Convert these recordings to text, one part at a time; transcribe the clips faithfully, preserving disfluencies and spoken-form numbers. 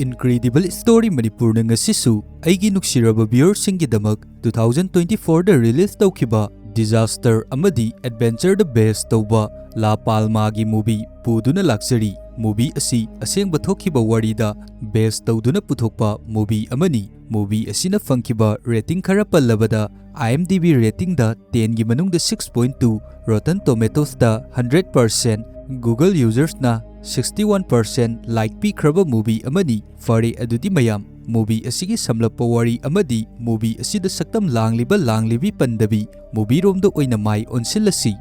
Incredible Story ꯃꯅꯤꯄꯨꯔꯅ ꯉꯁꯤꯁꯨ ꯑꯩꯒꯤ ꯅꯨꯡꯁꯤꯔꯕ viewerꯁꯤꯡꯒꯤꯗꯃꯛ two thousand twenty fourꯗ release ꯇꯧꯈꯤꯕ disaster ꯑꯃꯗꯤ adventureꯗ base ꯇꯧꯕ La Palmaꯒꯤ movie ꯄꯨꯗꯨꯅ ꯂꯥꯛꯆꯔꯤ꯫ Movie ꯑꯁꯤ ꯑꯁꯦꯡꯕ ꯊꯣꯛꯈꯤꯕ ꯋꯥꯔꯤꯗ base ꯇꯧꯗꯨꯅ ꯄꯨꯊꯣꯛꯄ movie ꯑꯃꯅꯤ꯫ Movie ꯑꯁꯤꯅ ꯐꯪꯈꯤꯕ rating ꯈꯔ ꯄꯜꯂꯕꯗ, IMDb ratingꯗ tenꯒꯤ ꯃꯅꯨꯡꯗ six point two, Rotten Tomatoesꯇ hundred percent, Google usersꯅ sixty one percent like ꯄꯤꯈ꯭ꯔꯕ movie ꯑꯃꯅꯤ꯫ ꯐꯔꯦ, ꯑꯗꯨꯗꯤ ꯃꯌꯥꯝ, movie ꯑꯁꯤꯒꯤ ꯁꯝꯂꯞꯄ ꯋꯥꯔꯤ ꯑꯃꯗꯤ movie ꯑꯁꯤꯗ ꯁꯛꯇꯝ ꯂꯥꯡꯂꯤꯕ ꯂꯥꯡꯂꯤꯕꯤ ꯄꯟꯗꯕꯤ, movieꯔꯣꯝꯗ ꯑꯣꯏꯅ ꯃꯥꯏ ꯑꯣꯟꯁꯤꯜꯂꯁꯤ꯫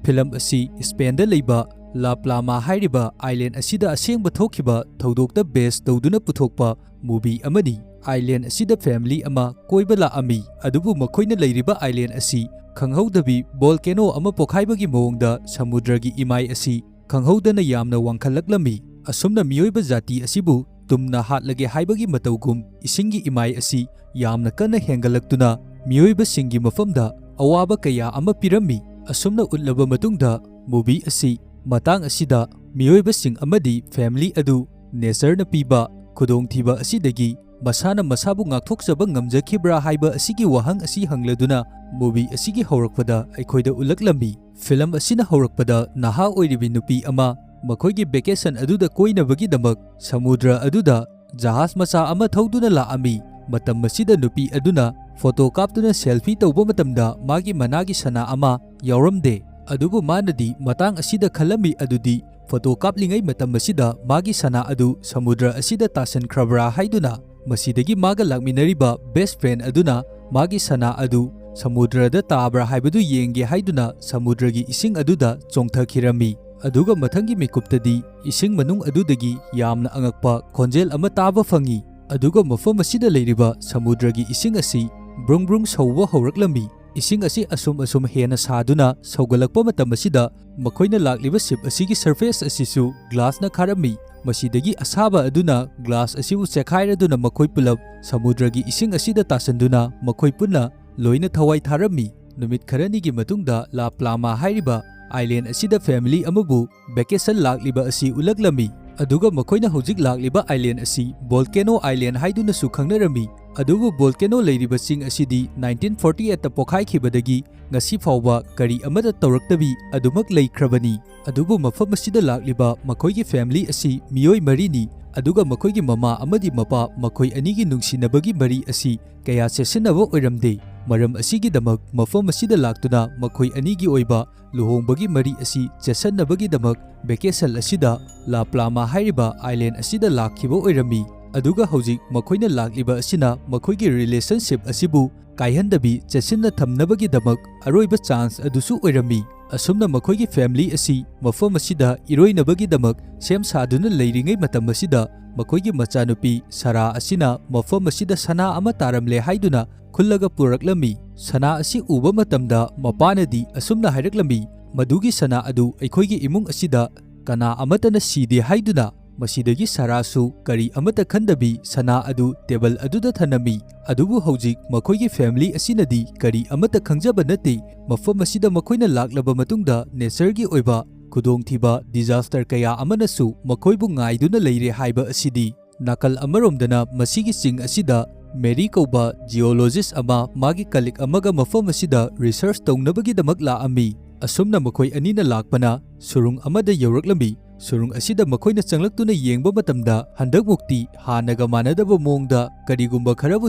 Film ꯑꯁꯤ Spainꯗ ꯂꯩꯕ La Palma ꯍꯥꯏꯔꯤꯕ island ꯑꯁꯤꯗ ꯑꯁꯦꯡꯕ ꯊꯣꯛꯈꯤꯕ ꯊꯧꯗꯣꯛꯇ base ꯇꯧꯗꯨꯅ ꯄꯨꯊꯣꯛꯄ movie ꯑꯃꯅꯤ꯫ Island ꯑꯁꯤꯗ family ꯑꯃ ꯀꯣꯏꯕ ꯂꯥꯛꯑꯝꯃꯤ, ꯑꯗꯨꯕꯨ ꯃꯈꯣꯏꯅ ꯂꯩꯔꯤꯕ island ꯑꯁꯤ ꯈꯪꯍꯧꯗꯕꯤ volcano ꯑꯃ ꯄꯣꯈꯥꯏꯕꯒꯤ ꯃꯑꯣꯡꯗ ꯁꯃꯨꯗ꯭ꯔꯒꯤ ꯏꯃꯥꯏ ꯑꯁꯤ ꯈꯪꯍꯧꯗꯅ ꯌꯥꯝꯅ ꯋꯥꯡꯈꯠꯂꯛꯂꯝꯃꯤ꯫ ꯑꯁꯨꯝꯅ ꯃꯤꯑꯣꯏꯕ ꯖꯥꯇꯤ ꯑꯁꯤꯕꯨ ꯇꯨꯝꯅ ꯍꯥꯠꯂꯒꯦ ꯍꯥꯏꯕꯒꯤ ꯃꯇꯧꯒꯨꯝ ꯏꯁꯤꯡꯒꯤ ꯏꯃꯥꯏ ꯑꯁꯤ ꯌꯥꯝꯅ ꯀꯟꯅ ꯍꯦꯟꯒꯠꯂꯛꯇꯨꯅ ꯃꯤꯑꯣꯏꯕꯁꯤꯡꯒꯤ ꯃꯐꯝꯗ ꯑꯋꯥꯕ ꯀꯌꯥ ꯑꯃ ꯄꯤꯔꯝꯃꯤ꯫ ꯑꯁꯨꯝꯅ ꯎꯠꯂꯕ ꯃꯇꯨꯡꯗ, movie ꯑꯁꯤ ꯃꯇꯥꯡ ꯑꯁꯤꯗ ꯃꯤꯑꯣꯏꯕꯁꯤꯡ ꯑꯃꯗꯤ family ꯑꯗꯨ natureꯅ ꯄꯤꯕ ꯈꯨꯗꯣꯡꯊꯤꯕ ꯑꯁꯤꯗꯒꯤ ꯃꯁꯥꯅ ꯃꯁꯥꯕꯨ ꯉꯥꯛꯊꯣꯛꯆꯕ ꯉꯝꯖꯈꯤꯕ꯭ꯔꯥ ꯍꯥꯏꯕ ꯑꯁꯤꯒꯤ ꯋꯥꯍꯪ ꯑꯁꯤ ꯍꯪꯂꯗꯨꯅ movie ꯑꯁꯤꯒꯤ ꯍꯧꯔꯛꯄꯗ ꯑꯩꯈꯣꯏꯗ ꯎꯠꯂꯛꯂꯝꯃꯤ꯫ Film ꯑꯁꯤꯅ ꯍꯧꯔꯛꯄꯗ ꯅꯍꯥ ꯑꯣꯏꯔꯤꯕꯤ ꯅꯨꯄꯤ ꯑꯃ ꯃꯈꯣꯏꯒꯤ vacation ꯑꯗꯨꯗ ꯀꯣꯏꯅꯕꯒꯤꯗꯃꯛ ꯁꯃꯨꯗ꯭ꯔ ꯑꯗꯨꯗ ꯖꯍꯥꯖ ꯃꯆꯥ ꯑꯃ ꯊꯧꯗꯨꯅ ꯂꯥꯛꯑꯝꯃꯤ꯫ ꯃꯇꯝ ꯑꯁꯤꯗ ꯅꯨꯄꯤ ꯑꯗꯨꯅ photo ꯀꯥꯞꯇꯨꯅ selfie ꯇꯧꯕ ꯃꯇꯝꯗ ꯃꯥꯒꯤ ꯃꯅꯥꯒꯤ ꯁꯅꯥ ꯑꯃ ꯌꯥꯎꯔꯝꯗꯦ꯫ ꯑꯗꯨꯕꯨ ꯃꯥꯅꯗꯤ ꯃꯇꯥꯡ ꯑꯁꯤꯗ ꯈꯜꯂꯝꯃꯤ ꯑꯗꯨꯗꯤ photo ꯀꯥꯞꯂꯤꯉꯩ ꯃꯇꯝ ꯑꯁꯤꯗ ꯃꯥꯒꯤ ꯁꯅꯥ ꯑꯗꯨ ꯁꯃꯨꯗ꯭ꯔ ꯑꯁꯤꯗ ꯇꯥꯁꯟꯈ꯭ꯔꯕ꯭ꯔꯥ ꯍꯥꯏꯗꯨꯅ꯫ ꯃꯁꯤꯗꯒꯤ ꯃꯥꯒ ꯂꯥꯛꯃꯤꯟꯅꯔꯤꯕ best friend ꯑꯗꯨꯅ ꯃꯥꯒꯤ ꯁꯅꯥ ꯑꯗꯨ ꯁꯃꯨꯗ꯭ꯔꯗ ꯇꯥꯕ꯭ꯔꯥ ꯍꯥꯏꯕꯗꯨ ꯌꯦꯡꯒꯦ ꯍꯥꯏꯗꯨꯅ ꯁꯃꯨꯗ꯭ꯔꯒꯤ ꯏꯁꯤꯡ ꯑꯗꯨꯗ ꯆꯣꯡꯊꯈꯤꯔꯝꯃꯤ꯫ ꯑꯗꯨꯒ ꯃꯊꯪꯒꯤ ꯃꯤꯀꯨꯞꯇꯗꯤ ꯏꯁꯤꯡ ꯃꯅꯨꯡ ꯑꯗꯨꯗꯒꯤ ꯌꯥꯝꯅ ꯑꯉꯛꯄ ꯈꯣꯟꯖꯦꯜ ꯑꯃ ꯇꯥꯕ ꯐꯪꯉꯤ꯫ ꯑꯗꯨꯒ ꯃꯐꯝ ꯑꯁꯤꯗ ꯂꯩꯔꯤꯕ ꯁꯃꯨꯗ꯭ꯔꯒꯤ ꯏꯁꯤꯡ ꯑꯁꯤ ꯕ꯭ꯔꯨꯡ ꯕ꯭ꯔꯨꯡ ꯁꯧꯕ ꯍꯧꯔꯛꯂꯝꯃꯤ꯫ ꯏꯁꯤꯡ ꯑꯁꯤ ꯑꯁꯨꯝ ꯑꯁꯨꯝ ꯍꯦꯟꯅ ꯁꯥꯗꯨꯅ ꯁꯧꯒꯠꯂꯛꯄ ꯃꯇꯝ ꯑꯁꯤꯗ ꯃꯈꯣꯏꯅ ꯂꯥꯛꯂꯤꯕ ship ꯑꯁꯤꯒꯤ surface ꯑꯁꯤꯁꯨ glassꯅ ꯈꯥꯔꯝꯃꯤ꯫ ꯃꯁꯤꯗꯒꯤ ꯑꯁꯥꯕ ꯑꯗꯨꯅ glass ꯑꯁꯤꯕꯨ ꯆꯦꯛꯈꯥꯏꯔꯗꯨꯅ ꯃꯈꯣꯏ ꯄꯨꯂꯞ ꯁꯃꯨꯗ꯭ꯔꯒꯤ ꯏꯁꯤꯡ ꯑꯁꯤꯗ ꯇꯥꯁꯟꯗꯨꯅ ꯃꯈꯣꯏ ꯄꯨꯟꯅ ꯂꯣꯏꯅ ꯊꯋꯥꯏ ꯊꯥꯔꯝꯃꯤ꯫ ꯅꯨꯃꯤꯠ ꯈꯔꯅꯤꯒꯤ ꯃꯇꯨꯡꯗ La Palma ꯍꯥꯏꯔꯤꯕ island ꯑꯁꯤꯗ family ꯑꯃꯕꯨ vacation ꯂꯥꯛꯂꯤꯕ ꯑꯁꯤ ꯎꯠꯂꯛꯂꯝꯃꯤ꯫ ꯑꯗꯨꯒ ꯃꯈꯣꯏꯅ ꯍꯧꯖꯤꯛ ꯂꯥꯛꯂꯤꯕ island ꯑꯁꯤ Volcano Island ꯍꯥꯏꯗꯨꯅꯁꯨ ꯈꯪꯅꯔꯝꯃꯤ꯫ ꯑꯗꯨꯕꯨ volcano ꯂꯩꯔꯤꯕ ꯆꯤꯡ ꯑꯁꯤꯗꯤ nineteen forty eight ꯇ ꯄꯣꯈꯥꯏꯈꯤꯕꯗꯒꯤ ꯉꯁꯤ ꯐꯥꯎꯕ ꯀꯔꯤ ꯑꯃꯠꯇ ꯇꯧꯔꯛꯇꯕꯤ ꯑꯗꯨꯃꯛ ꯂꯩꯈ꯭ꯔꯕꯅꯤ꯫ ꯑꯗꯨꯕꯨ ꯃꯐꯝ ꯑꯁꯤꯗ ꯂꯥꯛꯂꯤꯕ ꯃꯈꯣꯏꯒꯤ family ꯑꯁꯤ ꯃꯤꯑꯣꯏ ꯃꯔꯤꯅꯤ, ꯑꯗꯨꯒ ꯃꯈꯣꯏꯒꯤ ꯃꯃꯥ ꯑꯃꯗꯤ ꯃꯄꯥ ꯃꯈꯣꯏ ꯑꯅꯤꯒꯤ ꯅꯨꯡꯁꯤꯅꯕꯒꯤ ꯃꯔꯤ ꯑꯁꯤ ꯀꯌꯥ ꯆꯦꯠꯁꯤꯟꯅꯕ ꯑꯣꯏꯔꯝꯗꯦ꯫ ꯃꯔꯝ ꯑꯁꯤꯒꯤꯗꯃꯛ ꯃꯐꯝ ꯑꯁꯤꯗ ꯂꯥꯛꯇꯨꯅ ꯃꯈꯣꯏ ꯑꯅꯤꯒꯤ ꯑꯣꯏꯕ ꯂꯨꯍꯣꯡꯕꯒꯤ ꯃꯔꯤ ꯑꯁꯤ ꯆꯦꯠꯁꯟꯅꯕꯒꯤꯗꯃꯛ vacation ꯑꯁꯤꯗ La Palma ꯍꯥꯏꯔꯤꯕ island ꯑꯁꯤꯗ ꯂꯥꯛꯈꯤꯕ ꯑꯣꯏꯔꯝꯃꯤ꯫ ꯑꯗꯨꯒ ꯍꯧꯖꯤꯛ ꯃꯈꯣꯏꯅ ꯂꯥꯛꯂꯤꯕ ꯑꯁꯤꯅ ꯃꯈꯣꯏꯒꯤ relationship ꯑꯁꯤꯕꯨ ꯀꯥꯏꯍꯟꯗꯕꯤ ꯆꯦꯠꯁꯤꯟꯅ ꯊꯝꯅꯕꯒꯤꯗꯃꯛ ꯑꯔꯣꯏꯕ chance ꯑꯗꯨꯁꯨ ꯑꯣꯏꯔꯝꯃꯤ꯫ ꯑꯁꯨꯝꯅ ꯃꯈꯣꯏꯒꯤ family ꯑꯁꯤ ꯃꯐꯝ ꯑꯁꯤꯗ ꯏꯔꯣꯏꯅꯕꯒꯤꯗꯃꯛ ꯁꯦꯝ ꯁꯥꯗꯨꯅ ꯂꯩꯔꯤꯉꯩ ꯃꯇꯝ ꯑꯁꯤꯗ ꯃꯈꯣꯏꯒꯤ ꯃꯆꯥꯅꯨꯄꯤ ꯁꯥꯔꯥ ꯑꯁꯤꯅ ꯃꯐꯝ ꯑꯁꯤꯗ ꯁꯅꯥ ꯑꯃ ꯇꯥꯔꯝꯂꯦ ꯍꯥꯏꯗꯨꯅ ꯈꯨꯜꯂꯒ ꯄꯨꯔꯛꯂꯝꯃꯤ꯫ ꯁꯅꯥ ꯑꯁꯤ ꯎꯕ ꯃꯇꯝꯗ ꯃꯄꯥꯅꯗꯤ ꯑꯁꯨꯝꯅ ꯍꯥꯏꯔꯛꯂꯝꯃꯤ, "ꯃꯗꯨꯒꯤ ꯁꯅꯥ ꯑꯗꯨ ꯑꯩꯈꯣꯏꯒꯤ ꯏꯃꯨꯡ ꯑꯁꯤꯗ ꯀꯅꯥ ꯑꯃꯠꯇꯅ ꯁꯤꯗꯦ" ꯍꯥꯏꯗꯨꯅ꯫ ꯃꯁꯤꯗꯒꯤ ꯁꯥꯔꯥꯁꯨ ꯀꯔꯤ ꯑꯃꯠꯇ ꯈꯟꯗꯕꯤ ꯁꯅꯥ ꯑꯗꯨ table ꯑꯗꯨꯗ ꯊꯅꯝꯃꯤ꯫ ꯑꯗꯨꯕꯨ ꯍꯧꯖꯤꯛ ꯃꯈꯣꯏꯒꯤ family ꯑꯁꯤꯅꯗꯤ ꯀꯔꯤ ꯑꯃꯠꯇ ꯈꯪꯖꯕ ꯅꯠꯇꯦ꯫ ꯃꯐꯝ ꯑꯁꯤꯗ ꯃꯈꯣꯏꯅ ꯂꯥꯛꯂꯕ ꯃꯇꯨꯡꯗ natureꯒꯤ ꯑꯣꯏꯕ ꯈꯨꯗꯣꯡꯊꯤꯕ, disaster ꯀꯌꯥ ꯑꯃꯅꯁꯨ ꯃꯈꯣꯏꯕꯨ ꯉꯥꯏꯗꯨꯅ ꯂꯩꯔꯦ ꯍꯥꯏꯕ ꯑꯁꯤꯗꯤ꯫ ꯅꯥꯀꯜ ꯑꯃꯔꯣꯝꯗꯅ ꯃꯁꯤꯒꯤ ꯆꯤꯡ ꯑꯁꯤꯗ ꯃꯦꯔꯤ ꯀꯧꯕ geologist ꯑꯃ ꯃꯥꯒꯤ colleague ꯑꯃꯒ ꯃꯐꯝ ꯑꯁꯤꯗ research ꯇꯧꯅꯕꯒꯤꯗꯃꯛ ꯂꯥꯛꯑꯝꯃꯤ꯫ ꯑꯁꯨꯝꯅ ꯃꯈꯣꯏ ꯑꯅꯤꯅ ꯂꯥꯛꯄꯅ ꯁꯨꯔꯨꯡ ꯑꯃꯗ ꯌꯧꯔꯛꯂꯝꯃꯤ꯫ ꯁꯨꯔꯨꯡ ꯑꯁꯤꯗ ꯃꯈꯣꯏꯅ ꯆꯪꯂꯛꯇꯨꯅ ꯌꯦꯡꯕ ꯃꯇꯝꯗ ꯍꯟꯗꯛꯃꯨꯛꯇꯤ ꯍꯥꯟꯅꯒ ꯃꯥꯟꯅꯗꯕ ꯃꯑꯣꯡꯗ ꯀꯔꯤꯒꯨꯝꯕ ꯈꯔꯕꯨ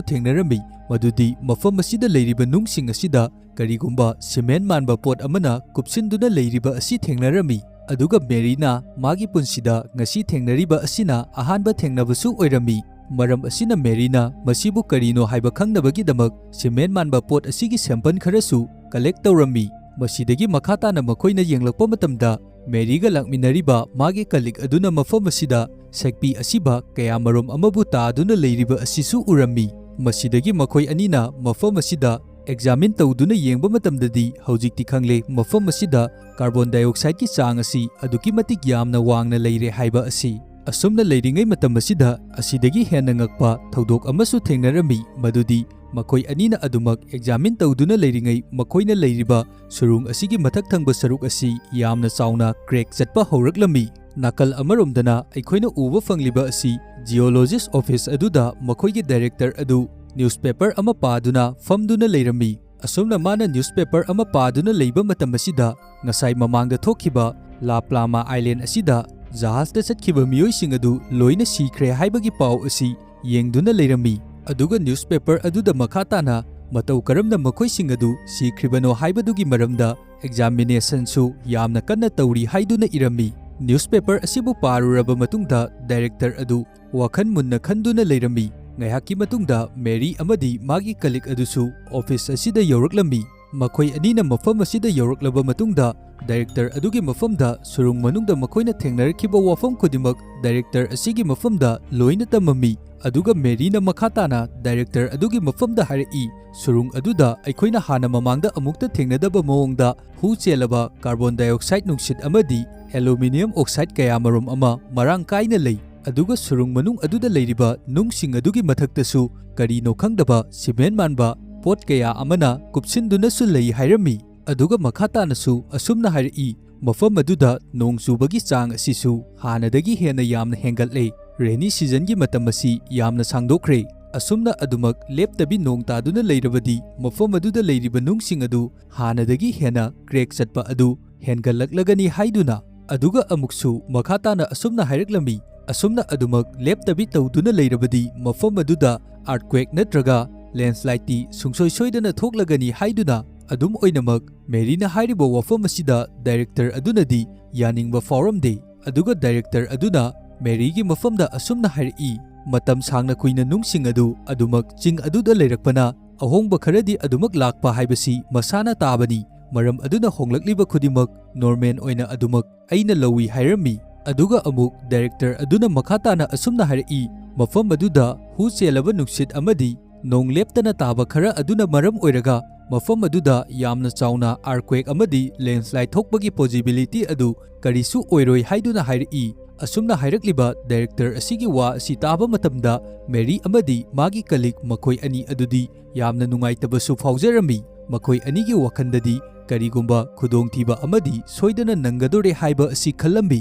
ꯊꯦꯡꯅꯔꯝꯃꯤ, ꯃꯗꯨꯗꯤ ꯃꯐꯝ ꯑꯁꯤꯗ ꯂꯩꯔꯤꯕ ꯅꯨꯡꯁꯤꯡ ꯑꯁꯤꯗ ꯀꯔꯤꯒꯨꯝꯕ cement ꯃꯥꯟꯕ ꯄꯣꯠ ꯑꯃꯅ ꯀꯨꯞꯁꯤꯟꯗꯨꯅ ꯂꯩꯔꯤꯕ ꯑꯁꯤ ꯊꯦꯡꯅꯔꯝꯃꯤ꯫ ꯑꯗꯨꯒ ꯃꯦꯔꯤꯅ ꯃꯥꯒꯤ ꯄꯨꯟꯁꯤꯗ ꯉꯁꯤ ꯊꯦꯡꯅꯔꯤꯕ ꯑꯁꯤꯅ ꯑꯍꯥꯟꯕ ꯊꯦꯡꯅꯕꯁꯨ ꯑꯣꯏꯔꯝꯃꯤ꯫ ꯃꯔꯝ ꯑꯁꯤꯅ ꯃꯦꯔꯤꯅ ꯃꯁꯤꯕꯨ ꯀꯔꯤꯅꯣ ꯍꯥꯏꯕ ꯈꯪꯅꯕꯒꯤꯗꯃꯛ cement ꯃꯥꯟꯕ ꯄꯣꯠ ꯑꯁꯤꯒꯤ sample ꯈꯔꯁꯨ collect ꯇꯧꯔꯝꯃꯤ꯫ ꯃꯁꯤꯗꯒꯤ ꯃꯈꯥ ꯇꯥꯅ ꯃꯈꯣꯏꯅ ꯌꯦꯡꯂꯛꯄ ꯃꯇꯝꯗ ꯃꯦꯔꯤꯒ ꯂꯥꯛꯃꯤꯟꯅꯔꯤꯕ ꯃꯥꯒꯤ colleague ꯑꯗꯨꯅ ꯃꯐꯝ ꯑꯁꯤꯗ ꯁꯛꯄꯤ ꯑꯁꯤꯕ ꯀꯌꯥꯃꯔꯨꯝ ꯑꯃꯕꯨ ꯇꯥꯗꯨꯅ ꯂꯩꯔꯤꯕ ꯑꯁꯤꯁꯨ ꯎꯔꯝꯃꯤ꯫ ꯃꯁꯤꯗꯒꯤ ꯃꯈꯣꯏ ꯑꯅꯤꯅ ꯃꯐꯝ ꯑꯁꯤꯗ examine ꯇꯧꯗꯨꯅ ꯌꯦꯡꯕ ꯃꯇꯝꯗꯗꯤ ꯍꯧꯖꯤꯛꯇꯤ ꯈꯪꯂꯦ, ꯃꯐꯝ ꯑꯁꯤꯗ carbon dioxideꯀꯤ ꯆꯥꯡ ꯑꯁꯤ ꯑꯗꯨꯛꯀꯤ ꯃꯇꯤꯛ ꯌꯥꯝꯅ ꯋꯥꯡꯅ ꯂꯩꯔꯦ ꯍꯥꯏꯕ ꯑꯁꯤ꯫ ꯑꯁꯨꯝꯅ ꯂꯩꯔꯤꯉꯩ ꯃꯇꯝ ꯑꯁꯤꯗ ꯑꯁꯤꯗꯒꯤ ꯍꯦꯟꯅ ꯉꯛꯄ ꯊꯧꯗꯣꯛ ꯑꯃꯁꯨ ꯊꯦꯡꯅꯔꯝꯃꯤ, ꯃꯗꯨꯗꯤ ꯃꯈꯣꯏ ꯑꯅꯤꯅ ꯑꯗꯨꯃꯛ examine ꯇꯧꯗꯨꯅ ꯂꯩꯔꯤꯉꯩ ꯃꯈꯣꯏꯅ ꯂꯩꯔꯤꯕ ꯁꯨꯔꯨꯡ ꯑꯁꯤꯒꯤ ꯃꯊꯛ ꯊꯪꯕ ꯁꯔꯨꯛ ꯑꯁꯤ ꯌꯥꯝꯅ ꯆꯥꯎꯅ crack ꯆꯠꯄ ꯍꯧꯔꯛꯂꯝꯃꯤ꯫ ꯅꯥꯀꯜ ꯑꯃꯔꯣꯝꯗꯅ ꯑꯩꯈꯣꯏꯅ ꯎꯕ ꯐꯪꯂꯤꯕ ꯑꯁꯤ geologist office ꯑꯗꯨꯗ ꯃꯈꯣꯏꯒꯤ director ꯑꯗꯨ newspaper ꯑꯃ ꯄꯥꯗꯨꯅ ꯐꯝꯗꯨꯅ ꯂꯩꯔꯝꯃꯤ꯫ ꯑꯁꯨꯝꯅ ꯃꯥꯅ newspaper ꯑꯃ ꯄꯥꯗꯨꯅ ꯂꯩꯕ ꯃꯇꯝ ꯑꯁꯤꯗ ꯉꯁꯥꯏ ꯃꯃꯥꯡꯗ ꯊꯣꯛꯈꯤꯕ La Palma Island ꯑꯁꯤꯗ ꯖꯍꯥꯖꯇ ꯆꯠꯈꯤꯕ ꯃꯤꯑꯣꯏꯁꯤꯡ ꯑꯗꯨ ꯂꯣꯏꯅ ꯁꯤꯈ꯭ꯔꯦ ꯍꯥꯏꯕꯒꯤ ꯄꯥꯎ ꯑꯁꯤ ꯌꯦꯡꯗꯨꯅ ꯂꯩꯔꯝꯃꯤ꯫ ꯑꯗꯨꯒ newspaper ꯑꯗꯨꯗ ꯃꯈꯥ ꯇꯥꯅ ꯃꯇꯧ ꯀꯔꯝꯅ ꯃꯈꯣꯏꯁꯤꯡ ꯑꯗꯨ ꯁꯤꯈ꯭ꯔꯤꯕꯅꯣ ꯍꯥꯏꯕꯗꯨꯒꯤ ꯃꯔꯝꯗ examinationꯁꯨ ꯌꯥꯝꯅ ꯀꯟꯅ ꯇꯧꯔꯤ ꯍꯥꯏꯗꯨꯅ ꯏꯔꯝꯃꯤ꯫ Newspaper ꯑꯁꯤꯕꯨ ꯄꯥꯔꯨꯔꯕ ꯃꯇꯨꯡꯗ director ꯑꯗꯨ ꯋꯥꯈꯜ ꯃꯨꯟꯅ ꯈꯟꯗꯨꯅ ꯂꯩꯔꯝꯃꯤ꯫ ꯉꯥꯏꯍꯥꯛꯀꯤ ꯃꯇꯨꯡꯗ ꯃꯦꯔꯤ ꯑꯃꯗꯤ ꯃꯥꯒꯤ colleague ꯑꯗꯨꯁꯨ office ꯑꯁꯤꯗ ꯌꯧꯔꯛꯂꯝꯃꯤ꯫ ꯃꯈꯣꯏ ꯑꯅꯤꯅ ꯃꯐꯝ ꯑꯁꯤꯗ ꯌꯧꯔꯛꯂꯕ ꯃꯇꯨꯡꯗ director ꯑꯗꯨꯒꯤ ꯃꯐꯝꯗ ꯁꯨꯔꯨꯡ ꯃꯅꯨꯡꯗ ꯃꯈꯣꯏꯅ ꯊꯦꯡꯅꯔꯛꯈꯤꯕ ꯋꯥꯐꯝ ꯈꯨꯗꯤꯡꯃꯛ director ꯑꯁꯤꯒꯤ ꯃꯐꯝꯗ ꯂꯣꯏꯅ ꯇꯝꯃꯝꯃꯤ꯫ ꯑꯗꯨꯒ ꯃꯦꯔꯤꯅ ꯃꯈꯥ ꯇꯥꯅ director ꯑꯗꯨꯒꯤ ꯃꯐꯝꯗ ꯍꯥꯏꯔꯛꯏ, "ꯁꯨꯔꯨꯡ ꯑꯗꯨꯗ ꯑꯩꯈꯣꯏꯅ ꯍꯥꯟꯅ ꯃꯃꯥꯡꯗ ꯑꯃꯨꯛꯇ ꯊꯦꯡꯅꯗꯕ ꯃꯑꯣꯡꯗ ꯍꯨ ꯆꯦꯜꯂꯕ carbon dioxide ꯅꯨꯡꯁꯤꯠ ꯑꯃꯗꯤ aluminium oxide ꯀꯌꯥꯃꯔꯨꯝ ꯑꯃ ꯃꯔꯥꯡ ꯀꯥꯏꯅ ꯂꯩ꯫ ꯑꯗꯨꯒ ꯁꯨꯔꯨꯡ ꯃꯅꯨꯡ ꯑꯗꯨꯗ ꯂꯩꯔꯤꯕ ꯅꯨꯡꯁꯤꯡ ꯑꯗꯨꯒꯤ ꯃꯊꯛꯇꯁꯨ ꯀꯔꯤꯅꯣ ꯈꯪꯗꯕ cement ꯃꯥꯟꯕ ꯄꯣꯠ ꯀꯌꯥ ꯑꯃꯅ ꯀꯨꯞꯁꯤꯟꯗꯨꯅꯁꯨ ꯂꯩ" ꯍꯥꯏꯔꯝꯃꯤ꯫ ꯑꯗꯨꯒ ꯃꯈꯥ ꯇꯥꯅꯁꯨ ꯑꯁꯨꯝꯅ ꯍꯥꯏꯔꯛꯏ, "ꯃꯐꯝ ꯑꯗꯨꯗ ꯅꯣꯡ ꯆꯨꯕꯒꯤ ꯆꯥꯡ ꯑꯁꯤꯁꯨ ꯍꯥꯟꯅꯗꯒꯤ ꯍꯦꯟꯅ ꯌꯥꯝꯅ ꯍꯦꯟꯒꯠꯂꯦ꯫ Rainy seasonꯒꯤ ꯃꯇꯝ ꯑꯁꯤ ꯌꯥꯝꯅ ꯁꯥꯡꯗꯣꯛꯈ꯭ꯔꯦ꯫ ꯑꯁꯨꯝꯅ ꯑꯗꯨꯃꯛ ꯂꯦꯞꯇꯕꯤ ꯅꯣꯡ ꯇꯥꯗꯨꯅ ꯂꯩꯔꯕꯗꯤ ꯃꯐꯝ ꯑꯗꯨꯗ ꯂꯩꯔꯤꯕ ꯅꯨꯡꯁꯤꯡ ꯑꯗꯨ ꯍꯥꯟꯅꯗꯒꯤ ꯍꯦꯟꯅ crack ꯆꯠꯄ ꯑꯗꯨ ꯍꯦꯟꯒꯠꯂꯛꯂꯒꯅꯤ" ꯍꯥꯏꯗꯨꯅ, ꯑꯗꯨꯒ ꯑꯃꯨꯛꯁꯨ ꯃꯈꯥ ꯇꯥꯅ ꯑꯁꯨꯝꯅ ꯍꯥꯏꯔꯛꯂꯝꯃꯤ, "ꯑꯁꯨꯝꯅ ꯑꯗꯨꯃꯛ ꯂꯦꯞꯇꯕꯤ ꯇꯧꯗꯨꯅ ꯂꯩꯔꯕꯗꯤ ꯃꯐꯝ ꯑꯗꯨꯗ earthquake ꯅꯠꯇ꯭ꯔꯒ landslideꯇꯤ ꯁꯨꯡꯁꯣꯏ ꯁꯣꯏꯗꯅ ꯊꯣꯛꯂꯒꯅꯤ" ꯍꯥꯏꯗꯨꯅ, ꯑꯗꯨꯝ ꯑꯣꯏꯅꯃꯛ ꯃꯦꯔꯤꯅ ꯍꯥꯏꯔꯤꯕ ꯋꯥꯐꯝ ꯑꯁꯤꯗ director ꯑꯗꯨꯅꯗꯤ ꯌꯥꯅꯤꯡꯕ ꯐꯥꯎꯔꯝꯗꯦ꯫ ꯑꯗꯨꯒ director ꯑꯗꯨꯅ ꯃꯦꯔꯤꯒꯤ ꯃꯐꯝꯗ ꯑꯁꯨꯝꯅ ꯍꯥꯏꯔꯛꯏ, "ꯃꯇꯝ ꯁꯥꯡꯅ ꯀꯨꯏꯅ ꯅꯨꯡꯁꯤꯡ ꯑꯗꯨ ꯑꯗꯨꯃꯛ ꯆꯤꯡ ꯑꯗꯨꯗ ꯂꯩꯔꯛꯄꯅ ꯑꯍꯣꯡꯕ ꯈꯔꯗꯤ ꯑꯗꯨꯃꯛ ꯂꯥꯛꯄ ꯍꯥꯏꯕꯁꯤ ꯃꯁꯥꯅ ꯇꯥꯕꯅꯤ꯫ ꯃꯔꯝ ꯑꯗꯨꯅ ꯍꯣꯡꯂꯛꯂꯤꯕ ꯈꯨꯗꯤꯡꯃꯛ normal ꯑꯣꯏꯅ ꯑꯗꯨꯃꯛ ꯑꯩꯅ ꯂꯧꯏ" ꯍꯥꯏꯔꯝꯃꯤ꯫ ꯑꯗꯨꯒ ꯑꯃꯨꯛ director ꯑꯗꯨꯅ ꯃꯈꯥ ꯇꯥꯅ ꯑꯁꯨꯝꯅ ꯍꯥꯏꯔꯛꯏ, "ꯃꯐꯝ ꯑꯗꯨꯗ ꯍꯨ ꯆꯦꯜꯂꯕ ꯅꯨꯡꯁꯤꯠ ꯑꯃꯗꯤ ꯅꯣꯡ ꯂꯦꯞꯇꯅ ꯇꯥꯕ ꯈꯔ ꯑꯗꯨꯅ ꯃꯔꯝ ꯑꯣꯏꯔꯒ ꯃꯐꯝ ꯑꯗꯨꯗ ꯌꯥꯝꯅ ꯆꯥꯎꯅ earthquake ꯑꯃꯗꯤ landslide ꯊꯣꯛꯄꯒꯤ possibility ꯑꯗꯨ ꯀꯔꯤꯁꯨ ꯑꯣꯏꯔꯣꯏ" ꯍꯥꯏꯗꯨꯅ ꯍꯥꯏꯔꯛꯏ꯫ ꯑꯁꯨꯝꯅ ꯍꯥꯏꯔꯛꯂꯤꯕ director ꯑꯁꯤꯒꯤ ꯋꯥ ꯑꯁꯤ ꯇꯥꯕ ꯃꯇꯝꯗ ꯃꯦꯔꯤ ꯑꯃꯗꯤ ꯃꯥꯒꯤ colleague ꯃꯈꯣꯏ ꯑꯅꯤ ꯑꯗꯨꯗꯤ ꯌꯥꯝꯅ ꯅꯨꯡꯉꯥꯏꯇꯕꯁꯨ ꯐꯥꯎꯖꯔꯝꯃꯤ꯫ ꯃꯈꯣꯏ ꯑꯅꯤꯒꯤ ꯋꯥꯈꯜꯗꯗꯤ ꯀꯔꯤꯒꯨꯝꯕ ꯈꯨꯗꯣꯡꯊꯤꯕ ꯑꯃꯗꯤ ꯁꯣꯏꯗꯅ ꯅꯪꯒꯗꯣꯔꯦ ꯍꯥꯏꯕ ꯑꯁꯤ ꯈꯜꯂꯝꯃꯤ꯫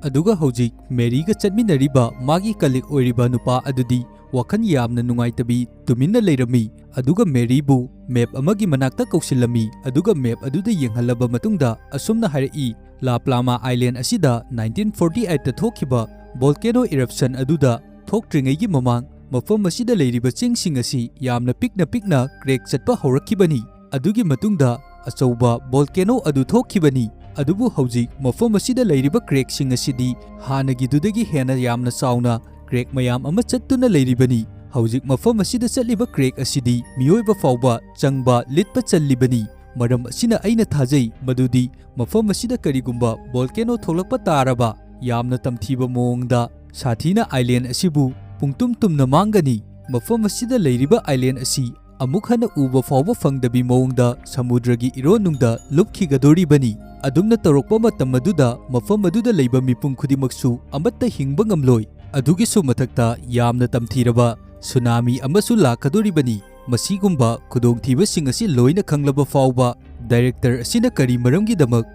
ꯑꯗꯨꯒ ꯍꯧꯖꯤꯛ ꯃꯦꯔꯤꯒ ꯆꯠꯃꯤꯟꯅꯔꯤꯕ ꯃꯥꯒꯤ colleague ꯑꯣꯏꯔꯤꯕ ꯅꯨꯄꯥ ꯑꯗꯨꯗꯤ ꯋꯥꯈꯜ ꯌꯥꯝꯅ ꯅꯨꯡꯉꯥꯏꯇꯕꯤ ꯇꯨꯃꯤꯟꯅ ꯂꯩꯔꯝꯃꯤ꯫ ꯑꯗꯨꯒ ꯃꯦꯔꯤꯕꯨ map ꯑꯃꯒꯤ ꯃꯅꯥꯛꯇ ꯀꯧꯁꯤꯜꯂꯝꯃꯤ꯫ ꯑꯗꯨꯒ map ꯑꯗꯨꯗ ꯌꯦꯡꯍꯜꯂꯕ ꯃꯇꯨꯡꯗ ꯑꯁꯨꯝꯅ ꯍꯥꯏꯔꯛꯏ, La Palma Island ꯑꯁꯤꯗ nineteen forty eight ꯊꯣꯛꯈꯤꯕ volcano eruption ꯑꯗꯨꯗ ꯊꯣꯛꯇ꯭ꯔꯤꯉꯩꯒꯤ ꯃꯃꯥꯡ ꯃꯐꯝ ꯑꯁꯤꯗ ꯂꯩꯔꯤꯕ ꯆꯤꯡꯁꯤꯡ ꯑꯁꯤ ꯌꯥꯝꯅ ꯄꯤꯛꯅ ꯄꯤꯛꯅ crack ꯆꯠꯄ ꯍꯧꯔꯛꯈꯤꯕꯅꯤ꯫ ꯑꯗꯨꯒꯤ ꯃꯇꯨꯡꯗ ꯑꯆꯧꯕ volcano ꯑꯗꯨ ꯊꯣꯛꯈꯤꯕꯅꯤ꯫ ꯑꯗꯨꯕꯨ ꯍꯧꯖꯤꯛ ꯃꯐꯝ ꯑꯁꯤꯗ ꯂꯩꯔꯤꯕ crackꯁꯤꯡ ꯑꯁꯤꯗꯤ ꯍꯥꯟꯅꯒꯤꯗꯨꯗꯒꯤ ꯍꯦꯟꯅ ꯌꯥꯝꯅ ꯆꯥꯎꯅ crack ꯃꯌꯥꯝ ꯑꯃ ꯆꯠꯇꯨꯅ ꯂꯩꯔꯤꯕꯅꯤ꯫ ꯍꯧꯖꯤꯛ ꯃꯐꯝ ꯑꯁꯤꯗ ꯆꯠꯂꯤꯕ crack ꯑꯁꯤꯗꯤ ꯃꯤꯑꯣꯏꯕ ꯐꯥꯎꯕ ꯆꯪꯕ ꯂꯤꯠꯄ ꯆꯜꯂꯤꯕꯅꯤ꯫ ꯃꯔꯝ ꯑꯁꯤꯅ ꯑꯩꯅ ꯊꯥꯖꯩ ꯃꯗꯨꯗꯤ ꯃꯐꯝ ꯑꯁꯤꯗ ꯀꯔꯤꯒꯨꯝꯕ volcano ꯊꯣꯛꯂꯛꯄ ꯇꯥꯔꯕ, ꯌꯥꯝꯅ ꯇꯝꯊꯤꯕ ꯃꯑꯣꯡꯗ ꯁꯥꯊꯤꯅ island ꯑꯁꯤꯕꯨ ꯄꯨꯡꯇꯨꯝ ꯇꯨꯝꯅ ꯃꯥꯡꯒꯅꯤ꯫ ꯃꯐꯝ ꯑꯁꯤꯗ ꯂꯩꯔꯤꯕ island ꯑꯁꯤ ꯑꯃꯨꯛ ꯍꯟꯅ ꯎꯕ ꯐꯥꯎꯕ ꯐꯪꯗꯕꯤ ꯃꯑꯣꯡꯗ ꯁꯃꯨꯗ꯭ꯔꯒꯤ ꯏꯔꯣꯟꯅꯨꯡꯗ ꯂꯨꯞꯈꯤꯒꯗꯣꯔꯤꯕꯅꯤ꯫ ꯑꯗꯨꯝꯅ ꯇꯧꯔꯛꯄ ꯃꯇꯝ ꯑꯗꯨꯗ ꯃꯐꯝ ꯑꯗꯨꯗ ꯂꯩꯕ ꯃꯤꯄꯨꯝ ꯈꯨꯗꯤꯡꯃꯛꯁꯨ ꯑꯃꯠꯇ ꯍꯤꯡꯕ ꯉꯝꯂꯣꯏ꯫ ꯑꯗꯨꯒꯤꯁꯨ ꯃꯊꯛꯇ ꯌꯥꯝꯅ ꯇꯝꯊꯤꯔꯕ tsunami ꯑꯃꯁꯨ ꯂꯥꯛꯀꯗꯣꯔꯤꯕꯅꯤ꯫ ꯃꯁꯤꯒꯨꯝꯕ ꯈꯨꯗꯣꯡꯊꯤꯕꯁꯤꯡ ꯑꯁꯤ ꯂꯣꯏꯅ ꯈꯪꯂꯕ ꯐꯥꯎꯕ director ꯑꯁꯤꯅ ꯀꯔꯤ ꯃꯔꯝꯒꯤꯗꯃꯛ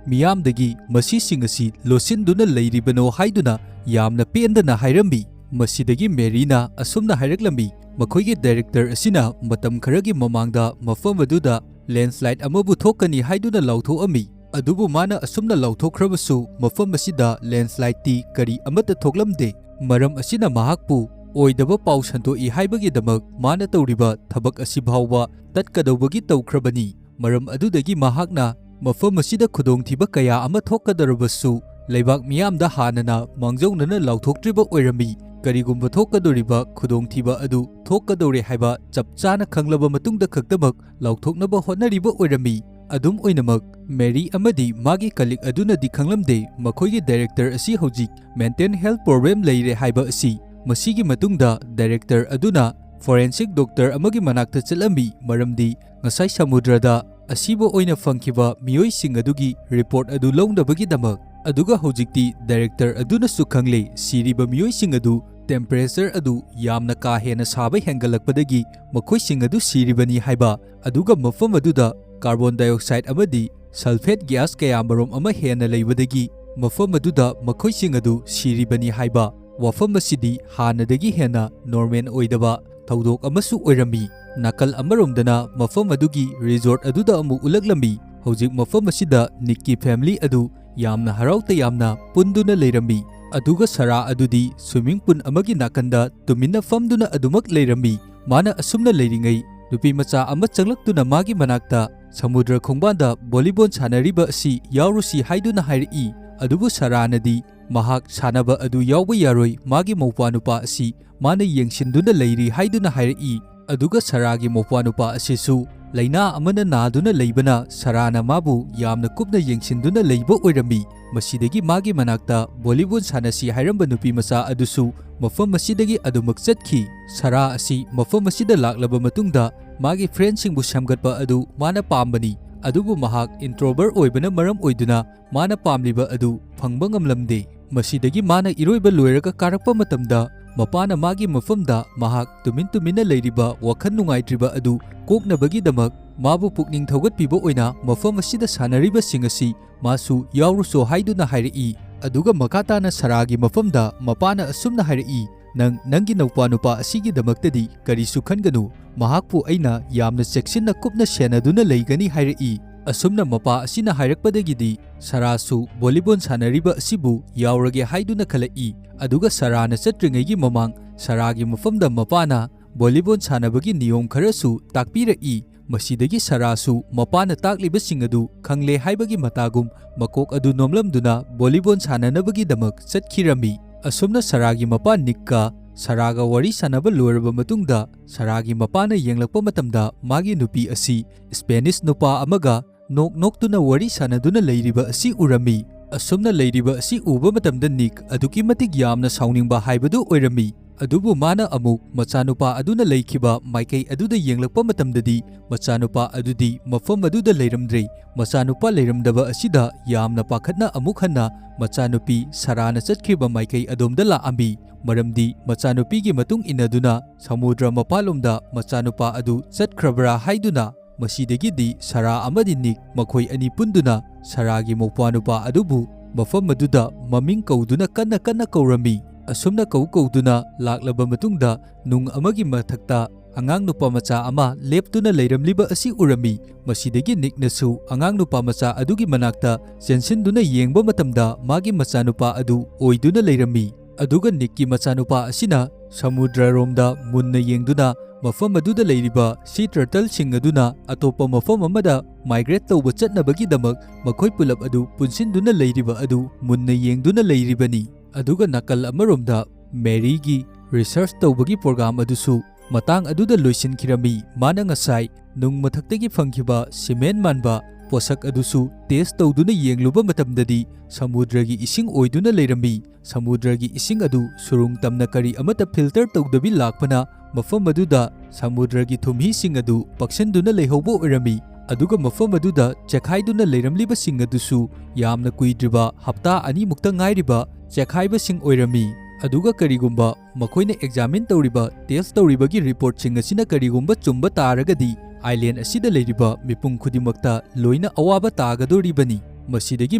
ꯃꯤꯌꯥꯝꯗꯒꯤ ꯃꯁꯤꯁꯤꯡ ꯑꯁꯤ ꯂꯣꯠꯁꯤꯟꯗꯨꯅ ꯂꯩꯔꯤꯕꯅꯣ ꯍꯥꯏꯗꯨꯅ ꯌꯥꯝꯅ ꯄꯦꯟꯗꯅ ꯍꯥꯏꯔꯝꯃꯤ꯫ ꯃꯁꯤꯗꯒꯤ ꯃꯦꯔꯤꯅ ꯑꯁꯨꯝꯅ ꯍꯥꯏꯔꯛꯂꯝꯃꯤ, ꯃꯈꯣꯏꯒꯤ director ꯑꯁꯤꯅ ꯃꯇꯝ ꯈꯔꯒꯤ ꯃꯃꯥꯡꯗ ꯃꯐꯝ ꯑꯗꯨꯗ landslide ꯑꯃꯕꯨ ꯊꯣꯛꯀꯅꯤ ꯍꯥꯏꯗꯨꯅ ꯂꯥꯎꯊꯣꯛꯑꯝꯃꯤ꯫ ꯑꯗꯨꯕꯨ ꯃꯥꯅ ꯑꯁꯨꯝꯅ ꯂꯥꯎꯊꯣꯛꯈ꯭ꯔꯕꯁꯨ ꯃꯐꯝ ꯑꯁꯤꯗ landslideꯇꯤ ꯀꯔꯤ ꯑꯃꯠꯇ ꯊꯣꯛꯂꯝꯗꯦ꯫ ꯃꯔꯝ ꯑꯁꯤꯅ ꯃꯍꯥꯛꯄꯨ ꯑꯣꯏꯗꯕ ꯄꯥꯎ ꯁꯟꯗꯣꯛꯏ ꯍꯥꯏꯕꯒꯤꯗꯃꯛ ꯃꯥꯅ ꯇꯧꯔꯤꯕ ꯊꯕꯛ ꯑꯁꯤ ꯐꯥꯎꯕ ꯇꯠꯀꯗꯧꯕꯒꯤ ꯇꯧꯈ꯭ꯔꯕꯅꯤ꯫ ꯃꯔꯝ ꯑꯗꯨꯗꯒꯤ ꯃꯍꯥꯛꯅ ꯃꯐꯝ ꯑꯁꯤꯗ ꯈꯨꯗꯣꯡꯊꯤꯕ ꯀꯌꯥ ꯑꯃ ꯊꯣꯛꯀꯗꯧꯔꯕꯁꯨ ꯂꯩꯕꯥꯛ ꯃꯤꯌꯥꯝꯗ ꯍꯥꯟꯅꯅ ꯃꯥꯡꯖꯧꯅꯅ ꯂꯥꯎꯊꯣꯛꯇ꯭ꯔꯤꯕ ꯑꯣꯏꯔꯝꯃꯤ꯫ ꯀꯔꯤꯒꯨꯝꯕ ꯊꯣꯛꯀꯗꯧꯔꯤꯕ ꯈꯨꯗꯣꯡꯊꯤꯕ ꯑꯗꯨ ꯊꯣꯛꯀꯗꯧꯔꯦ ꯍꯥꯏꯕ ꯆꯞ ꯆꯥꯅ ꯈꯪꯂꯕ ꯃꯇꯨꯡꯗ ꯈꯛꯇꯃꯛ ꯂꯥꯎꯊꯣꯛꯅꯕ ꯍꯣꯠꯅꯔꯤꯕ ꯑꯣꯏꯔꯝꯃꯤ꯫ ꯑꯗꯨꯝ ꯑꯣꯏꯅꯃꯛ, ꯃꯦꯔꯤ ꯑꯃꯗꯤ ꯃꯥꯒꯤ colleague ꯑꯗꯨꯅꯗꯤ ꯈꯪꯂꯝꯗꯦ, ꯃꯈꯣꯏꯒꯤ director ꯑꯁꯤ ꯍꯧꯖꯤꯛ mental health problem ꯂꯩꯔꯦ ꯍꯥꯏꯕ ꯑꯁꯤ꯫ ꯃꯁꯤꯒꯤ ꯃꯇꯨꯡꯗ director ꯑꯗꯨꯅ forensic doctor ꯑꯃꯒꯤ ꯃꯅꯥꯛꯇ ꯆꯠꯂꯝꯃꯤ, ꯃꯔꯝꯗꯤ ꯉꯁꯥꯏ ꯁꯃꯨꯗ꯭ꯔꯗ ꯑꯁꯤꯕ ꯑꯣꯏꯅ ꯐꯪꯈꯤꯕ ꯃꯤꯑꯣꯏꯁꯤꯡ ꯑꯗꯨꯒꯤ report ꯑꯗꯨ ꯂꯧꯅꯕꯒꯤꯗꯃꯛ꯫ ꯑꯗꯨꯒ ꯍꯧꯖꯤꯛꯇꯤ director ꯑꯗꯨꯅꯁꯨ ꯈꯪꯂꯦ, ꯁꯤꯔꯤꯕ ꯃꯤꯑꯣꯏꯁꯤꯡ ꯑꯗꯨ temperature ꯑꯗꯨ ꯌꯥꯝꯅ ꯀꯥ ꯍꯦꯟꯅ ꯁꯥꯕ ꯍꯦꯟꯒꯠꯂꯛꯄꯗꯒꯤ ꯃꯈꯣꯏꯁꯤꯡ ꯑꯗꯨ ꯁꯤꯔꯤꯕꯅꯤ ꯍꯥꯏꯕ꯫ ꯑꯗꯨꯒ ꯃꯐꯝ ꯑꯗꯨꯗ carbon dioxide ꯑꯃꯗꯤ sulphate gas ꯀꯌꯥꯃꯔꯨꯝ ꯑꯃ ꯍꯦꯟꯅ ꯂꯩꯕꯗꯒꯤ ꯃꯐꯝ ꯑꯗꯨꯗ ꯃꯈꯣꯏꯁꯤꯡ ꯑꯗꯨ ꯁꯤꯔꯤꯕꯅꯤ ꯍꯥꯏꯕ ꯋꯥꯐꯝ ꯑꯁꯤꯗꯤ ꯍꯥꯟꯅꯗꯒꯤ ꯍꯦꯟꯅ ꯅꯣꯔꯃꯦꯜ ꯑꯣꯏꯗꯕ ꯊꯧꯗꯣꯛ ꯑꯃꯁꯨ ꯑꯣꯏꯔꯝꯃꯤ꯫ ꯅꯥꯀꯜ ꯑꯃꯔꯣꯝꯗꯅ ꯃꯐꯝ ꯑꯗꯨꯒꯤ ꯔꯤꯖꯣꯔꯠ ꯑꯗꯨꯗ ꯑꯃꯨꯛ ꯎꯠꯂꯛꯂꯝꯃꯤ꯫ ꯍꯧꯖꯤꯛ ꯃꯐꯝ ꯑꯁꯤꯗ ꯅꯤꯛꯀꯤ ꯐꯦꯃꯤꯂꯤ ꯑꯗꯨ ꯌꯥꯝꯅ ꯍꯔꯥꯎ ꯇꯌꯥꯝꯅ ꯄꯨꯟꯗꯨꯅ ꯂꯩꯔꯝꯃꯤ꯫ ꯑꯗꯨꯒ ꯁꯔꯥ ꯑꯗꯨꯗꯤ ꯁ꯭ꯋꯤꯃꯤꯡ ꯄꯨꯜ ꯑꯃꯒꯤ ꯅꯥꯀꯟꯗ ꯇꯨꯃꯤꯟꯅ ꯐꯝꯗꯨꯅ ꯑꯗꯨꯃꯛ ꯂꯩꯔꯝꯃꯤ꯫ ꯃꯥꯅ ꯑꯁꯨꯝꯅ ꯂꯩꯔꯤꯉꯩ ꯅꯨꯄꯤ ꯃꯆꯥ ꯑꯃ ꯆꯪꯂꯛꯇꯨꯅ ꯃꯥꯒꯤ ꯃꯅꯥꯛꯇ ꯁꯃꯨꯗ꯭ꯔ ꯈꯣꯡꯕꯥꯟꯗ ꯚꯣꯂꯤꯕꯣꯜ ꯁꯥꯟꯅꯔꯤꯕ ꯑꯁꯤ ꯌꯥꯎꯔꯨꯁꯤ ꯍꯥꯏꯗꯨꯅ ꯍꯥꯏꯔꯛꯏ꯫ ꯑꯗꯨꯕꯨ ꯁꯔꯥꯅꯗꯤ ꯃꯍꯥꯛ ꯁꯥꯟꯅꯕ ꯑꯗꯨ ꯌꯥꯎꯕ ꯌꯥꯔꯣꯏ, ꯃꯥꯒꯤ ꯃꯧꯄ꯭ꯋꯥꯅꯨꯄꯥ ꯑꯁꯤ ꯃꯥꯅ ꯌꯦꯡꯁꯤꯟꯗꯨꯅ ꯂꯩꯔꯤ ꯍꯥꯏꯗꯨꯅ ꯍꯥꯏꯔꯛꯏ꯫ ꯑꯗꯨꯒ ꯁꯔꯥꯒꯤ ꯃꯧꯄ꯭ꯋꯥꯅꯨꯄꯥ ꯑꯁꯤꯁꯨ ꯂꯥꯏꯅꯥ ꯑꯃꯅ ꯅꯥꯗꯨꯅ ꯂꯩꯕꯅ ꯁꯔꯥꯅ ꯃꯥꯕꯨ ꯌꯥꯝꯅ ꯀꯨꯞꯅ ꯌꯦꯡꯁꯤꯟꯗꯨꯅ ꯂꯩꯕ ꯑꯣꯏꯔꯝꯃꯤ꯫ ꯃꯁꯤꯗꯒꯤ ꯃꯥꯒꯤ ꯃꯅꯥꯛꯇ ꯚꯣꯂꯤꯕꯣꯜ ꯁꯥꯟꯅꯁꯤ ꯍꯥꯏꯔꯝꯕ ꯅꯨꯄꯤ ꯃꯆꯥ ꯑꯗꯨꯁꯨ ꯃꯐꯝ ꯑꯁꯤꯗꯒꯤ ꯑꯗꯨꯃꯛ ꯆꯠꯈꯤ꯫ ꯁꯔꯥ ꯑꯁꯤ ꯃꯐꯝ ꯑꯁꯤꯗ ꯂꯥꯛꯂꯕ ꯃꯇꯨꯡꯗ ꯃꯥꯒꯤ ꯐ꯭ꯔꯦꯟꯁꯤꯡꯕꯨ ꯁꯦꯝꯒꯠꯄ ꯑꯗꯨ ꯃꯥꯅ ꯄꯥꯝꯕꯅꯤ, ꯑꯗꯨꯕꯨ ꯃꯍꯥꯛ ꯏꯟꯇ꯭ꯔꯣꯚꯔ ꯑꯣꯏꯕꯅ ꯃꯔꯝ ꯑꯣꯏꯗꯨꯅ ꯃꯥꯅ ꯄꯥꯝꯂꯤꯕ ꯑꯗꯨ ꯐꯪꯕ ꯉꯝꯂꯝꯗꯦ꯫ ꯃꯁꯤꯗꯒꯤ ꯃꯥꯅ ꯏꯔꯣꯏꯕ ꯂꯣꯏꯔꯒ ꯀꯥꯔꯛꯄ ꯃꯇꯝꯗ ꯃꯄꯥꯅ ꯃꯥꯒꯤ ꯃꯐꯝꯗ ꯃꯍꯥꯛ ꯇꯨꯃꯤꯟ ꯇꯨꯃꯤꯟꯅ ꯂꯩꯔꯤꯕ ꯋꯥꯈꯜ ꯅꯨꯡꯉꯥꯏꯇ꯭ꯔꯤꯕ ꯑꯗꯨ ꯀꯣꯛꯅꯕꯒꯤꯗꯃꯛ ꯃꯥꯕꯨ ꯄꯨꯛꯅꯤꯡ ꯊꯧꯒꯠꯄꯤꯕ ꯑꯣꯏꯅ ꯃꯐꯝ ꯑꯁꯤꯗ ꯁꯥꯟꯅꯔꯤꯕꯁꯤꯡ ꯑꯁꯤ ꯃꯥꯁꯨ ꯌꯥꯎꯔꯨꯁꯣ ꯍꯥꯏꯗꯨꯅ ꯍꯥꯏꯔꯛꯏ꯫ ꯑꯗꯨꯒ ꯃꯈꯥ ꯇꯥꯅ ꯁꯔꯥꯒꯤ ꯃꯐꯝꯗ ꯃꯄꯥꯅ ꯑꯁꯨꯝꯅ ꯍꯥꯏꯔꯛꯏ, "ꯅꯪ ꯅꯪꯒꯤ ꯅꯧꯄꯥ ꯅꯨꯄꯥ ꯑꯁꯤꯒꯤꯗꯃꯛꯇꯗꯤ ꯀꯔꯤꯁꯨ ꯈꯟꯒꯅꯨ, ꯃꯍꯥꯛꯄꯨ ꯑꯩꯅ ꯌꯥꯝꯅ ꯆꯦꯛꯁꯤꯟꯅ ꯀꯨꯞꯅ ꯁꯦꯟꯅꯗꯨꯅ ꯂꯩꯒꯅꯤ" ꯍꯥꯏꯔꯛꯏ꯫ ꯑꯁꯨꯝꯅ ꯃꯄꯥ ꯑꯁꯤꯅ ꯍꯥꯏꯔꯛꯄꯗꯒꯤꯗꯤ ꯁꯔꯥꯁꯨ ꯚꯣꯂꯤꯕꯣꯜ ꯁꯥꯟꯅꯔꯤꯕ ꯑꯁꯤꯕꯨ ꯌꯥꯎꯔꯒꯦ ꯍꯥꯏꯗꯨꯅ ꯈꯜꯂꯛꯏ꯫ ꯑꯗꯨꯒ ꯁꯔꯥꯅ ꯆꯠꯇ꯭ꯔꯤꯉꯩꯒꯤ ꯃꯃꯥꯡ ꯁꯔꯥꯒꯤ ꯃꯐꯝꯗ ꯃꯄꯥꯅ ꯚꯣꯂꯤꯕꯣꯜ ꯁꯥꯟꯅꯕꯒꯤ ꯅꯤꯌꯣꯝ ꯈꯔꯁꯨ ꯇꯥꯛꯄꯤꯔꯛꯏ꯫ ꯃꯁꯤꯗꯒꯤ ꯁꯔꯥꯁꯨ ꯃꯄꯥꯅ ꯇꯥꯛꯂꯤꯕꯁꯤꯡ ꯑꯗꯨ ꯈꯪꯂꯦ ꯍꯥꯏꯕꯒꯤ ꯃꯇꯥꯒꯨꯝ ꯃꯀꯣꯛ ꯑꯗꯨ ꯅꯣꯝꯂꯝꯗꯨꯅ ꯚꯣꯂꯤꯕꯣꯜ ꯁꯥꯟꯅꯅꯕꯒꯤꯗꯃꯛ ꯆꯠꯈꯤꯔꯝꯃꯤ꯫ ꯑꯁꯨꯝꯅ ꯁꯔꯥꯒꯤ ꯃꯄꯥ ꯅꯤꯛꯀ ꯁꯔꯥꯒ ꯋꯥꯔꯤ ꯁꯥꯟꯅꯕ ꯂꯣꯏꯔꯕ ꯃꯇꯨꯡꯗ ꯁꯔꯥꯒꯤ ꯃꯄꯥꯅ ꯌꯦꯡꯂꯛꯄ ꯃꯇꯝꯗ ꯃꯥꯒꯤ ꯅꯨꯄꯤ ꯑꯁꯤ ꯁ꯭ꯄꯦꯅꯤꯁ ꯅꯨꯄꯥ ꯑꯃꯒ ꯅꯣꯛ ꯅꯣꯛꯇꯨꯅ ꯋꯥꯔꯤ ꯁꯥꯟꯅꯗꯨꯅ ꯂꯩꯔꯤꯕ ꯑꯁꯤ ꯎꯔꯝꯃꯤ꯫ ꯑꯁꯨꯝꯅ ꯂꯩꯔꯤꯕ ꯑꯁꯤ ꯎꯕ ꯃꯇꯝꯗ ꯅꯤꯛ ꯑꯗꯨꯛꯀꯤ ꯃꯇꯤꯛ ꯌꯥꯝꯅ ꯁꯥꯎꯅꯤꯡꯕ ꯍꯥꯏꯕꯗꯨ ꯑꯣꯏꯔꯝꯃꯤ꯫ ꯑꯗꯨꯕꯨ ꯃꯥꯅ ꯑꯃꯨꯛ ꯃꯆꯥꯅꯨꯄꯥ ꯑꯗꯨꯅ ꯂꯩꯈꯤꯕ ꯃꯥꯏꯀꯩ ꯑꯗꯨꯗ ꯌꯦꯡꯂꯛꯄ ꯃꯇꯝꯗꯗꯤ ꯃꯆꯥꯅꯨꯄꯥ ꯑꯗꯨꯗꯤ ꯃꯐꯝ ꯑꯗꯨꯗ ꯂꯩꯔꯝꯗ꯭ꯔꯦ꯫ ꯃꯆꯥꯅꯨꯄꯥ ꯂꯩꯔꯝꯗꯕ ꯑꯁꯤꯗ ꯌꯥꯝꯅ ꯄꯥꯈꯠꯅ ꯑꯃꯨꯛ ꯍꯟꯅ ꯃꯆꯥꯅꯨꯄꯤ ꯁꯔꯥꯅ ꯆꯠꯈ꯭ꯔꯤꯕ ꯃꯥꯏꯀꯩ ꯑꯗꯣꯝꯗ ꯂꯥꯛꯑꯝꯃꯤ꯫ ꯃꯔꯝꯗꯤ ꯃꯆꯥꯅꯨꯄꯤꯒꯤ ꯃꯇꯨꯡ ꯏꯟꯅꯗꯨꯅ ꯁꯃꯨꯗ꯭ꯔ ꯃꯄꯥꯜꯂꯣꯝꯗ ꯃꯆꯥꯅꯨꯄꯥ ꯑꯗꯨ ꯆꯠꯈ꯭ꯔꯕ꯭ꯔꯥ ꯍꯥꯏꯗꯨꯅ꯫ ꯃꯁꯤꯗꯒꯤꯗꯤ ꯁꯔꯥ ꯑꯃꯗꯤ ꯅꯤꯛ ꯃꯈꯣꯏ ꯑꯅꯤ ꯄꯨꯟꯗꯨꯅ ꯁꯔꯥꯒꯤ ꯃꯧꯄ꯭ꯋꯥꯅꯨꯄꯥ ꯑꯗꯨꯕꯨ ꯃꯐꯝ ꯑꯗꯨꯗ ꯃꯃꯤꯡ ꯀꯧꯗꯨꯅ ꯀꯟꯅ ꯀꯟꯅ ꯀꯧꯔꯝꯃꯤ꯫ ꯑꯁꯨꯝꯅ ꯀꯧ ꯀꯧꯗꯨꯅ ꯂꯥꯛꯂꯕ ꯃꯇꯨꯡꯗ ꯅꯨꯡ ꯑꯃꯒꯤ ꯃꯊꯛꯇ ꯑꯉꯥꯡ ꯅꯨꯄꯥ ꯃꯆꯥ ꯑꯃ ꯂꯦꯞꯇꯨꯅ ꯂꯩꯔꯝꯂꯤꯕ ꯑꯁꯤ ꯎꯔꯝꯃꯤ꯫ ꯃꯁꯤꯗꯒꯤ ꯅꯤꯛꯅꯁꯨ ꯑꯉꯥꯡ ꯅꯨꯄꯥ ꯃꯆꯥ ꯑꯗꯨꯒꯤ ꯃꯅꯥꯛꯇ ꯆꯦꯟꯁꯤꯟꯗꯨꯅ ꯌꯦꯡꯕ ꯃꯇꯝꯗ ꯃꯥꯒꯤ ꯃꯆꯥꯅꯨꯄꯥ ꯑꯗꯨ ꯑꯣꯏꯗꯨꯅ ꯂꯩꯔꯝꯃꯤ꯫ ꯑꯗꯨꯒ ꯅꯤꯛꯀꯤ ꯃꯆꯥꯅꯨꯄꯥ ꯑꯁꯤꯅ ꯁꯃꯨꯗ꯭ꯔꯔꯣꯝꯗ ꯃꯨꯟꯅ ꯌꯦꯡꯗꯨꯅ ꯃꯐꯝ ꯑꯗꯨꯗ ꯂꯩꯔꯤꯕ ꯁꯤ ꯇꯔꯇꯜꯁꯤꯡ ꯑꯗꯨꯅ ꯑꯇꯣꯞꯄ ꯃꯐꯝ ꯑꯃꯗ ꯃꯥꯏꯒ꯭ꯔꯦꯠ ꯇꯧꯕ ꯆꯠꯅꯕꯒꯤꯗꯃꯛ ꯃꯈꯣꯏ ꯄꯨꯂꯞ ꯑꯗꯨ ꯄꯨꯟꯁꯤꯟꯗꯨꯅ ꯂꯩꯔꯤꯕ ꯑꯗꯨ ꯃꯨꯟꯅ ꯌꯦꯡꯗꯨꯅ ꯂꯩꯔꯤꯕꯅꯤ꯫ ꯑꯗꯨꯒ ꯅꯥꯀꯜ ꯑꯃꯔꯣꯝꯗ ꯃꯦꯔꯤꯒꯤ ꯔꯤꯁꯔꯆ ꯇꯧꯕꯒꯤ ꯄ꯭ꯔꯣꯒ꯭ꯔꯥꯝ ꯑꯗꯨꯁꯨ ꯃꯇꯥꯡ ꯑꯗꯨꯗ ꯂꯣꯏꯁꯤꯟꯈꯤꯔꯝꯃꯤ꯫ ꯃꯥꯅ ꯉꯁꯥꯏ ꯅꯨꯡ ꯃꯊꯛꯇꯒꯤ ꯐꯪꯈꯤꯕ ꯁꯤꯃꯦꯟ ꯃꯥꯟꯕ ꯄꯣꯠꯁꯛ ꯑꯗꯨꯁꯨ ꯇꯦꯁ ꯇꯧꯗꯨꯅ ꯌꯦꯡꯂꯨꯕ ꯃꯇꯝꯗꯗꯤ ꯁꯃꯨꯗ꯭ꯔꯒꯤ ꯏꯁꯤꯡ ꯑꯣꯏꯗꯨꯅ ꯂꯩꯔꯝꯃꯤ꯫ ꯁꯃꯨꯗ꯭ꯔꯒꯤ ꯏꯁꯤꯡ ꯑꯗꯨ ꯁꯨꯔꯨꯡ ꯇꯝꯅ ꯀꯔꯤ ꯑꯃꯠꯇ ꯐꯤꯜꯇꯔ ꯇꯧꯗꯕꯤ ꯂꯥꯛꯄꯅ ꯃꯐꯝ ꯑꯗꯨꯗ ꯁꯃꯨꯗ꯭ꯔꯒꯤ ꯊꯨꯝꯍꯤꯁꯤꯡ ꯑꯗꯨ ꯄꯛꯁꯤꯟꯗꯨꯅ ꯂꯩꯍꯧꯕ ꯑꯣꯏꯔꯝꯃꯤ꯫ ꯑꯗꯨꯒ ꯃꯐꯝ ꯑꯗꯨꯗ ꯆꯦꯈꯥꯏꯗꯨꯅ ꯂꯩꯔꯝꯂꯤꯕꯁꯤꯡ ꯑꯗꯨꯁꯨ ꯌꯥꯝꯅ ꯀꯨꯏꯗ꯭ꯔꯤꯕ, ꯍꯞꯇꯥ ꯑꯅꯤꯃꯨꯛꯇ ꯉꯥꯏꯔꯤꯕ ꯆꯦꯈꯥꯏꯕꯁꯤꯡ ꯑꯣꯏꯔꯝꯃꯤ꯫ ꯑꯗꯨꯒ ꯀꯔꯤꯒꯨꯝꯕ ꯃꯈꯣꯏꯅ ꯑꯦꯛꯖꯥꯃꯤꯟ ꯇꯧꯔꯤꯕ, ꯇꯦꯁ ꯇꯧꯔꯤꯕꯒꯤ ꯔꯤꯄꯣꯔꯠꯁꯤꯡ ꯑꯁꯤꯅ ꯀꯔꯤꯒꯨꯝꯕ ꯆꯨꯝꯕ ꯇꯥꯔꯒꯗꯤ, ꯑꯥꯏꯂꯦꯟ ꯑꯁꯤꯗ ꯂꯩꯔꯤꯕ ꯃꯤꯄꯨꯝ ꯈꯨꯗꯤꯡꯃꯛꯇ ꯂꯣꯏꯅ ꯑꯋꯥꯕ ꯇꯥꯒꯗꯣꯔꯤꯕꯅꯤ꯫ ꯃꯁꯤꯗꯒꯤ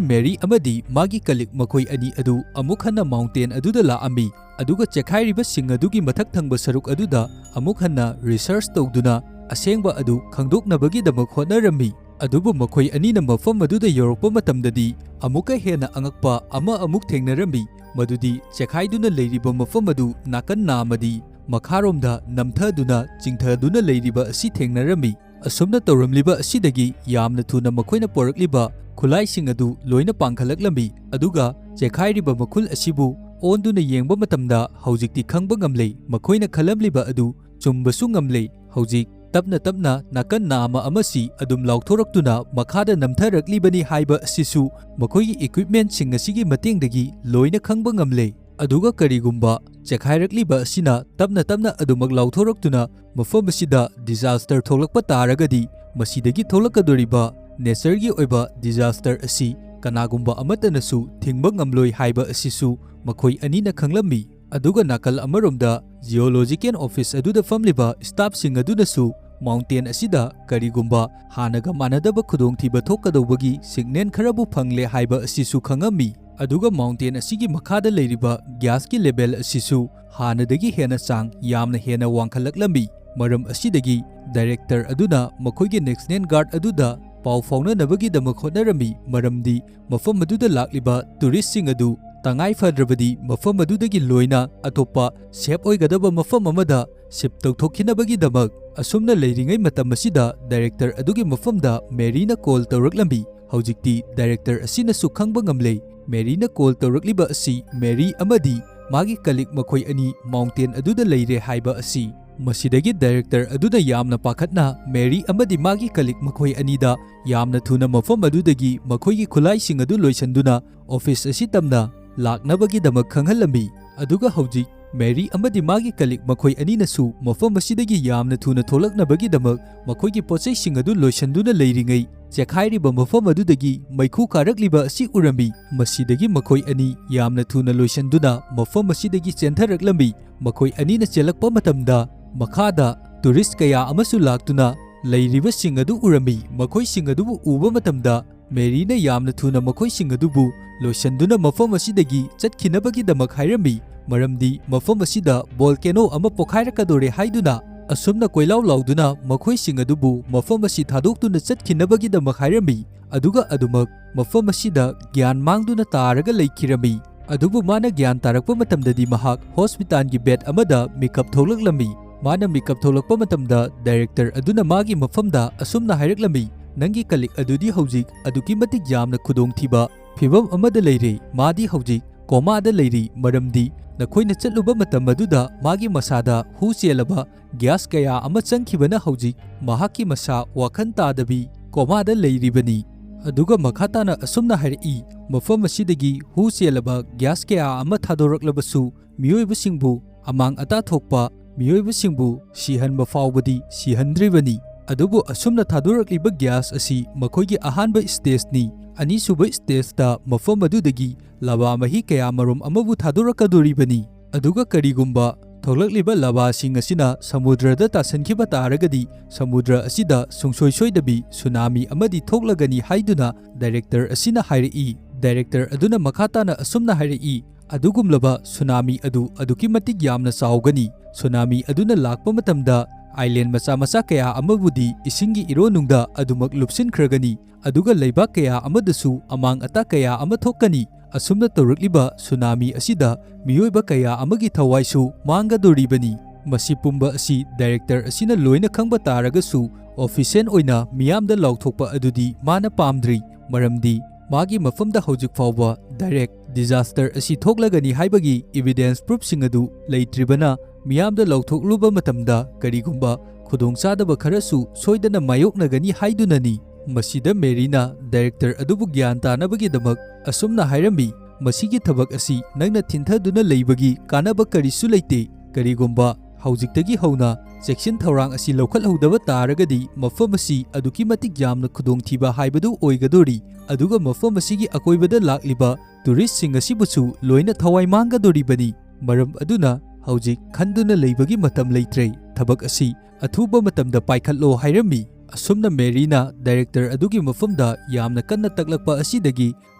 ꯃꯦꯔꯤ ꯑꯃꯗꯤ ꯃꯥꯒꯤ ꯀꯂꯤꯛ ꯃꯈꯣꯏ ꯑꯅꯤ ꯑꯗꯨ ꯑꯃꯨꯛ ꯍꯟꯅ ꯃꯥꯎꯟꯇꯦꯟ ꯑꯗꯨꯗ ꯂꯥꯛꯑꯝꯃꯤ, ꯑꯗꯨꯒ ꯆꯦꯈꯥꯏꯔꯤꯕꯁꯤꯡ ꯑꯗꯨꯒꯤ ꯃꯊꯛ ꯊꯪꯕ ꯁꯔꯨꯛ ꯑꯗꯨꯗ ꯑꯃꯨꯛ ꯍꯟꯅ ꯔꯤꯁꯔꯆ ꯇꯧꯗꯨꯅ ꯑꯁꯦꯡꯕ ꯑꯗꯨ ꯈꯪꯗꯣꯛꯅꯕꯒꯤꯗꯃꯛ ꯍꯣꯠꯅꯔꯝꯃꯤ꯫ ꯑꯗꯨꯕꯨ ꯃꯈꯣꯏ ꯑꯅꯤꯅ ꯃꯐꯝ ꯑꯗꯨꯗ ꯌꯧꯔꯛꯄ ꯃꯇꯝꯗꯗꯤ ꯑꯃꯨꯛꯀ ꯍꯦꯟꯅ ꯑꯉꯛꯄ ꯑꯃ ꯑꯃꯨꯛ ꯊꯦꯡꯅꯔꯝꯃꯤ, ꯃꯗꯨꯗꯤ ꯆꯦꯈꯥꯏꯗꯨꯅ ꯂꯩꯔꯤꯕ ꯃꯐꯝ ꯑꯗꯨ ꯅꯥꯀꯟ ꯅꯥꯝꯃꯗꯤ ꯃꯈꯥꯔꯣꯝꯗ ꯅꯝꯊꯗꯨꯅ ꯆꯤꯡꯊꯗꯨꯅ ꯂꯩꯔꯤꯕ ꯑꯁꯤ ꯊꯦꯡꯅꯔꯝꯃꯤ꯫ ꯑꯁꯨꯝꯅ ꯇꯧꯔꯝꯂꯤꯕ ꯑꯁꯤꯗꯒꯤ ꯌꯥꯝꯅ ꯊꯨꯅ ꯃꯈꯣꯏꯅ ꯄꯣꯔꯛꯂꯤꯕ ꯈꯨꯠꯂꯥꯏꯁꯤꯡ ꯑꯗꯨ ꯂꯣꯏꯅ ꯄꯥꯡꯈꯠꯂꯛꯂꯝꯃꯤ, ꯑꯗꯨꯒ ꯆꯦꯈꯥꯏꯔꯤꯕ ꯃꯈꯨꯜ ꯑꯁꯤꯕꯨ ꯑꯣꯟꯗꯨꯅ ꯌꯦꯡꯕ ꯃꯇꯝꯗ ꯍꯧꯖꯤꯛꯇꯤ ꯈꯪꯕ ꯉꯝꯂꯦ꯫ ꯃꯈꯣꯏꯅ ꯈꯜꯂꯝꯂꯤꯕ ꯑꯗꯨ ꯆꯨꯝꯕꯁꯨ ꯉꯝꯂꯦ꯫ ꯍꯧꯖꯤꯛ ꯇꯞꯅ ꯇꯞꯅ ꯅꯥꯀꯟ ꯅꯥꯝꯃ ꯑꯃꯁꯤ ꯑꯗꯨꯝ ꯂꯥꯎꯊꯣꯔꯛꯇꯨꯅ ꯃꯈꯥꯗ ꯅꯝꯊꯔꯛꯂꯤꯕꯅꯤ ꯍꯥꯏꯕ ꯑꯁꯤꯁꯨ ꯃꯈꯣꯏꯒꯤ ꯏꯀ꯭ꯋꯤꯞꯃꯦꯟꯁꯤꯡ ꯑꯁꯤꯒꯤ ꯃꯇꯦꯡꯗꯒꯤ ꯂꯣꯏꯅ ꯈꯪꯕ ꯉꯝꯂꯦ꯫ ꯑꯗꯨꯒ ꯀꯔꯤꯒꯨꯝꯕ ꯆꯦꯈꯥꯏꯔꯛꯂꯤꯕ ꯑꯁꯤꯅ ꯇꯞꯅ ꯇꯞꯅ ꯑꯗꯨꯃꯛ ꯂꯥꯎꯊꯣꯔꯛꯇꯨꯅ ꯃꯐꯝ ꯑꯁꯤꯗ ꯗꯤꯖꯥꯁꯇꯔ ꯊꯣꯛꯂꯛꯄ ꯇꯥꯔꯒꯗꯤ, ꯃꯁꯤꯗꯒꯤ ꯊꯣꯛꯂꯛꯀꯗꯧꯔꯤꯕ ꯅꯦꯆꯔꯒꯤ ꯑꯣꯏꯕ ꯗꯤꯖꯥꯁꯇꯔ ꯑꯁꯤ ꯀꯅꯥꯒꯨꯝꯕ ꯑꯃꯠꯇꯅꯁꯨ ꯊꯤꯡꯕ ꯉꯝꯂꯣꯏ ꯍꯥꯏꯕ ꯑꯁꯤꯁꯨ ꯃꯈꯣꯏ ꯑꯅꯤꯅ ꯈꯪꯂꯝꯃꯤ꯫ ꯑꯗꯨꯒ ꯅꯥꯀꯜ ꯑꯃꯔꯣꯝꯗ ꯖꯤꯑꯣꯂꯣꯖꯤꯀꯦꯜ ꯑꯣꯐꯤꯁ ꯑꯗꯨꯗ ꯐꯝꯂꯤꯕ ꯁ꯭ꯇꯥꯐꯁꯤꯡ ꯑꯗꯨꯅꯁꯨ ꯃꯥꯎꯟꯇꯦꯟ ꯑꯁꯤꯗ ꯀꯔꯤꯒꯨꯝꯕ ꯍꯥꯟꯅꯒ ꯃꯥꯟꯅꯗꯕ ꯈꯨꯗꯣꯡꯊꯤꯕ ꯊꯣꯛꯀꯗꯧꯕꯒꯤ ꯁꯤꯒꯅꯦꯜ ꯈꯔꯕꯨ ꯐꯪꯂꯦ ꯍꯥꯏꯕ ꯑꯁꯤꯁꯨ ꯈꯪꯉꯝꯃꯤ꯫ ꯑꯗꯨꯒ ꯃꯥꯎꯟꯇꯦꯟ ꯑꯁꯤꯒꯤ ꯃꯈꯥꯗ ꯂꯩꯔꯤꯕ ꯒ꯭ꯌꯥꯁꯀꯤ ꯂꯦꯚꯦꯜ ꯑꯁꯤꯁꯨ ꯍꯥꯟꯅꯗꯒꯤ ꯍꯦꯟꯅ ꯆꯥꯡ ꯌꯥꯝꯅ ꯍꯦꯟꯅ ꯋꯥꯡꯈꯠꯂꯛꯂꯝꯃꯤ꯫ ꯃꯔꯝ ꯑꯁꯤꯗꯒꯤ ꯗꯥꯏꯔꯦꯛꯇꯔ ꯑꯗꯨꯅ ꯃꯈꯣꯏꯒꯤ ꯅꯦꯁꯅꯦꯜ ꯒꯥꯔꯗ ꯑꯗꯨꯗ ꯄꯥꯎ ꯐꯥꯎꯅꯅꯕꯒꯤꯗꯃꯛ ꯍꯣꯠꯅꯔꯝꯃꯤ, ꯃꯔꯝꯗꯤ ꯃꯐꯝ ꯑꯗꯨꯗ ꯂꯥꯛꯂꯤꯕ ꯇꯨꯔꯤꯁꯁꯤꯡ ꯑꯗꯨ ꯇꯉꯥꯏ ꯐꯗ꯭ꯔꯕꯗꯤ ꯃꯐꯝ ꯑꯗꯨꯗꯒꯤ ꯂꯣꯏꯅ ꯑꯇꯣꯞꯄ ꯁꯦꯐ ꯑꯣꯏꯒꯗꯕ ꯃꯐꯝ ꯑꯃꯗ ꯁꯤꯐ ꯇꯧꯊꯣꯛꯈꯤꯅꯕꯒꯤꯗꯃꯛ꯫ ꯑꯁꯨꯝꯅ ꯂꯩꯔꯤꯉꯩ ꯃꯇꯝ ꯑꯁꯤꯗ ꯗꯥꯏꯔꯦꯛꯇꯔ ꯑꯗꯨꯒꯤ ꯃꯐꯝꯗ ꯃꯦꯔꯤꯅ ꯀꯣꯜ ꯇꯧꯔꯛꯂꯝꯃꯤ꯫ ꯍꯧꯖꯤꯛꯇꯤ ꯗꯥꯏꯔꯦꯛꯇꯔ ꯑꯁꯤꯅꯁꯨ ꯈꯪꯕ ꯉꯝꯂꯦ, ꯃꯦꯔꯤꯅ ꯀꯣꯜ ꯇꯧꯔꯛꯂꯤꯕ ꯑꯁꯤ ꯃꯦꯔꯤ ꯑꯃꯗꯤ ꯃꯥꯒꯤ ꯀꯂꯤꯛ ꯃꯈꯣꯏ ꯑꯅꯤ ꯃꯥꯎꯟꯇꯦꯟ ꯑꯗꯨꯗ ꯂꯩꯔꯦ ꯍꯥꯏꯕ ꯑꯁꯤ꯫ ꯃꯁꯤꯗꯒꯤ ꯗꯥꯏꯔꯦꯛꯇꯔ ꯑꯗꯨꯅ ꯌꯥꯝꯅ ꯄꯥꯈꯠꯅ ꯃꯦꯔꯤ ꯑꯃꯗꯤ ꯃꯥꯒꯤ ꯀꯂꯤꯛ ꯃꯈꯣꯏ ꯑꯅꯤꯗ ꯌꯥꯝꯅ ꯊꯨꯅ ꯃꯐꯝ ꯑꯗꯨꯗꯒꯤ ꯃꯈꯣꯏꯒꯤ ꯈꯨꯠꯂꯥꯏꯁꯤꯡ ꯑꯗꯨ ꯂꯣꯏꯁꯤꯟꯗꯨꯅ ꯑꯣꯐꯤꯁ ꯑꯁꯤ ꯇꯝꯅ ꯂꯥꯛꯅꯕꯒꯤꯗꯃꯛ ꯈꯪꯍꯜꯂꯝꯃꯤ꯫ ꯑꯗꯨꯒ ꯍꯧꯖꯤꯛ ꯃꯦꯔꯤ ꯑꯃꯗꯤ ꯃꯥꯒꯤ ꯀꯂꯤꯛ ꯃꯈꯣꯏ ꯑꯅꯤꯅꯁꯨ ꯃꯐꯝ ꯑꯁꯤꯗꯒꯤ ꯌꯥꯝꯅ ꯊꯨꯅ ꯊꯣꯛꯂꯛꯅꯕꯒꯤꯗꯃꯛ ꯃꯈꯣꯏꯒꯤ ꯄꯣꯠꯆꯩꯁꯤꯡ ꯑꯗꯨ ꯂꯣꯏꯁꯤꯟꯗꯨꯅ ꯂꯩꯔꯤꯉꯩ, ꯆꯦꯛꯈꯥꯏꯔꯤꯕ ꯃꯐꯝ ꯑꯗꯨꯗꯒꯤ ꯃꯩꯈꯨ ꯀꯥꯔꯛꯂꯤꯕ ꯑꯁꯤ ꯎꯔꯝꯃꯤ꯫ ꯃꯁꯤꯗꯒꯤ ꯃꯈꯣꯏ ꯑꯅꯤ ꯌꯥꯝꯅ ꯊꯨꯅ ꯂꯣꯏꯁꯤꯟꯗꯨꯅ ꯃꯐꯝ ꯑꯁꯤꯗꯒꯤ ꯆꯦꯟꯊꯔꯛꯂꯝꯃꯤ꯫ ꯃꯈꯣꯏ ꯑꯅꯤꯅ ꯆꯦꯜꯂꯛꯄ ꯃꯇꯝꯗ ꯃꯈꯥꯗ ꯇꯨꯔꯤꯁ ꯀꯌꯥ ꯑꯃꯁꯨ ꯂꯥꯛꯇꯨꯅ ꯂꯩꯔꯤꯕꯁꯤꯡ ꯑꯗꯨ ꯎꯔꯝꯃꯤ꯫ ꯃꯈꯣꯏꯁꯤꯡ ꯑꯗꯨꯕꯨ ꯎꯕ ꯃꯇꯝꯗ ꯃꯦꯔꯤꯅ ꯌꯥꯝꯅ ꯊꯨꯅ ꯃꯈꯣꯏꯁꯤꯡ ꯑꯗꯨꯕꯨ ꯂꯣꯏꯁꯤꯟꯗꯨꯅ ꯃꯐꯝ ꯑꯁꯤꯗꯒꯤ ꯆꯠꯈꯤꯅꯕꯒꯤꯗꯃꯛ ꯍꯥꯏꯔꯝꯃꯤ, ꯃꯔꯝꯗꯤ ꯃꯐꯝ ꯑꯁꯤꯗ ꯚꯣꯜꯀꯦꯅꯣ ꯑꯃ ꯄꯣꯈꯥꯏꯔꯛꯀꯗꯧꯔꯦ ꯍꯥꯏꯗꯨꯅ꯫ ꯑꯁꯨꯝꯅ ꯀꯣꯏꯂꯥꯎ ꯂꯥꯎꯗꯨꯅ ꯃꯈꯣꯏꯁꯤꯡ ꯑꯗꯨꯕꯨ ꯃꯐꯝ ꯑꯁꯤ ꯊꯥꯗꯣꯛꯇꯨꯅ ꯆꯠꯈꯤꯅꯕꯒꯤꯗꯃꯛ ꯍꯥꯏꯔꯝꯃꯤ꯫ ꯑꯗꯨꯒ ꯑꯗꯨꯃꯛ ꯃꯐꯝ ꯑꯁꯤꯗ ꯒ꯭ꯌꯥꯟ ꯃꯥꯡꯗꯨꯅ ꯇꯥꯔꯒ ꯂꯩꯈꯤꯔꯝꯃꯤ꯫ ꯑꯗꯨꯕꯨ ꯃꯥꯅ ꯒ꯭ꯌꯥꯟ ꯇꯥꯔꯛꯄ ꯃꯇꯝꯗꯗꯤ ꯃꯍꯥꯛ ꯍꯣꯁꯄꯤꯇꯥꯜꯒꯤ ꯕꯦꯗ ꯑꯃꯗ ꯃꯤꯀꯞ ꯊꯣꯛꯂꯛꯂꯝꯃꯤ꯫ ꯃꯥꯅ ꯃꯤꯀꯞ ꯊꯣꯛꯂꯛꯄ ꯃꯇꯝꯗ ꯗꯥꯏꯔꯦꯛꯇꯔ ꯑꯗꯨꯅ ꯃꯥꯒꯤ ꯃꯐꯝꯗ ꯑꯁꯨꯝꯅ ꯍꯥꯏꯔꯛꯂꯝꯃꯤ, "ꯅꯪꯒꯤ ꯀꯂꯤꯛ ꯑꯗꯨꯗꯤ ꯍꯧꯖꯤꯛ ꯑꯗꯨꯛꯀꯤ ꯃꯇꯤꯛ ꯌꯥꯝꯅ ꯈꯨꯗꯣꯡꯊꯤꯕ ꯐꯤꯚꯝ ꯑꯃꯗ ꯂꯩꯔꯦ꯫ ꯃꯥꯗꯤ ꯍꯧꯖꯤꯛ ꯀꯣꯃꯥꯗ ꯂꯩꯔꯤ, ꯃꯔꯝꯗꯤ ꯅꯈꯣꯏꯅ ꯆꯠꯂꯨꯕ ꯃꯇꯝ ꯑꯗꯨꯗ ꯃꯥꯒꯤ ꯃꯁꯥꯗ ꯍꯨ ꯆꯦꯜꯂꯕ ꯒ꯭ꯌꯥꯁ ꯀꯌꯥ ꯑꯃ ꯆꯪꯈꯤꯕꯅ ꯍꯧꯖꯤꯛ ꯃꯍꯥꯛꯀꯤ ꯃꯁꯥ ꯋꯥꯈꯜ ꯇꯥꯗꯕꯤ ꯀꯣꯃꯥꯗ ꯂꯩꯔꯤꯕꯅꯤ"꯫ ꯑꯗꯨꯒ ꯃꯈꯥ ꯇꯥꯅ ꯑꯁꯨꯝꯅ ꯍꯥꯏꯔꯛꯏ, "ꯃꯐꯝ ꯑꯁꯤꯗꯒꯤ ꯍꯨ ꯆꯦꯜꯂꯕ ꯒ꯭ꯌꯥꯁ ꯀꯌꯥ ꯑꯃ ꯊꯥꯗꯣꯔꯛꯂꯕꯁꯨ ꯃꯤꯑꯣꯏꯕꯁꯤꯡꯕꯨ, ꯑꯃꯥꯡ ꯑꯇꯥ ꯊꯣꯛꯄ ꯃꯤꯑꯣꯏꯕꯁꯤꯡꯕꯨ ꯁꯤꯍꯟꯕ ꯐꯥꯎꯕꯗꯤ ꯁꯤꯍꯟꯗ꯭ꯔꯤꯕꯅꯤ꯫ ꯑꯗꯨꯕꯨ ꯑꯁꯨꯝꯅ ꯊꯥꯗꯣꯔꯛꯂꯤꯕ ꯒ꯭ꯌꯥꯁ ꯑꯁꯤ ꯃꯈꯣꯏꯒꯤ ꯑꯍꯥꯟꯕ ꯁ꯭ꯇꯦꯖꯅꯤ꯫ ꯑꯅꯤꯁꯨꯕ ꯁ꯭ꯇꯦꯖꯇ ꯃꯐꯝ ꯑꯗꯨꯗꯒꯤ ꯂꯥꯚꯥ ꯃꯍꯤ ꯀꯌꯥ ꯃꯔꯨꯝ ꯑꯃꯕꯨ ꯊꯥꯗꯣꯔꯛꯀꯗꯣꯔꯤꯕꯅꯤ꯫ ꯑꯗꯨꯒ ꯀꯔꯤꯒꯨꯝꯕ ꯊꯣꯛꯂꯛꯂꯤꯕ ꯂꯥꯚꯥꯁꯤꯡ ꯑꯁꯤꯅ ꯁꯃꯨꯗ꯭ꯔꯗ ꯇꯥꯁꯟꯈꯤꯕ ꯇꯥꯔꯒꯗꯤ ꯁꯃꯨꯗ꯭ꯔ ꯑꯁꯤꯗ ꯁꯨꯡꯁꯣꯏ ꯁꯣꯏꯗꯕꯤ ꯁꯨꯅꯥꯃꯤ ꯑꯃꯗꯤ ꯊꯣꯛꯂꯒꯅꯤ ꯍꯥꯏꯗꯨꯅ ꯗꯥꯏꯔꯦꯛꯇꯔ ꯑꯁꯤꯅ ꯍꯥꯏꯔꯛꯏ꯫ ꯗꯥꯏꯔꯦꯛꯇꯔ ꯑꯗꯨꯅ ꯃꯈꯥ ꯇꯥꯅ ꯑꯁꯨꯝꯅ ꯍꯥꯏꯔꯛꯏ, "ꯑꯗꯨꯒꯨꯝꯂꯕ ꯁꯨꯅꯥꯃꯤ ꯑꯗꯨ ꯑꯗꯨꯛꯀꯤ ꯃꯇꯤꯛ ꯌꯥꯝꯅ ꯆꯥꯎꯒꯅꯤ꯫ ꯁꯨꯅꯥꯃꯤ ꯑꯗꯨꯅ ꯂꯥꯛꯄ ꯃꯇꯝꯗ ꯑꯥꯏꯂꯦꯟ ꯃꯆꯥ ꯃꯆꯥ ꯀꯌꯥ ꯑꯃꯕꯨꯗꯤ ꯏꯁꯤꯡꯒꯤ ꯏꯔꯣꯟꯅꯨꯡꯗ ꯑꯗꯨꯃꯛ ꯂꯨꯞꯁꯤꯟꯈ꯭ꯔꯒꯅꯤ, ꯑꯗꯨꯒ ꯂꯩꯕꯥꯛ ꯀꯌꯥ ꯑꯃꯗꯁꯨ ꯑꯃꯥꯡ ꯑꯇꯥ ꯀꯌꯥ ꯑꯃ ꯊꯣꯛꯀꯅꯤ꯫ ꯑꯁꯨꯝꯅ ꯇꯧꯔꯛꯂꯤꯕ ꯁꯨꯅꯥꯃꯤ ꯑꯁꯤꯗ ꯃꯤꯑꯣꯏꯕ ꯀꯌꯥ ꯑꯃꯒꯤ ꯊꯋꯥꯏꯁꯨ ꯃꯥꯡꯒꯗꯧꯔꯤꯕꯅꯤ꯫" ꯃꯁꯤ ꯄꯨꯝꯕ ꯑꯁꯤ ꯗꯥꯏꯔꯦꯛꯇꯔ ꯑꯁꯤꯅ ꯂꯣꯏꯅ ꯈꯪꯕ ꯇꯥꯔꯒꯁꯨ, ꯑꯣꯐꯤꯁꯤꯌꯦꯜ ꯑꯣꯏꯅ ꯃꯤꯌꯥꯝꯗ ꯂꯥꯎꯊꯣꯛꯄ ꯑꯗꯨꯗꯤ ꯃꯥꯅ ꯄꯥꯝꯗ꯭ꯔꯤ, ꯃꯔꯝꯗꯤ ꯃꯥꯒꯤ ꯃꯐꯝꯗ ꯍꯧꯖꯤꯛ ꯐꯥꯎꯕ ꯗꯥꯏꯔꯦꯛ ꯗꯤꯖꯥꯁꯇꯔ ꯑꯁꯤ ꯊꯣꯛꯂꯒꯅꯤ ꯍꯥꯏꯕꯒꯤ ꯏꯕꯤꯗꯦꯟꯁ ꯄ꯭ꯔꯨꯐꯁꯤꯡ ꯑꯗꯨ ꯂꯩꯇ꯭ꯔꯤꯕꯅ, ꯃꯤꯌꯥꯝꯗ ꯂꯥꯎꯊꯣꯛꯂꯨꯕ ꯃꯇꯝꯗ ꯀꯔꯤꯒꯨꯝꯕ ꯈꯨꯗꯣꯡꯆꯥꯗꯕ ꯈꯔꯁꯨ ꯁꯣꯏꯗꯅ ꯃꯥꯌꯣꯛꯅꯒꯅꯤ ꯍꯥꯏꯗꯨꯅꯅꯤ꯫ ꯃꯁꯤꯗ ꯃꯦꯔꯤꯅ ꯗꯥꯏꯔꯦꯛꯇꯔ ꯑꯗꯨꯕꯨ ꯒ꯭ꯌꯥꯟ ꯇꯥꯅꯕꯒꯤꯗꯃꯛ ꯑꯁꯨꯝꯅ ꯍꯥꯏꯔꯝꯃꯤ, "ꯃꯁꯤꯒꯤ ꯊꯕꯛ ꯑꯁꯤ ꯅꯪꯅ ꯊꯤꯟꯊꯗꯨꯅ ꯂꯩꯕꯒꯤ ꯀꯥꯟꯅꯕ ꯀꯔꯤꯁꯨ ꯂꯩꯇꯦ꯫ ꯀꯔꯤꯒꯨꯝꯕ ꯍꯧꯖꯤꯛꯇꯒꯤ ꯍꯧꯅ ꯆꯦꯛꯁꯤꯟ ꯊꯧꯔꯥꯡ ꯑꯁꯤ ꯂꯧꯈꯠꯍꯧꯗꯕ ꯇꯥꯔꯒꯗꯤ ꯃꯐꯝ ꯑꯁꯤ ꯑꯗꯨꯛꯀꯤ ꯃꯇꯤꯛ ꯌꯥꯝꯅ ꯈꯨꯗꯣꯡꯊꯤꯕ ꯍꯥꯏꯕꯗꯨ ꯑꯣꯏꯒꯗꯣꯔꯤ, ꯑꯗꯨꯒ ꯃꯐꯝ ꯑꯁꯤꯒꯤ ꯑꯀꯣꯏꯕꯗ ꯂꯥꯛꯂꯤꯕ ꯇꯨꯔꯤꯁꯁꯤꯡ ꯑꯁꯤꯕꯨꯁꯨ ꯂꯣꯏꯅ ꯊꯋꯥꯏ ꯃꯥꯡꯒꯗꯣꯔꯤꯕꯅꯤ꯫ ꯃꯔꯝ ꯑꯗꯨꯅ ꯍꯧꯖꯤꯛ ꯈꯟꯗꯨꯅ ꯂꯩꯕꯒꯤ ꯃꯇꯝ ꯂꯩꯇ꯭ꯔꯦ꯫ ꯊꯕꯛ ꯑꯁꯤ ꯑꯊꯨꯕ ꯃꯇꯝꯗ ꯄꯥꯏꯈꯠꯂꯣ" ꯍꯥꯏꯔꯝꯃꯤ꯫ ꯑꯁꯨꯝꯅ ꯃꯦꯔꯤꯅ ꯗꯥꯏꯔꯦꯛꯇꯔ ꯑꯗꯨꯒꯤ ꯃꯐꯝꯗ ꯌꯥꯝꯅ ꯀꯟꯅ ꯇꯛꯂꯛꯄ ꯑꯁꯤꯗꯒꯤ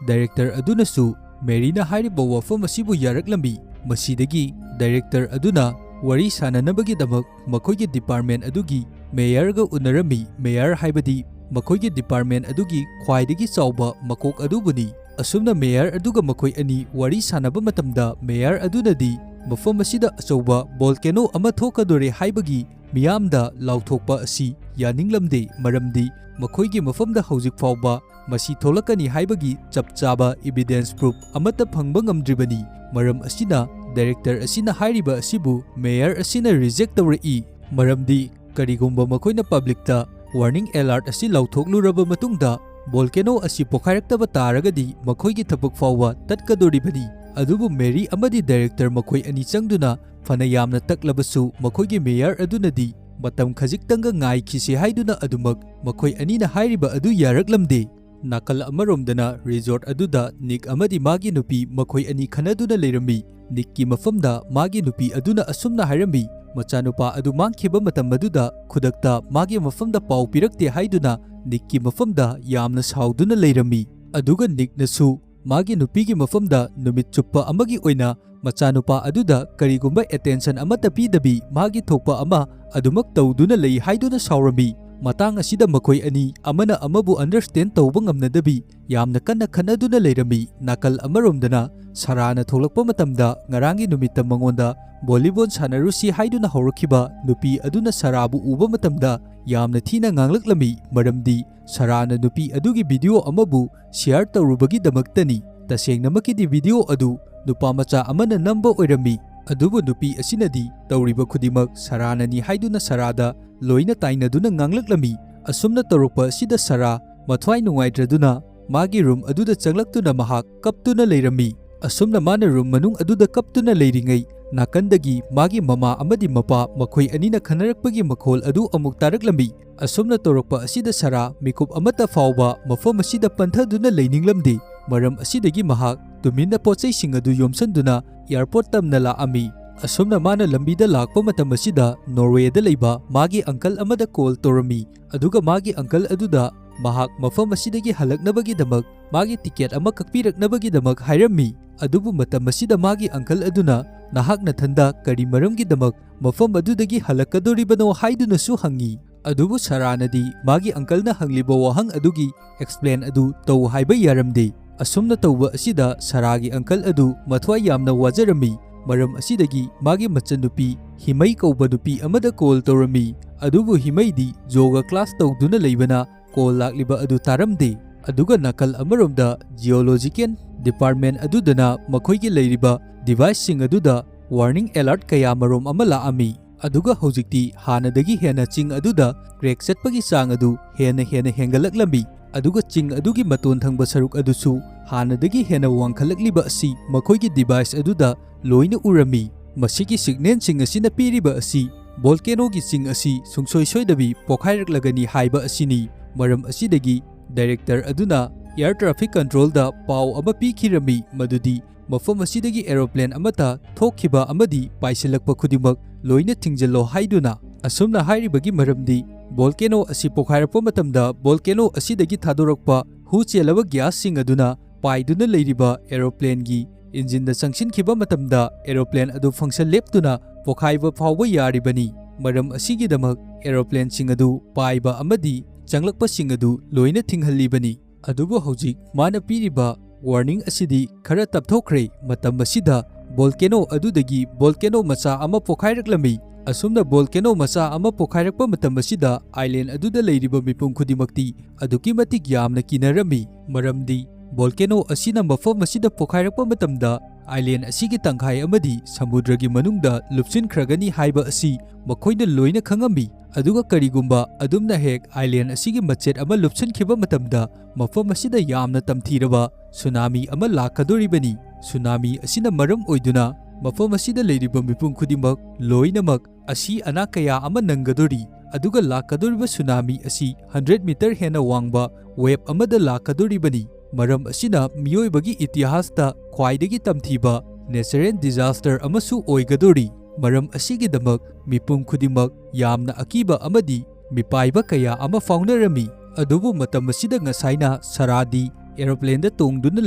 ꯗꯥꯏꯔꯦꯛꯇꯔ ꯑꯗꯨꯅꯁꯨ ꯃꯦꯔꯤꯅ ꯍꯥꯏꯔꯤꯕ ꯋꯥꯐꯝ ꯑꯁꯤꯕꯨ ꯌꯥꯔꯛꯂꯝꯃꯤ꯫ ꯃꯁꯤꯗꯒꯤ ꯗꯥꯏꯔꯦꯛꯇꯔ ꯑꯗꯨꯅ ꯋꯥꯔꯤ ꯁꯥꯅꯅꯕꯒꯤꯗꯃꯛ ꯃꯈꯣꯏꯒꯤ ꯗꯤꯄꯥꯔꯠꯃꯦꯟ ꯑꯗꯨꯒꯤ ꯃꯦꯌꯔꯒ ꯎꯅꯔꯝꯃꯤ꯫ ꯃꯦꯌꯔ ꯍꯥꯏꯕꯗꯤ ꯃꯈꯣꯏꯒꯤ ꯗꯤꯄꯥꯔꯠꯃꯦꯟ ꯑꯗꯨꯒꯤ ꯈ꯭ꯋꯥꯏꯗꯒꯤ ꯆꯥꯎꯕ ꯃꯀꯣꯛ ꯑꯗꯨꯕꯨꯅꯤ꯫ ꯑꯁꯨꯝꯅ ꯃꯦꯌꯔ ꯑꯗꯨꯒ ꯃꯈꯣꯏ ꯑꯅꯤ ꯋꯥꯔꯤ ꯁꯥꯅꯕ ꯃꯇꯝꯗ, ꯃꯦꯌꯔ ꯑꯗꯨꯅꯗꯤ ꯃꯐꯝ ꯑꯁꯤꯗ ꯑꯆꯧꯕ ꯚꯣꯜꯀꯦꯅꯣ ꯑꯃ ꯊꯣꯛꯀꯗꯣꯔꯦ ꯍꯥꯏꯕꯒꯤ ꯃꯤꯌꯥꯝꯗ ꯂꯥꯎꯊꯣꯛꯄ ꯑꯁꯤ ꯌꯥꯅꯤꯡꯂꯝꯗꯦ, ꯃꯔꯝꯗꯤ ꯃꯈꯣꯏꯒꯤ ꯃꯐꯝꯗ ꯍꯧꯖꯤꯛ ꯐꯥꯎꯕ ꯃꯁꯤ ꯊꯣꯛꯂꯛꯀꯅꯤ ꯍꯥꯏꯕꯒꯤ ꯆꯞ ꯆꯥꯕ ꯏꯕꯤꯗꯦꯟꯁ ꯄ꯭ꯔꯨꯐ ꯑꯃꯠꯇ ꯐꯪꯕ ꯉꯝꯗ꯭ꯔꯤꯕꯅꯤ꯫ ꯃꯔꯝ ꯑꯁꯤꯅ ꯗꯥꯏꯔꯦꯛꯇꯔ ꯑꯁꯤꯅ ꯍꯥꯏꯔꯤꯕ ꯑꯁꯤꯕꯨ ꯃꯦꯌꯔ ꯑꯁꯤꯅ ꯔꯤꯖꯦꯛ ꯇꯧꯔꯛꯏ, ꯃꯔꯝꯗꯤ ꯀꯔꯤꯒꯨꯝꯕ ꯃꯈꯣꯏꯅ ꯄꯕ꯭ꯂꯤꯛꯇ ꯋꯥꯔꯅꯤꯡ ꯑꯦꯂꯥꯔꯠ ꯑꯁꯤ ꯂꯥꯎꯊꯣꯛꯂꯨꯔꯕ ꯃꯇꯨꯡꯗ ꯚꯣꯜꯀꯦꯅꯣ ꯑꯁꯤ ꯄꯣꯈꯥꯏꯔꯛꯇꯕ ꯇꯥꯔꯒꯗꯤ ꯃꯈꯣꯏꯒꯤ ꯊꯕꯛ ꯐꯥꯎꯕ ꯇꯠꯀꯗꯣꯔꯤꯕꯅꯤ꯫ ꯑꯗꯨꯕꯨ ꯃꯦꯔꯤ ꯑꯃꯗꯤ ꯗꯥꯏꯔꯦꯛꯇꯔ ꯃꯈꯣꯏ ꯑꯅꯤ ꯆꯪꯗꯨꯅ ꯐꯅ ꯌꯥꯝꯅ ꯇꯛꯂꯕꯁꯨ, ꯃꯈꯣꯏꯒꯤ ꯃꯦꯌꯔ ꯑꯗꯨꯅꯗꯤ ꯃꯇꯝ ꯈꯖꯤꯛꯇꯪꯒ ꯉꯥꯏꯈꯤꯁꯤ ꯍꯥꯏꯗꯨꯅ ꯑꯗꯨꯃꯛ ꯃꯈꯣꯏ ꯑꯅꯤꯅ ꯍꯥꯏꯔꯤꯕ ꯑꯗꯨ ꯌꯥꯔꯛꯂꯝꯗꯦ꯫ ꯅꯥꯀꯜ ꯑꯃꯔꯣꯝꯗꯅ ꯔꯤꯖꯣꯔꯠ ꯑꯗꯨꯗ ꯅꯤꯛ ꯑꯃꯗꯤ ꯃꯥꯒꯤ ꯅꯨꯄꯤ ꯃꯈꯣꯏ ꯑꯅꯤ ꯈꯟꯅꯗꯨꯅ ꯂꯩꯔꯝꯃꯤ꯫ ꯅꯤꯛꯀꯤ ꯃꯐꯝꯗ ꯃꯥꯒꯤ ꯅꯨꯄꯤ ꯑꯗꯨꯅ ꯑꯁꯨꯝꯅ ꯍꯥꯏꯔꯝꯃꯤ, ꯃꯆꯥꯅꯨꯄꯥ ꯑꯗꯨ ꯃꯥꯡꯈꯤꯕ ꯃꯇꯝ ꯑꯗꯨꯗ ꯈꯨꯗꯛꯇ ꯃꯥꯒꯤ ꯃꯐꯝꯗ ꯄꯥꯎ ꯄꯤꯔꯛꯇꯦ ꯍꯥꯏꯗꯨꯅ ꯅꯤꯛꯀꯤ ꯃꯐꯝꯗ ꯌꯥꯝꯅ ꯁꯥꯎꯗꯨꯅ ꯂꯩꯔꯝꯃꯤ꯫ ꯑꯗꯨꯒ ꯅꯤꯛꯅꯁꯨ ꯃꯥꯒꯤ ꯅꯨꯄꯤꯒꯤ ꯃꯐꯝꯗ ꯅꯨꯃꯤꯠ ꯆꯨꯞꯄ ꯑꯃꯒꯤ ꯑꯣꯏꯅ ꯃꯆꯥꯅꯨꯄꯥ ꯑꯗꯨꯗ ꯀꯔꯤꯒꯨꯝꯕ attention ꯑꯃꯠꯇ ꯄꯤꯗꯕꯤ ꯃꯥꯒꯤ ꯊꯣꯛꯄ ꯑꯃ ꯑꯗꯨꯃꯛ ꯇꯧꯗꯨꯅ ꯂꯩ ꯍꯥꯏꯗꯨꯅ ꯁꯥꯎꯔꯝꯃꯤ꯫ ꯃꯇꯥꯡ ꯑꯁꯤꯗ ꯃꯈꯣꯏ ꯑꯅꯤ ꯑꯃꯅ ꯑꯃꯕꯨ understand ꯇꯧꯕ ꯉꯝꯅꯗꯕꯤ ꯌꯥꯝꯅ ꯀꯟꯅ ꯈꯠꯅꯗꯨꯅ ꯂꯩꯔꯝꯃꯤ꯫ ꯅꯥꯀꯜ ꯑꯃꯔꯣꯝꯗꯅ ꯁꯔꯥꯅ ꯊꯣꯛꯂꯛꯄ ꯃꯇꯝꯗ ꯉꯔꯥꯡꯒꯤ ꯅꯨꯃꯤꯠꯇ ꯃꯉꯣꯟꯗ volleyball ꯁꯥꯟꯅꯔꯨꯁꯤ ꯍꯥꯏꯗꯨꯅ ꯍꯧꯔꯛꯈꯤꯕ ꯅꯨꯄꯤ ꯑꯗꯨꯅ ꯁꯔꯥꯕꯨ ꯎꯕ ꯃꯇꯝꯗ ꯌꯥꯝꯅ ꯊꯤꯅ ꯉꯥꯡꯂꯛꯂꯝꯃꯤ, ꯃꯔꯝꯗꯤ ꯁꯔꯥꯅ ꯅꯨꯄꯤ ꯑꯗꯨꯒꯤ video ꯑꯃꯕꯨ share ꯇꯧꯔꯨꯕꯒꯤꯗꯃꯛꯇꯅꯤ꯫ ꯇꯁꯦꯡꯅꯃꯛꯀꯤꯗꯤ video ꯑꯗꯨ ꯅꯨꯄꯥ ꯃꯆꯥ ꯑꯃꯅ ꯅꯝꯕ ꯑꯣꯏꯔꯝꯃꯤ꯫ ꯑꯗꯨꯕꯨ ꯅꯨꯄꯤ ꯑꯁꯤꯅꯗꯤ ꯇꯧꯔꯤꯕ ꯈꯨꯗꯤꯡꯃꯛ ꯁꯔꯥꯅꯅꯤ ꯍꯥꯏꯗꯨꯅ ꯁꯔꯥꯗ ꯂꯣꯏꯅ ꯇꯥꯏꯅꯗꯨꯅ ꯉꯥꯡꯂꯛꯂꯝꯃꯤ꯫ ꯑꯁꯨꯝꯅ ꯇꯧꯔꯛꯄ ꯑꯁꯤꯗ ꯁꯔꯥ ꯃꯊ꯭ꯋꯥꯏ ꯅꯨꯡꯉꯥꯏꯇ꯭ꯔꯗꯨꯅ ꯃꯥꯒꯤ room ꯑꯗꯨꯗ ꯆꯪꯂꯛꯇꯨꯅ ꯃꯍꯥꯛ ꯀꯞꯇꯨꯅ ꯂꯩꯔꯝꯃꯤ꯫ ꯑꯁꯨꯝꯅ ꯃꯥꯅ room ꯃꯅꯨꯡ ꯑꯗꯨꯗ ꯀꯞꯇꯨꯅ ꯂꯩꯔꯤꯉꯩ ꯅꯥꯀꯟꯗꯒꯤ ꯃꯥꯒꯤ ꯃꯃꯥ ꯑꯃꯗꯤ ꯃꯄꯥ ꯃꯈꯣꯏ ꯑꯅꯤꯅ ꯈꯟꯅꯔꯛꯄꯒꯤ ꯃꯈꯣꯜ ꯑꯗꯨ ꯑꯃꯨꯛ ꯇꯥꯔꯛꯂꯝꯃꯤ꯫ ꯑꯁꯨꯝꯅ ꯇꯧꯔꯛꯄ ꯑꯁꯤꯗ ꯁꯔꯥ ꯃꯤꯀꯨꯞ ꯑꯃꯠꯇ ꯐꯥꯎꯕ ꯃꯐꯝ ꯑꯁꯤꯗ ꯄꯟꯊꯗꯨꯅ ꯂꯩꯅꯤꯡꯂꯝꯗꯦ꯫ ꯃꯔꯝ ꯑꯁꯤꯗꯒꯤ ꯃꯍꯥꯛ ꯇꯨꯃꯤꯟꯅ ꯄꯣꯠꯆꯩꯁꯤꯡ ꯑꯗꯨ ꯌꯣꯝꯁꯟꯗꯨꯅ airport ꯇꯝꯅ ꯂꯥꯛꯑꯝꯃꯤ꯫ ꯑꯁꯨꯝꯅ ꯃꯥꯅ ꯂꯝꯕꯤꯗ ꯂꯥꯛꯄ ꯃꯇꯝ ꯑꯁꯤꯗ ꯅꯣꯔꯋꯦꯗ ꯂꯩꯕ ꯃꯥꯒꯤ uncle ꯑꯃꯗ call ꯇꯧꯔꯝꯃꯤ꯫ ꯑꯗꯨꯒ ꯃꯥꯒꯤ uncle ꯑꯗꯨꯗ ꯃꯍꯥꯛ ꯃꯐꯝ ꯑꯁꯤꯗꯒꯤ ꯍꯜꯂꯛꯅꯕꯒꯤꯗꯃꯛ ꯃꯥꯒꯤ ticket ꯑꯃ ꯀꯛꯄꯤꯔꯛꯅꯕꯒꯤꯗꯃꯛ ꯍꯥꯏꯔꯝꯃꯤ꯫ ꯑꯗꯨꯕꯨ ꯃꯇꯝ ꯑꯁꯤꯗ ꯃꯥꯒꯤ uncle ꯑꯗꯨꯅ ꯅꯍꯥꯛ ꯅꯊꯟꯗ ꯀꯔꯤ ꯃꯔꯝꯒꯤꯗꯃꯛ ꯃꯐꯝ ꯑꯗꯨꯗꯒꯤ ꯍꯜꯂꯛꯀꯗꯧꯔꯤꯕꯅꯣ ꯍꯥꯏꯗꯨꯅꯁꯨ ꯍꯪꯉꯤ꯫ ꯑꯗꯨꯕꯨ ꯁꯔꯥꯅꯗꯤ ꯃꯥꯒꯤ uncleꯅ ꯍꯪꯂꯤꯕ ꯋꯥꯍꯪ ꯑꯗꯨꯒꯤ explain ꯑꯗꯨ ꯇꯧ ꯍꯥꯏꯕ ꯌꯥꯔꯝꯗꯦ꯫ ꯑꯁꯨꯝꯅ ꯇꯧꯕ ꯑꯁꯤꯗ ꯁꯔꯥꯒꯤ uncle ꯑꯗꯨ ꯃꯊ꯭ꯋꯥꯏ ꯌꯥꯝꯅ ꯋꯥꯖꯔꯝꯃꯤ꯫ ꯃꯔꯝ ꯑꯁꯤꯗꯒꯤ ꯃꯥꯒꯤ ꯃꯆꯟꯅꯨꯄꯤ ꯍꯤꯃꯩ ꯀꯧꯕ ꯅꯨꯄꯤ ꯑꯃꯗ call ꯇꯧꯔꯝꯃꯤ꯫ ꯑꯗꯨꯕꯨ ꯍꯤꯃꯩꯗꯤ yoga class ꯇꯧꯗꯨꯅ ꯂꯩꯕꯅ call ꯂꯥꯛꯂꯤꯕ ꯑꯗꯨ ꯇꯥꯔꯝꯗꯦ꯫ ꯑꯗꯨꯒ ꯅꯥꯀꯜ ꯑꯃꯔꯣꯝꯗ geological department ꯑꯗꯨꯗꯅ ꯃꯈꯣꯏꯒꯤ ꯂꯩꯔꯤꯕ deviceꯁꯤꯡ ꯑꯗꯨꯗ warning alert ꯀꯌꯥ ꯃꯔꯨꯝ ꯑꯃ ꯂꯥꯛꯑꯝꯃꯤ꯫ ꯑꯗꯨꯒ ꯍꯧꯖꯤꯛꯇꯤ ꯍꯥꯟꯅꯗꯒꯤ ꯍꯦꯟꯅ ꯆꯤꯡ ꯑꯗꯨꯗ crack ꯆꯠꯄꯒꯤ ꯆꯥꯡ ꯑꯗꯨ ꯍꯦꯟꯅ ꯍꯦꯟꯅ ꯍꯦꯟꯒꯠꯂꯛꯂꯝꯃꯤ꯫ ꯑꯗꯨꯒ ꯆꯤꯡ ꯑꯗꯨꯒꯤ ꯃꯇꯣꯟ ꯊꯪꯕ ꯁꯔꯨꯛ ꯑꯗꯨꯁꯨ ꯍꯥꯟꯅꯗꯒꯤ ꯍꯦꯟꯅ ꯋꯥꯡꯈꯠꯂꯛꯂꯤꯕ ꯑꯁꯤ ꯃꯈꯣꯏꯒꯤ device ꯑꯗꯨꯗ ꯂꯣꯏꯅ ꯎꯔꯝꯃꯤ꯫ ꯃꯁꯤꯒꯤ signalꯁꯤꯡ ꯑꯁꯤꯅ ꯄꯤꯔꯤꯕ ꯑꯁꯤ volcanoꯒꯤ ꯆꯤꯡ ꯑꯁꯤ ꯁꯨꯡꯁꯣꯏ ꯁꯣꯏꯗꯕꯤ ꯄꯣꯈꯥꯏꯔꯛꯂꯒꯅꯤ ꯍꯥꯏꯕ ꯑꯁꯤꯅꯤ꯫ ꯃꯔꯝ ꯑꯁꯤꯗꯒꯤ ꯗꯥꯏꯔꯦꯛꯇꯔ ꯑꯗꯨꯅ ꯑꯦꯌꯔ ꯇ꯭ꯔꯥꯐꯤꯛ ꯀꯟꯇ꯭ꯔꯣꯜꯗ ꯄꯥꯎ ꯑꯃ ꯄꯤꯈꯤꯔꯝꯃꯤ, ꯃꯗꯨꯗꯤ ꯃꯐꯝ ꯑꯁꯤꯗꯒꯤ ꯑꯦꯔꯣꯄ꯭ꯂꯦꯟ ꯑꯃꯠꯇ ꯊꯣꯛꯈꯤꯕ ꯑꯃꯗꯤ ꯄꯥꯏꯁꯤꯜꯂꯛꯄ ꯈꯨꯗꯤꯡꯃꯛ ꯂꯣꯏꯅ ꯊꯤꯡꯖꯤꯜꯂꯣ ꯍꯥꯏꯗꯨꯅ꯫ ꯑꯁꯨꯝꯅ ꯍꯥꯏꯔꯤꯕꯒꯤ ꯃꯔꯝꯗꯤ, ꯚꯣꯜꯀꯦꯅꯣ ꯑꯁꯤ ꯄꯣꯈꯥꯏꯔꯛꯄ ꯃꯇꯝꯗ ꯚꯣꯜꯀꯦꯅꯣ ꯑꯁꯤꯗꯒꯤ ꯊꯥꯗꯣꯔꯛꯄ ꯍꯨ ꯆꯦꯜꯂꯕ ꯒ꯭ꯌꯥꯁꯁꯤꯡ ꯑꯗꯨꯅ ꯄꯥꯏꯗꯨꯅ ꯂꯩꯔꯤꯕ ꯑꯦꯔꯣꯄ꯭ꯂꯦꯟꯒꯤ ꯏꯟꯖꯤꯟꯗ ꯆꯪꯁꯤꯟꯈꯤꯕ ꯃꯇꯝꯗ ꯑꯦꯔꯣꯄ꯭ꯂꯦꯟ ꯑꯗꯨ ꯐꯪꯁꯟ ꯂꯦꯞꯇꯨꯅ ꯄꯣꯈꯥꯏꯕ ꯐꯥꯎꯕ ꯌꯥꯔꯤꯕꯅꯤ꯫ ꯃꯔꯝ ꯑꯁꯤꯒꯤꯗꯃꯛ ꯑꯦꯔꯣꯄ꯭ꯂꯦꯟꯁꯤꯡ ꯑꯗꯨ ꯄꯥꯏꯕ ꯑꯃꯗꯤ ꯆꯪꯂꯛꯄꯁꯤꯡ ꯑꯗꯨ ꯂꯣꯏꯅ ꯊꯤꯡꯍꯜꯂꯤꯕꯅꯤ꯫ ꯑꯗꯨꯕꯨ ꯍꯧꯖꯤꯛ ꯃꯥꯅ ꯄꯤꯔꯤꯕ ꯋꯥꯔꯅꯤꯡ ꯑꯁꯤꯗꯤ ꯈꯔ ꯇꯞꯊꯣꯛꯈ꯭ꯔꯦ꯫ ꯃꯇꯝ ꯑꯁꯤꯗ ꯚꯣꯜꯀꯦꯅꯣ ꯑꯗꯨꯗꯒꯤ ꯚꯣꯜꯀꯦꯅꯣ ꯃꯆꯥ ꯑꯃ ꯄꯣꯈꯥꯏꯔꯛꯂꯝꯃꯤ꯫ ꯑꯁꯨꯝꯅ ꯚꯣꯜꯀꯦꯅꯣ ꯃꯆꯥ ꯑꯃ ꯄꯣꯈꯥꯏꯔꯛꯄ ꯃꯇꯝ ꯑꯁꯤꯗ ꯑꯥꯏꯂꯦꯟ ꯑꯗꯨꯗ ꯂꯩꯔꯤꯕ ꯃꯤꯄꯨꯝ ꯈꯨꯗꯤꯡꯃꯛꯇꯤ ꯑꯗꯨꯛꯀꯤ ꯃꯇꯤꯛ ꯌꯥꯝꯅ ꯀꯤꯅꯔꯝꯃꯤ, ꯃꯔꯝꯗꯤ ꯚꯣꯜꯀꯦꯅꯣ ꯑꯁꯤꯅ ꯃꯐꯝ ꯑꯁꯤꯗ ꯄꯣꯈꯥꯏꯔꯛꯄ ꯃꯇꯝꯗ ꯑꯥꯏꯂꯦꯟ ꯑꯁꯤꯒꯤ ꯇꯪꯈꯥꯏ ꯑꯃꯗꯤ ꯁꯃꯨꯗ꯭ꯔꯒꯤ ꯃꯅꯨꯡꯗ ꯂꯨꯞꯁꯤꯟꯈ꯭ꯔꯒꯅꯤ ꯍꯥꯏꯕ ꯑꯁꯤ ꯃꯈꯣꯏꯅ ꯂꯣꯏꯅ ꯈꯪꯉꯝꯃꯤ꯫ ꯑꯗꯨꯒ ꯀꯔꯤꯒꯨꯝꯕ ꯑꯗꯨꯝꯅ ꯍꯦꯛ ꯑꯥꯏꯂꯦꯟ ꯑꯁꯤꯒꯤ ꯃꯆꯦꯠ ꯑꯃ ꯂꯨꯞꯁꯤꯟꯈꯤꯕ ꯃꯇꯝꯗ, ꯃꯐꯝ ꯑꯁꯤꯗ ꯌꯥꯝꯅ ꯇꯝꯊꯤꯔꯕ ꯁꯨꯅꯥꯃꯤ ꯑꯃ ꯂꯥꯛꯀꯗꯧꯔꯤꯕꯅꯤ꯫ ꯁꯨꯅꯥꯃꯤ ꯑꯁꯤꯅ ꯃꯔꯝ ꯑꯣꯏꯗꯨꯅ ꯃꯐꯝ ꯑꯁꯤꯗ ꯂꯩꯔꯤꯕ ꯃꯤꯄꯨꯝ ꯈꯨꯗꯤꯡꯃꯛ ꯂꯣꯏꯅꯃꯛ ꯑꯁꯤ ꯑꯅꯥ ꯀꯌꯥ ꯑꯃ ꯅꯪꯒꯗꯧꯔꯤ꯫ ꯑꯗꯨꯒ ꯂꯥꯛꯀꯗꯧꯔꯤꯕ ꯁꯨꯅꯥꯃꯤ ꯑꯁꯤ ꯍꯟꯗ꯭ꯔꯦꯠ ꯃꯤꯇꯔ ꯍꯦꯟꯅ ꯋꯥꯡꯕ ꯋꯦꯕ ꯑꯃꯗ ꯂꯥꯛꯀꯗꯧꯔꯤꯕꯅꯤ꯫ ꯃꯔꯝ ꯑꯁꯤꯅ ꯃꯤꯑꯣꯏꯕꯒꯤ ꯏꯇꯤꯍꯥꯁꯇ ꯈ꯭ꯋꯥꯏꯗꯒꯤ ꯇꯝꯊꯤꯕ ꯅꯦꯆꯔꯦꯜ ꯗꯤꯖꯥꯁꯇꯔ ꯑꯃꯁꯨ ꯑꯣꯏꯒꯗꯧꯔꯤ꯫ ꯃꯔꯝ ꯑꯁꯤꯒꯤꯗꯃꯛ ꯃꯤꯄꯨꯝ ꯈꯨꯗꯤꯡꯃꯛ ꯌꯥꯝꯅ ꯑꯀꯤꯕ ꯑꯃꯗꯤ ꯃꯤꯄꯥꯏꯕ ꯀꯌꯥ ꯑꯃ ꯐꯥꯎꯅꯔꯝꯃꯤ꯫ ꯑꯗꯨꯕꯨ ꯃꯇꯝ ꯑꯁꯤꯗ ꯉꯁꯥꯏꯅ ꯁꯔꯥꯗꯤ ꯑꯦꯔꯣꯄ꯭ꯂꯦꯟꯗ ꯇꯣꯡꯗꯨꯅ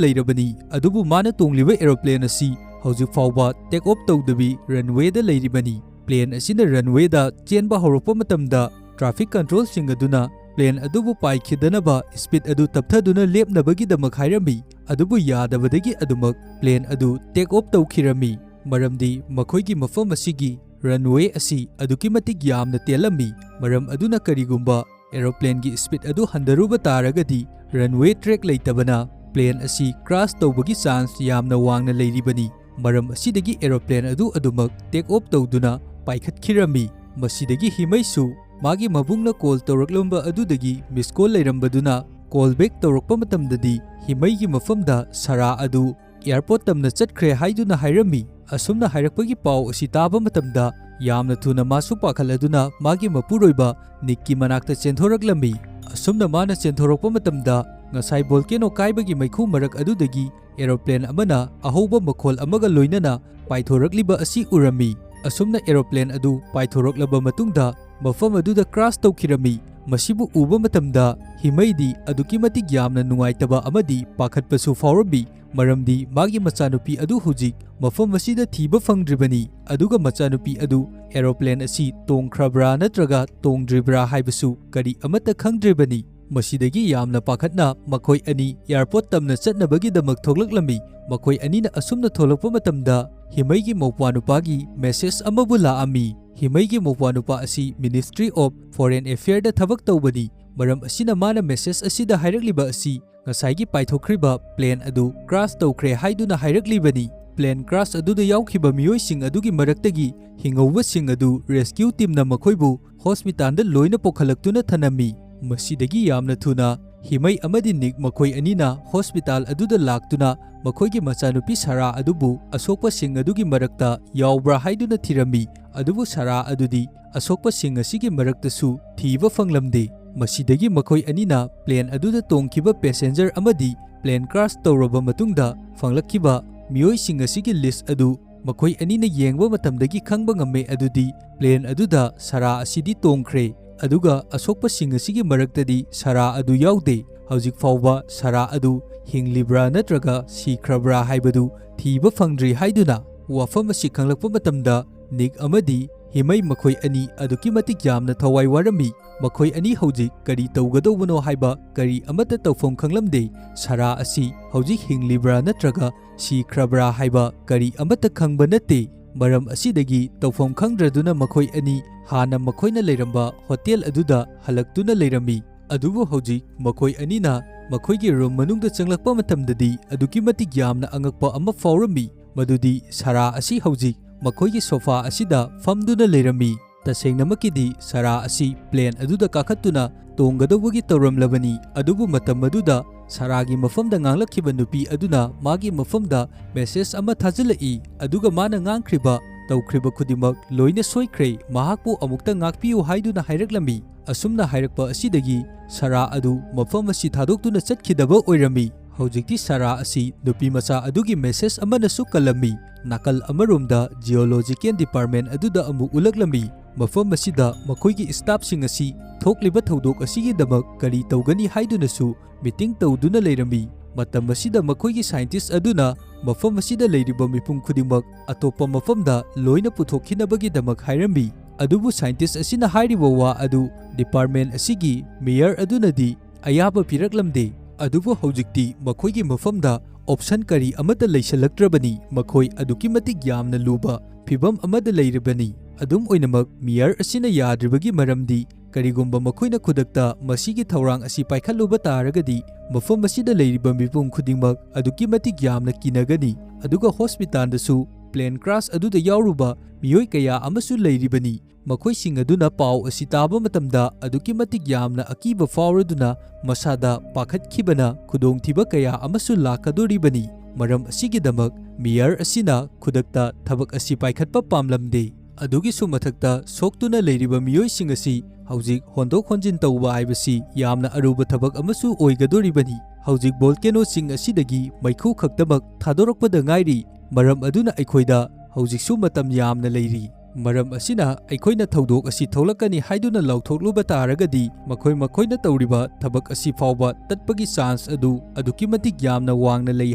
ꯂꯩꯔꯕꯅꯤ꯫ ꯑꯗꯨꯕꯨ ꯃꯥꯅ ꯇꯣꯡꯂꯤꯕ ꯑꯦꯔꯣꯄ꯭ꯂꯦꯟ ꯑꯁꯤ ꯍꯧꯖꯤꯛ ꯐꯥꯎꯕ ꯇꯦꯛ ꯑꯣꯐ ꯇꯧꯗꯕꯤ ꯔꯟꯋꯦꯗ ꯂꯩꯔꯤꯕꯅꯤ꯫ ꯄ꯭ꯂꯦꯟ ꯑꯁꯤꯅ ꯔꯟꯋꯦꯗ ꯆꯦꯟꯕ ꯍꯧꯔꯛꯄ ꯃꯇꯝꯗ, ꯇ꯭ꯔꯥꯐꯤꯛ ꯀꯟꯇ꯭ꯔꯣꯜꯁꯤꯡ ꯑꯗꯨꯅ ꯄ꯭ꯂꯦꯟ ꯑꯗꯨꯕꯨ ꯄꯥꯏꯈꯤꯗꯅꯕ ꯁ꯭ꯄꯤꯗ ꯑꯗꯨ ꯇꯞꯊꯗꯨꯅ ꯂꯦꯞꯅꯕꯒꯤꯗꯃꯛ ꯍꯥꯏꯔꯝꯃꯤ꯫ ꯑꯗꯨꯕꯨ ꯌꯥꯗꯕꯗꯒꯤ ꯑꯗꯨꯃꯛ ꯄ꯭ꯂꯦꯟ ꯑꯗꯨ ꯇꯦꯛ ꯑꯣꯐ ꯇꯧꯈꯤꯔꯝꯃꯤ, ꯃꯔꯝꯗꯤ ꯃꯈꯣꯏꯒꯤ ꯃꯐꯝ ꯑꯁꯤꯒꯤ ꯔꯟꯋꯦ ꯑꯁꯤ ꯑꯗꯨꯛꯀꯤ ꯃꯇꯤꯛ ꯌꯥꯝꯅ ꯇꯦꯜꯂꯝꯃꯤ꯫ ꯃꯔꯝ ꯑꯗꯨꯅ ꯀꯔꯤꯒꯨꯝꯕ ꯑꯦꯔꯣꯄ꯭ꯂꯦꯟꯒꯤ ꯁ꯭ꯄꯤꯗ ꯑꯗꯨ ꯍꯟꯊꯔꯨꯕ ꯇꯥꯔꯒꯗꯤ, ꯔꯟꯋꯦ ꯇ꯭ꯔꯦꯛ ꯂꯩꯇꯕꯅ ꯄ꯭ꯂꯦꯟ ꯑꯁꯤ ꯀ꯭ꯔꯥꯁ ꯇꯧꯕꯒꯤ ꯆꯥꯟꯁ ꯌꯥꯝꯅ ꯋꯥꯡꯅ ꯂꯩꯔꯤꯕꯅꯤ꯫ ꯃꯔꯝ ꯑꯁꯤꯗꯒꯤ ꯑꯦꯔꯣꯄ꯭ꯂꯦꯟ ꯑꯗꯨ ꯑꯗꯨꯃꯛ ꯇꯦꯛ ꯑꯣꯐ ꯇꯧꯗꯨꯅ ꯄꯥꯏꯈꯠꯈꯤꯔꯝꯃꯤ꯫ ꯃꯁꯤꯗꯒꯤ ꯍꯤꯃꯩꯁꯨ ꯃꯥꯒꯤ ꯃꯕꯨꯡꯅ ꯀꯣꯜ ꯇꯧꯔꯛꯂꯝꯕ ꯑꯗꯨꯗꯒꯤ ꯃꯤꯁ ꯀꯣꯜ ꯂꯩꯔꯝꯕꯗꯨꯅ ꯀꯣꯜ ꯕꯦꯛ ꯇꯧꯔꯛꯄ ꯃꯇꯝꯗꯗꯤ ꯍꯤꯃꯩꯒꯤ ꯃꯐꯝꯗ ꯁꯔꯥ ꯑꯗꯨ ꯑꯦꯌꯔꯄꯣꯔꯠ ꯇꯝꯅ ꯆꯠꯈ꯭ꯔꯦ ꯍꯥꯏꯗꯨꯅ ꯍꯥꯏꯔꯝꯃꯤ꯫ ꯑꯁꯨꯝꯅ ꯍꯥꯏꯔꯛꯄꯒꯤ ꯄꯥꯎ ꯑꯁꯤ ꯇꯥꯕ ꯃꯇꯝꯗ ꯌꯥꯝꯅ ꯊꯨꯅ ꯃꯥꯁꯨ ꯄꯥꯈꯠꯂꯗꯨꯅ ꯃꯥꯒꯤ ꯃꯄꯨꯔꯣꯏꯕ ꯅꯤꯛꯀꯤ ꯃꯅꯥꯛꯇ ꯆꯦꯟꯊꯣꯔꯛꯂꯝꯃꯤ꯫ ꯑꯁꯨꯝꯅ ꯃꯥꯅ ꯆꯦꯟꯊꯣꯔꯛꯄ ꯃꯇꯝꯗ, ꯉꯁꯥꯏ ꯚꯣꯜꯀꯦꯅꯣ ꯀꯥꯏꯕꯒꯤ ꯃꯩꯈꯨ ꯃꯔꯛ ꯑꯗꯨꯗꯒꯤ ꯑꯦꯔꯣꯄ꯭ꯂꯦꯟ ꯑꯃꯅ ꯑꯍꯧꯕ ꯃꯈꯣꯜ ꯑꯃꯒ ꯂꯣꯏꯅꯅ ꯄꯥꯏꯊꯣꯔꯛꯂꯤꯕ ꯑꯁꯤ ꯎꯔꯝꯃꯤ꯫ ꯑꯁꯨꯝꯅ ꯑꯦꯔꯣꯄ꯭ꯂꯦꯟ ꯑꯗꯨ ꯄꯥꯏꯊꯣꯔꯛꯂꯕ ꯃꯇꯨꯡꯗ, ꯃꯐꯝ ꯑꯗꯨꯗ ꯀ꯭ꯔꯥꯁ ꯇꯧꯈꯤꯔꯝꯃꯤ꯫ ꯃꯁꯤꯕꯨ ꯎꯕ ꯃꯇꯝꯗ, ꯍꯤꯃꯩꯗꯤ ꯑꯗꯨꯛꯀꯤ ꯃꯇꯤꯛ ꯌꯥꯝꯅ ꯅꯨꯡꯉꯥꯏꯇꯕ ꯑꯃꯗꯤ ꯄꯥꯈꯠꯄꯁꯨ ꯐꯥꯎꯔꯝꯃꯤ, ꯃꯔꯝꯗꯤ ꯃꯥꯒꯤ ꯃꯆꯥꯅꯨꯄꯤ ꯑꯗꯨ ꯍꯧꯖꯤꯛ ꯃꯐꯝ ꯑꯁꯤꯗ ꯊꯤꯕ ꯐꯪꯗ꯭ꯔꯤꯕꯅꯤ, ꯑꯗꯨꯒ ꯃꯆꯥꯅꯨꯄꯤ ꯑꯗꯨ ꯑꯦꯔꯣꯄ꯭ꯂꯦꯟ ꯑꯁꯤ ꯇꯣꯡꯈ꯭ꯔꯕ꯭ꯔꯥ ꯅꯠꯇ꯭ꯔꯒ ꯇꯣꯡꯗ꯭ꯔꯤꯕ꯭ꯔꯥ ꯍꯥꯏꯕꯁꯨ ꯀꯔꯤ ꯑꯃꯠꯇ ꯈꯪꯗ꯭ꯔꯤꯕꯅꯤ꯫ ꯃꯁꯤꯗꯒꯤ ꯌꯥꯝꯅ ꯄꯥꯈꯠꯅ ꯃꯈꯣꯏ ꯑꯅꯤ ꯑꯦꯌꯔꯄꯣꯔꯠ ꯇꯝꯅ ꯆꯠꯅꯕꯒꯤꯗꯃꯛ ꯊꯣꯛꯂꯛꯂꯝꯃꯤ꯫ ꯃꯈꯣꯏ ꯑꯅꯤꯅ ꯑꯁꯨꯝꯅ ꯊꯣꯛꯂꯛꯄ ꯃꯇꯝꯗ, ꯍꯤꯃꯩꯒꯤ ꯃꯧꯄ꯭ꯋꯥꯅꯨꯄꯥꯒꯤ ꯃꯦꯁꯦꯖ ꯑꯃꯕꯨ ꯂꯥꯛꯑꯝꯃꯤ꯫ ꯍꯤꯃꯩꯒꯤ ꯃꯧꯄ꯭ꯋꯥꯅꯨꯄꯥ ꯑꯁꯤ Ministry of Foreign Affairꯗ ꯊꯕꯛ ꯇꯧꯕꯅꯤ, ꯃꯔꯝ ꯑꯁꯤꯅ ꯃꯥꯅ ꯃꯦꯁꯦꯖ ꯑꯁꯤꯗ ꯍꯥꯏꯔꯛꯂꯤꯕ ꯑꯁꯤ ꯉꯁꯥꯏꯒꯤ ꯄꯥꯏꯊꯣꯛꯈ꯭ꯔꯤꯕ ꯄ꯭ꯂꯦꯟ ꯑꯗꯨ ꯀ꯭ꯔꯥꯁ ꯇꯧꯈ꯭ꯔꯦ ꯍꯥꯏꯗꯨꯅ ꯍꯥꯏꯔꯛꯂꯤꯕꯅꯤ꯫ ꯄ꯭ꯂꯦꯟ ꯀ꯭ꯔꯥꯁ ꯑꯗꯨꯗ ꯌꯥꯎꯈꯤꯕ ꯃꯤꯑꯣꯏꯁꯤꯡ ꯑꯗꯨꯒꯤ ꯃꯔꯛꯇꯒꯤ ꯍꯤꯡꯍꯧꯕꯁꯤꯡ ꯑꯗꯨ ꯔꯦꯁꯀ꯭ꯌꯨ ꯇꯤꯝꯅ ꯃꯈꯣꯏꯕꯨ ꯍꯣꯁꯄꯤꯇꯥꯜꯗ ꯂꯣꯏꯅ ꯄꯨꯈꯠꯂꯛꯇꯨꯅ ꯊꯅꯝꯃꯤ꯫ ꯃꯁꯤꯗꯒꯤ ꯌꯥꯝꯅ ꯊꯨꯅ, ꯍꯤꯃꯩ ꯑꯃꯗꯤ ꯅꯤꯛ ꯃꯈꯣꯏ ꯑꯅꯤꯅ ꯍꯣꯁꯄꯤꯇꯥꯜ ꯑꯗꯨꯗ ꯂꯥꯛꯇꯨꯅ ꯃꯈꯣꯏꯒꯤ ꯃꯆꯥꯅꯨꯄꯤ ꯁꯥꯔꯥ ꯑꯗꯨꯕꯨ ꯑꯁꯣꯛꯄꯁꯤꯡ ꯑꯗꯨꯒꯤ ꯃꯔꯛꯇ ꯌꯥꯎꯕ꯭ꯔꯥ ꯍꯥꯏꯗꯨꯅ ꯊꯤꯔꯝꯃꯤ꯫ ꯑꯗꯨꯕꯨ ꯁꯥꯔꯥ ꯑꯗꯨꯗꯤ ꯑꯁꯣꯛꯄꯁꯤꯡ ꯑꯁꯤꯒꯤ ꯃꯔꯛꯇꯁꯨ ꯊꯤꯕ ꯐꯪꯂꯝꯗꯦ꯫ ꯃꯁꯤꯗꯒꯤ ꯃꯈꯣꯏ ꯑꯅꯤꯅ ꯄ꯭ꯂꯦꯟ ꯑꯗꯨꯗ ꯇꯣꯡꯈꯤꯕ ꯄꯦꯁꯦꯟꯖꯔ ꯑꯃꯗꯤ ꯄ꯭ꯂꯦꯟ ꯀ꯭ꯔꯥꯁ ꯇꯧꯔꯕ ꯃꯇꯨꯡꯗ ꯐꯪꯂꯛꯈꯤꯕ ꯃꯤꯑꯣꯏꯁꯤꯡ ꯑꯁꯤꯒꯤ ꯂꯤꯁ ꯑꯗꯨ ꯃꯈꯣꯏ ꯑꯅꯤꯅ ꯌꯦꯡꯕ ꯃꯇꯝꯗꯒꯤ ꯈꯪꯕ ꯉꯝꯃꯦ ꯑꯗꯨꯗꯤ ꯄ꯭ꯂꯦꯟ ꯑꯗꯨꯗ ꯁꯥꯔꯥ ꯑꯁꯤꯗꯤ ꯇꯣꯡꯈ꯭ꯔꯦ, ꯑꯗꯨꯒ ꯑꯁꯣꯛꯄꯁꯤꯡ ꯑꯁꯤꯒꯤ ꯃꯔꯛꯇꯗꯤ ꯁꯥꯔꯥ ꯑꯗꯨ ꯌꯥꯎꯗꯦ꯫ ꯍꯧꯖꯤꯛ ꯐꯥꯎꯕ ꯁꯥꯔꯥ ꯑꯗꯨ ꯍꯤꯡꯂꯤꯕ꯭ꯔꯥ ꯅꯠꯇ꯭ꯔꯒ ꯁꯤꯈ꯭ꯔꯕ꯭ꯔꯥ ꯍꯥꯏꯕꯗꯨ ꯊꯤꯕ ꯐꯪꯗ꯭ꯔꯤ ꯍꯥꯏꯗꯨꯅ ꯋꯥꯐꯝ ꯑꯁꯤ ꯈꯪꯂꯛꯄ ꯃꯇꯝꯗ ꯅꯤꯛ ꯑꯃꯗꯤ ꯍꯤꯃꯩ ꯃꯈꯣꯏ ꯑꯅꯤ ꯑꯗꯨꯛꯀꯤ ꯃꯇꯤꯛ ꯌꯥꯝꯅ ꯊꯋꯥꯏ ꯋꯥꯔꯝꯃꯤ꯫ ꯃꯈꯣꯏ ꯑꯅꯤ ꯍꯧꯖꯤꯛ ꯀꯔꯤ ꯇꯧꯒꯗꯧꯕꯅꯣ ꯍꯥꯏꯕ ꯀꯔꯤ ꯑꯃꯠꯇ ꯇꯧꯐꯝ ꯈꯪꯂꯝꯗꯦ꯫ ꯁꯥꯔꯥ ꯑꯁꯤ ꯍꯧꯖꯤꯛ ꯍꯤꯡꯂꯤꯕ꯭ꯔꯥ ꯅꯠꯇ꯭ꯔꯒ ꯁꯤꯈ꯭ꯔꯕ꯭ꯔꯥ ꯍꯥꯏꯕ ꯀꯔꯤ ꯑꯃꯠꯇ ꯈꯪꯕ ꯅꯠꯇꯦ꯫ ꯃꯔꯝ ꯑꯁꯤꯗꯒꯤ ꯇꯧꯐꯝ ꯈꯪꯗ꯭ꯔꯗꯨꯅ ꯃꯈꯣꯏ ꯑꯅꯤ ꯍꯥꯟꯅ ꯃꯈꯣꯏꯅ ꯂꯩꯔꯝꯕ ꯍꯣꯇꯦꯜ ꯑꯗꯨꯗ ꯍꯜꯂꯛꯇꯨꯅ ꯂꯩꯔꯝꯃꯤ꯫ ꯑꯗꯨꯕꯨ ꯍꯧꯖꯤꯛ ꯃꯈꯣꯏ ꯑꯅꯤꯅ ꯃꯈꯣꯏꯒꯤ ꯔꯨꯝ ꯃꯅꯨꯡꯗ ꯆꯪꯂꯛꯄ ꯃꯇꯝꯗꯗꯤ ꯑꯗꯨꯛꯀꯤ ꯃꯇꯤꯛ ꯌꯥꯝꯅ ꯑꯉꯛꯄ ꯑꯃ ꯐꯥꯎꯔꯝꯃꯤ, ꯃꯗꯨꯗꯤ ꯁꯥꯔꯥ ꯑꯁꯤ ꯍꯧꯖꯤꯛ ꯃꯈꯣꯏꯒꯤ ꯁꯣꯐꯥ ꯑꯁꯤꯗ ꯐꯝꯗꯨꯅ ꯂꯩꯔꯝꯃꯤ꯫ ꯇꯁꯦꯡꯅꯃꯛꯀꯤꯗꯤ ꯁꯥꯔꯥ ꯑꯁꯤ ꯄ꯭ꯂꯦꯟ ꯑꯗꯨꯗ ꯀꯥꯈꯠꯇꯨꯅ ꯇꯣꯡꯒꯗꯧꯕꯒꯤ ꯇꯧꯔꯝꯂꯕꯅꯤ, ꯑꯗꯨꯕꯨ ꯃꯇꯝ ꯑꯗꯨꯗ ꯁꯥꯔꯥꯒꯤ ꯃꯐꯝꯗ ꯉꯥꯡꯂꯛꯈꯤꯕ ꯅꯨꯄꯤ ꯑꯗꯨꯅ ꯃꯥꯒꯤ ꯃꯐꯝꯗ ꯃꯦꯁꯦꯖ ꯑꯃ ꯊꯥꯖꯤꯜꯂꯛꯏ, ꯑꯗꯨꯒ ꯃꯥꯅ ꯉꯥꯡꯈ꯭ꯔꯤꯕ "ꯇꯧꯈ꯭ꯔꯤꯕ ꯈꯨꯗꯤꯡꯃꯛ ꯂꯣꯏꯅ ꯁꯣꯏꯈ꯭ꯔꯦ, ꯃꯍꯥꯛꯄꯨ ꯑꯃꯨꯛꯇ ꯉꯥꯛꯄꯤꯌꯨ" ꯍꯥꯏꯗꯨꯅ ꯍꯥꯏꯔꯛꯂꯝꯃꯤ꯫ ꯑꯁꯨꯝꯅ ꯍꯥꯏꯔꯛꯄ ꯑꯁꯤꯗꯒꯤ ꯁꯥꯔꯥ ꯑꯗꯨ ꯃꯐꯝ ꯑꯁꯤ ꯊꯥꯗꯣꯛꯇꯨꯅ ꯆꯠꯈꯤꯗꯕ ꯑꯣꯏꯔꯝꯃꯤ꯫ ꯍꯧꯖꯤꯛꯇꯤ ꯁꯥꯔꯥ ꯑꯁꯤ ꯅꯨꯄꯤꯃꯆꯥ ꯑꯗꯨꯒꯤ ꯃꯦꯁꯦꯖ ꯑꯃꯅꯁꯨ ꯀꯜꯂꯝꯃꯤ꯫ ꯅꯥꯀꯜ ꯑꯃꯔꯣꯝꯗ ꯖꯤꯑꯣꯂꯣꯖꯤꯀꯦꯜ ꯗꯤꯄꯥꯔꯠꯃꯦꯟ ꯑꯗꯨꯗ ꯑꯃꯨꯛ ꯎꯠꯂꯛꯂꯝꯃꯤ꯫ ꯃꯐꯝ ꯑꯁꯤꯗ ꯃꯈꯣꯏꯒꯤ ꯁ꯭ꯇꯥꯐꯁꯤꯡ ꯑꯁꯤ ꯊꯣꯛꯂꯤꯕ ꯊꯧꯗꯣꯛ ꯑꯁꯤꯒꯤꯗꯃꯛ ꯀꯔꯤ ꯇꯧꯒꯅꯤ ꯍꯥꯏꯗꯨꯅꯁꯨ ꯃꯤꯇꯤꯡ ꯇꯧꯗꯨꯅ ꯂꯩꯔꯝꯃꯤ꯫ ꯃꯇꯝ ꯑꯁꯤꯗ ꯃꯈꯣꯏꯒꯤ ꯁꯥꯏꯟꯇꯤꯁ ꯑꯗꯨꯅ ꯃꯐꯝ ꯑꯁꯤꯗ ꯂꯩꯔꯤꯕ ꯃꯤꯄꯨꯝ ꯈꯨꯗꯤꯡꯃꯛ ꯑꯇꯣꯞꯄ ꯃꯐꯝꯗ ꯂꯣꯏꯅ ꯄꯨꯊꯣꯛꯈꯤꯅꯕꯒꯤꯗꯃꯛ ꯍꯥꯏꯔꯝꯃꯤ꯫ ꯑꯗꯨꯕꯨ ꯁꯥꯏꯟꯇꯤꯁ ꯑꯁꯤꯅ ꯍꯥꯏꯔꯤꯕ ꯋꯥ ꯑꯗꯨ ꯗꯤꯄꯥꯔꯠꯃꯦꯟ ꯑꯁꯤꯒꯤ ꯃꯦꯌꯔ ꯑꯗꯨꯅꯗꯤ ꯑꯌꯥꯕ ꯄꯤꯔꯛꯂꯝꯗꯦ꯫ ꯑꯗꯨꯕꯨ ꯍꯧꯖꯤꯛꯇꯤ ꯃꯈꯣꯏꯒꯤ ꯃꯐꯝꯗ ꯑꯣꯞꯁꯟ ꯀꯔꯤ ꯑꯃꯠꯇ ꯂꯩꯁꯤꯜꯂꯛꯇ꯭ꯔꯕꯅꯤ꯫ ꯃꯈꯣꯏ ꯑꯗꯨꯛꯀꯤ ꯃꯇꯤꯛ ꯌꯥꯝꯅ ꯂꯨꯕ ꯐꯤꯚꯝ ꯑꯃꯗ ꯂꯩꯔꯤꯕꯅꯤ꯫ ꯑꯗꯨꯝ ꯑꯣꯏꯅꯃꯛ, ꯃꯦꯌꯔ ꯑꯁꯤꯅ ꯌꯥꯗ꯭ꯔꯤꯕꯒꯤ ꯃꯔꯝꯗꯤ ꯀꯔꯤꯒꯨꯝꯕ ꯃꯈꯣꯏꯅ ꯈꯨꯗꯛꯇ ꯃꯁꯤꯒꯤ ꯊꯧꯔꯥꯡ ꯑꯁꯤ ꯄꯥꯏꯈꯠꯂꯨꯕ ꯇꯥꯔꯒꯗꯤ, ꯃꯐꯝ ꯑꯁꯤꯗ ꯂꯩꯔꯤꯕ ꯃꯤꯄꯨꯝ ꯈꯨꯗꯤꯡꯃꯛ ꯑꯗꯨꯛꯀꯤ ꯃꯇꯤꯛ ꯌꯥꯝꯅ ꯀꯤꯅꯒꯅꯤ, ꯑꯗꯨꯒ ꯍꯣꯁꯄꯤꯇꯥꯜꯗꯁꯨ ꯄ꯭ꯂꯦꯟ ꯀ꯭ꯔꯥꯁ ꯑꯗꯨꯗ ꯌꯥꯎꯔꯨꯕ ꯃꯤꯑꯣꯏ ꯀꯌꯥ ꯑꯃꯁꯨ ꯂꯩꯔꯤꯕꯅꯤ꯫ ꯃꯈꯣꯏꯁꯤꯡ ꯑꯗꯨꯅ ꯄꯥꯎ ꯑꯁꯤ ꯇꯥꯕ ꯃꯇꯝꯗ ꯑꯗꯨꯛꯀꯤ ꯃꯇꯤꯛ ꯌꯥꯝꯅ ꯑꯀꯤꯕ ꯐꯥꯎꯔꯗꯨꯅ ꯃꯁꯥꯗ ꯄꯥꯈꯠꯈꯤꯕꯅ ꯈꯨꯗꯣꯡꯊꯤꯕ ꯀꯌꯥ ꯑꯃꯁꯨ ꯂꯥꯛꯀꯗꯣꯔꯤꯕꯅꯤ꯫ ꯃꯔꯝ ꯑꯁꯤꯒꯤꯗꯃꯛ ꯃꯦꯌꯔ ꯑꯁꯤꯅ ꯈꯨꯗꯛꯇ ꯊꯕꯛ ꯑꯁꯤ ꯄꯥꯏꯈꯠꯄ ꯄꯥꯝꯂꯝꯗꯦ꯫ ꯑꯗꯨꯒꯤꯁꯨ ꯃꯊꯛꯇ, ꯁꯣꯛꯇꯨꯅ ꯂꯩꯔꯤꯕ ꯃꯤꯑꯣꯏꯁꯤꯡ ꯑꯁꯤ ꯍꯧꯖꯤꯛ ꯍꯣꯟꯗꯣꯛ ꯍꯣꯟꯖꯤꯟ ꯇꯧꯕ ꯍꯥꯏꯕꯁꯤ ꯌꯥꯝꯅ ꯑꯔꯨꯕ ꯊꯕꯛ ꯑꯃꯁꯨ ꯑꯣꯏꯒꯗꯣꯔꯤꯕꯅꯤ꯫ ꯍꯧꯖꯤꯛ ꯚꯣꯜꯀꯦꯅꯣꯁꯤꯡ ꯑꯁꯤꯗꯒꯤ ꯃꯩꯈꯨ ꯈꯛꯇꯃꯛ ꯊꯥꯗꯣꯔꯛꯄꯗ ꯉꯥꯏꯔꯤ, ꯃꯔꯝ ꯑꯗꯨꯅ ꯑꯩꯈꯣꯏꯗ ꯍꯧꯖꯤꯛꯁꯨ ꯃꯇꯝ ꯌꯥꯝꯅ ꯂꯩꯔꯤ꯫ ꯃꯔꯝ ꯑꯁꯤꯅ, ꯑꯩꯈꯣꯏꯅ ꯊꯧꯗꯣꯛ ꯑꯁꯤ ꯊꯣꯛꯂꯛꯀꯅꯤ ꯍꯥꯏꯗꯨꯅ ꯂꯥꯎꯊꯣꯛꯂꯨꯕ ꯇꯥꯔꯒꯗꯤ, ꯃꯈꯣꯏ ꯃꯈꯣꯏꯅ ꯇꯧꯔꯤꯕ ꯊꯕꯛ ꯑꯁꯤ ꯐꯥꯎꯕ ꯇꯠꯄꯒꯤ ꯆꯥꯟꯁ ꯑꯗꯨ ꯑꯗꯨꯛꯀꯤ ꯃꯇꯤꯛ ꯌꯥꯝꯅ ꯋꯥꯡꯅ ꯂꯩ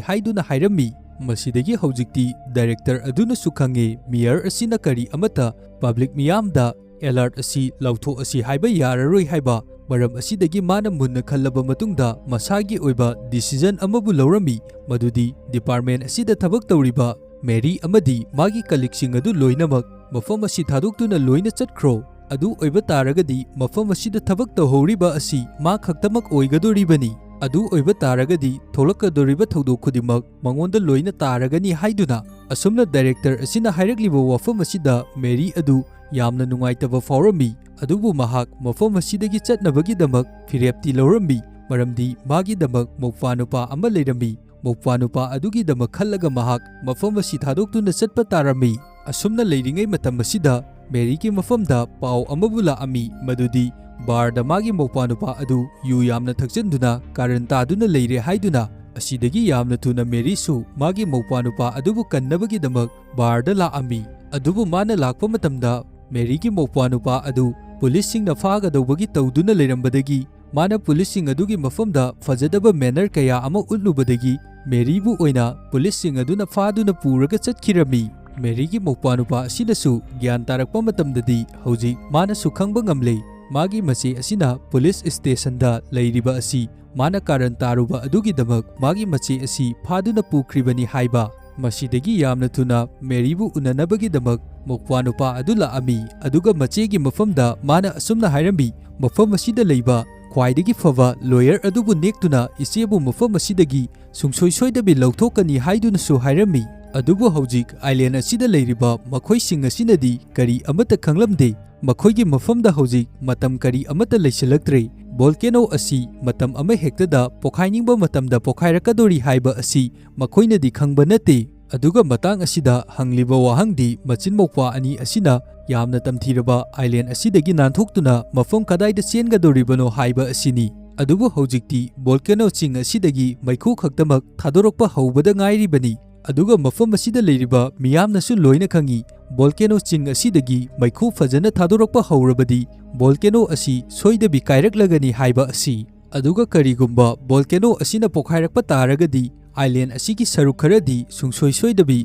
ꯍꯥꯏꯗꯨꯅ ꯍꯥꯏꯔꯝꯃꯤ꯫ ꯃꯁꯤꯗꯒꯤ ꯍꯧꯖꯤꯛꯇꯤ ꯗꯥꯏꯔꯦꯛꯇꯔ ꯑꯗꯨꯅꯁꯨ ꯈꯪꯉꯦ, ꯃꯦꯌꯔ ꯑꯁꯤꯅ ꯀꯔꯤ ꯑꯃꯠꯇ ꯄꯕ꯭ꯂꯤꯛ ꯃꯤꯌꯥꯝꯗ ꯑꯦꯂꯔꯠ ꯑꯁꯤ ꯂꯥꯎꯊꯣꯛ ꯑꯁꯤ ꯍꯥꯏꯕ ꯌꯥꯔꯔꯣꯏ ꯍꯥꯏꯕ꯫ ꯃꯔꯝ ꯑꯁꯤꯗꯒꯤ ꯃꯥꯅ ꯃꯨꯟꯅ ꯈꯜꯂꯕ ꯃꯇꯨꯡꯗ ꯃꯁꯥꯒꯤ ꯑꯣꯏꯕ ꯗꯤꯁꯤꯖꯟ ꯑꯃꯕꯨ ꯂꯧꯔꯝꯃꯤ, ꯃꯗꯨꯗꯤ ꯗꯤꯄꯥꯔꯠꯃꯦꯟ ꯑꯁꯤꯗ ꯊꯕꯛ ꯇꯧꯔꯤꯕ ꯃꯦꯔꯤ ꯑꯃꯗꯤ ꯃꯥꯒꯤ ꯀꯂꯤꯛꯁꯤꯡ ꯑꯗꯨ ꯂꯣꯏꯅꯃꯛ ꯃꯐꯝ ꯑꯁꯤ ꯊꯥꯗꯣꯛꯇꯨꯅ ꯂꯣꯏꯅ ꯆꯠꯈ꯭ꯔꯣ꯫ ꯑꯗꯨ ꯑꯣꯏꯕ ꯇꯥꯔꯒꯗꯤ ꯃꯐꯝ ꯑꯁꯤꯗ ꯊꯕꯛ ꯇꯧꯍꯧꯔꯤꯕ ꯑꯁꯤ ꯃꯥ ꯈꯛꯇꯃꯛ ꯑꯣꯏꯒꯗꯣꯔꯤꯕꯅꯤ꯫ ꯑꯗꯨ ꯑꯣꯏꯕ ꯇꯥꯔꯒꯗꯤ ꯊꯣꯛꯂꯛꯀꯗꯧꯔꯤꯕ ꯊꯧꯗꯣꯛ ꯈꯨꯗꯤꯡꯃꯛ ꯃꯉꯣꯟꯗ ꯂꯣꯏꯅ ꯇꯥꯔꯒꯅꯤ ꯍꯥꯏꯗꯨꯅ꯫ ꯑꯁꯨꯝꯅ ꯗꯥꯏꯔꯦꯛꯇꯔ ꯑꯁꯤꯅ ꯍꯥꯏꯔꯛꯂꯤꯕ ꯋꯥꯐꯝ ꯑꯁꯤꯗ ꯃꯦꯔꯤ ꯑꯗꯨ ꯌꯥꯝꯅ ꯅꯨꯡꯉꯥꯏꯇꯕ ꯐꯥꯎꯔꯝꯃꯤ꯫ ꯑꯗꯨꯕꯨ ꯃꯍꯥꯛ ꯃꯐꯝ ꯑꯁꯤꯗꯒꯤ ꯆꯠꯅꯕꯒꯤꯗꯃꯛ ꯐꯤꯔꯦꯞꯇꯤ ꯂꯧꯔꯝꯃꯤ, ꯃꯔꯝꯗꯤ ꯃꯥꯒꯤꯗꯃꯛ ꯃꯧꯄ꯭ꯋꯥ ꯅꯨꯄꯥ ꯑꯃ ꯂꯩꯔꯝꯃꯤ꯫ ꯃꯧꯄ꯭ꯋꯥ ꯅꯨꯄꯥ ꯑꯗꯨꯒꯤꯗꯃꯛ ꯈꯜꯂꯒ ꯃꯍꯥꯛ ꯃꯐꯝ ꯑꯁꯤ ꯊꯥꯗꯣꯛꯇꯨꯅ ꯆꯠꯄ ꯇꯥꯔꯝꯃꯤ꯫ ꯑꯁꯨꯝꯅ ꯂꯩꯔꯤꯉꯩ ꯃꯇꯝ ꯑꯁꯤꯗ ꯃꯦꯔꯤꯒꯤ ꯃꯐꯝꯗ ꯄꯥꯎ ꯑꯃꯕꯨ ꯂꯥꯛꯑꯝꯃꯤ, ꯃꯗꯨꯗꯤ ꯕꯥꯔꯗ ꯃꯥꯒꯤ ꯃꯧꯄ꯭ꯋꯥꯅꯨꯄꯥ ꯑꯗꯨ ꯌꯨ ꯌꯥꯝꯅ ꯊꯛꯆꯟꯗꯨꯅ ꯀꯥꯔꯟ ꯇꯥꯗꯨꯅ ꯂꯩꯔꯦ ꯍꯥꯏꯗꯨꯅ꯫ ꯑꯁꯤꯗꯒꯤ ꯌꯥꯝꯅ ꯊꯨꯅ ꯃꯦꯔꯤꯁꯨ ꯃꯥꯒꯤ ꯃꯧꯄ꯭ꯋꯥꯅꯨꯄꯥ ꯑꯗꯨꯕꯨ ꯀꯟꯅꯕꯒꯤꯗꯃꯛ ꯕꯥꯔꯗ ꯂꯥꯛꯑꯝꯃꯤ꯫ ꯑꯗꯨꯕꯨ ꯃꯥꯅ ꯂꯥꯛꯄ ꯃꯇꯝꯗ ꯃꯦꯔꯤꯒꯤ ꯃꯧꯄ꯭ꯋꯥꯅꯨꯄꯥ ꯑꯗꯨ ꯄꯨꯂꯤꯁꯁꯤꯡꯅ ꯐꯥꯒꯗꯧꯕꯒꯤ ꯇꯧꯗꯨꯅ ꯂꯩꯔꯝꯕꯗꯒꯤ ꯃꯥꯅ ꯄꯨꯂꯤꯁꯁꯤꯡ ꯑꯗꯨꯒꯤ ꯃꯐꯝꯗ ꯐꯖꯗꯕ ꯃꯦꯅꯔ ꯀꯌꯥ ꯑꯃ ꯎꯠꯂꯨꯕꯗꯒꯤ ꯃꯦꯔꯤꯕꯨ ꯑꯣꯏꯅ ꯄꯨꯂꯤꯁꯁꯤꯡ ꯑꯗꯨꯅ ꯐꯥꯗꯨꯅ ꯄꯨꯔꯒ ꯆꯠꯈꯤꯔꯝꯃꯤ꯫ ꯃꯦꯔꯤꯒꯤ ꯃꯧꯄ꯭ꯋꯥꯅꯨꯄꯥ ꯑꯁꯤꯅꯁꯨ ꯒ꯭ꯌꯥꯟ ꯇꯥꯔꯛꯄ ꯃꯇꯝꯗꯗꯤ ꯍꯧꯖꯤꯛ ꯃꯥꯅꯁꯨ ꯈꯪꯕ ꯉꯝꯂꯦ꯫ ꯃꯥꯒꯤ ꯃꯆꯦ ꯑꯁꯤꯅ ꯄꯨꯂꯤꯁ ꯁ꯭ꯇꯦꯁꯟꯗ ꯂꯩꯔꯤꯕ ꯑꯁꯤ ꯃꯥꯅ ꯀꯥꯔꯟ ꯇꯥꯔꯨꯕ ꯑꯗꯨꯒꯤꯗꯃꯛ ꯃꯥꯒꯤ ꯃꯆꯦ ꯑꯁꯤ ꯐꯥꯗꯨꯅ ꯄꯨꯈ꯭ꯔꯤꯕꯅꯤ ꯍꯥꯏꯕ꯫ ꯃꯁꯤꯗꯒꯤ ꯌꯥꯝꯅ ꯊꯨꯅ ꯃꯦꯔꯤꯕꯨ ꯎꯅꯅꯕꯒꯤꯗꯃꯛ ꯃꯧꯄ꯭ꯋꯥꯅꯨꯄꯥ ꯑꯗꯨ ꯂꯥꯛꯑꯝꯃꯤ, ꯑꯗꯨꯒ ꯃꯆꯦꯒꯤ ꯃꯐꯝꯗ ꯃꯥꯅ ꯑꯁꯨꯝꯅ ꯍꯥꯏꯔꯝꯃꯤ, "ꯃꯐꯝ ꯑꯁꯤꯗ ꯂꯩꯕ ꯈ꯭ꯋꯥꯏꯗꯒꯤ ꯐꯕ ꯂꯣꯌꯔ ꯑꯗꯨꯕꯨ ꯅꯦꯛꯇꯨꯅ ꯏꯆꯦꯕꯨ ꯃꯐꯝ ꯑꯁꯤꯗꯒꯤ ꯁꯨꯡꯁꯣꯏ ꯁꯣꯏꯗꯕꯤ ꯂꯧꯊꯣꯛꯀꯅꯤ" ꯍꯥꯏꯗꯨꯅꯁꯨ ꯍꯥꯏꯔꯝꯃꯤ꯫ ꯑꯗꯨꯕꯨ ꯍꯧꯖꯤꯛ ꯑꯥꯏꯂꯦꯟ ꯑꯁꯤꯗ ꯂꯩꯔꯤꯕ ꯃꯈꯣꯏꯁꯤꯡ ꯑꯁꯤꯅꯗꯤ ꯀꯔꯤ ꯑꯃꯠꯇ ꯈꯪꯂꯝꯗꯦ꯫ ꯃꯈꯣꯏꯒꯤ ꯃꯐꯝꯗ ꯍꯧꯖꯤꯛ ꯃꯇꯝ ꯀꯔꯤ ꯑꯃꯠꯇ ꯂꯩꯁꯤꯜꯂꯛꯇ꯭ꯔꯦ꯫ ꯚꯣꯜꯀꯦꯅꯣ ꯑꯁꯤ ꯃꯇꯝ ꯑꯃ ꯍꯦꯛꯇꯗ ꯄꯣꯈꯥꯏꯅꯤꯡꯕ ꯃꯇꯝꯗ ꯄꯣꯈꯥꯏꯔꯛꯀꯗꯧꯔꯤ ꯍꯥꯏꯕ ꯑꯁꯤ ꯃꯈꯣꯏꯅꯗꯤ ꯈꯪꯕ ꯅꯠꯇꯦ꯫ ꯑꯗꯨꯒ ꯃꯇꯥꯡ ꯑꯁꯤꯗ ꯍꯪꯂꯤꯕ ꯋꯥꯍꯪꯗꯤ ꯃꯆꯤꯟ ꯃꯧꯄ꯭ꯋꯥ ꯑꯅꯤ ꯑꯁꯤꯅ ꯌꯥꯝꯅ ꯇꯝꯊꯤꯔꯕ ꯑꯥꯏꯂꯦꯟ ꯑꯁꯤꯗꯒꯤ ꯅꯥꯟꯊꯣꯛꯇꯨꯅ ꯃꯐꯝ ꯀꯗꯥꯏꯗ ꯆꯦꯟꯒꯗꯧꯔꯤꯕꯅꯣ ꯍꯥꯏꯕ ꯑꯁꯤꯅꯤ꯫ ꯑꯗꯨꯕꯨ ꯍꯧꯖꯤꯛꯇꯤ ꯚꯣꯜꯀꯦꯅꯣ ꯆꯤꯡ ꯑꯁꯤꯗꯒꯤ ꯃꯩꯈꯨ ꯈꯛꯇꯃꯛ ꯊꯥꯗꯣꯔꯛꯄ ꯍꯧꯕꯗ ꯉꯥꯏꯔꯤꯕꯅꯤ꯫ ꯑꯗꯨꯒ ꯃꯐꯝ ꯑꯁꯤꯗ ꯂꯩꯔꯤꯕ ꯃꯤꯌꯥꯝꯅꯁꯨ ꯂꯣꯏꯅ ꯈꯪꯏ, ꯚꯣꯜꯀꯦꯅꯣ ꯆꯤꯡ ꯑꯁꯤꯗꯒꯤ ꯃꯩꯈꯨ ꯐꯖꯅ ꯊꯥꯗꯣꯔꯛꯄ ꯍꯧꯔꯕꯗꯤ ꯚꯣꯜꯀꯦꯅꯣ ꯑꯁꯤ ꯁꯣꯏꯗꯕꯤ ꯀꯥꯏꯔꯛꯂꯒꯅꯤ ꯍꯥꯏꯕ ꯑꯁꯤ꯫ ꯑꯗꯨꯒ ꯀꯔꯤꯒꯨꯝꯕ ꯚꯣꯜꯀꯦꯅꯣ ꯑꯁꯤꯅ ꯄꯣꯈꯥꯏꯔꯛꯄ ꯇꯥꯔꯒꯗꯤ ꯑꯥꯏꯂꯦꯟ ꯑꯁꯤꯒꯤ ꯁꯔꯨꯛ ꯈꯔꯗꯤ ꯁꯨꯡꯁꯣꯏ ꯁꯣꯏꯗꯕꯤ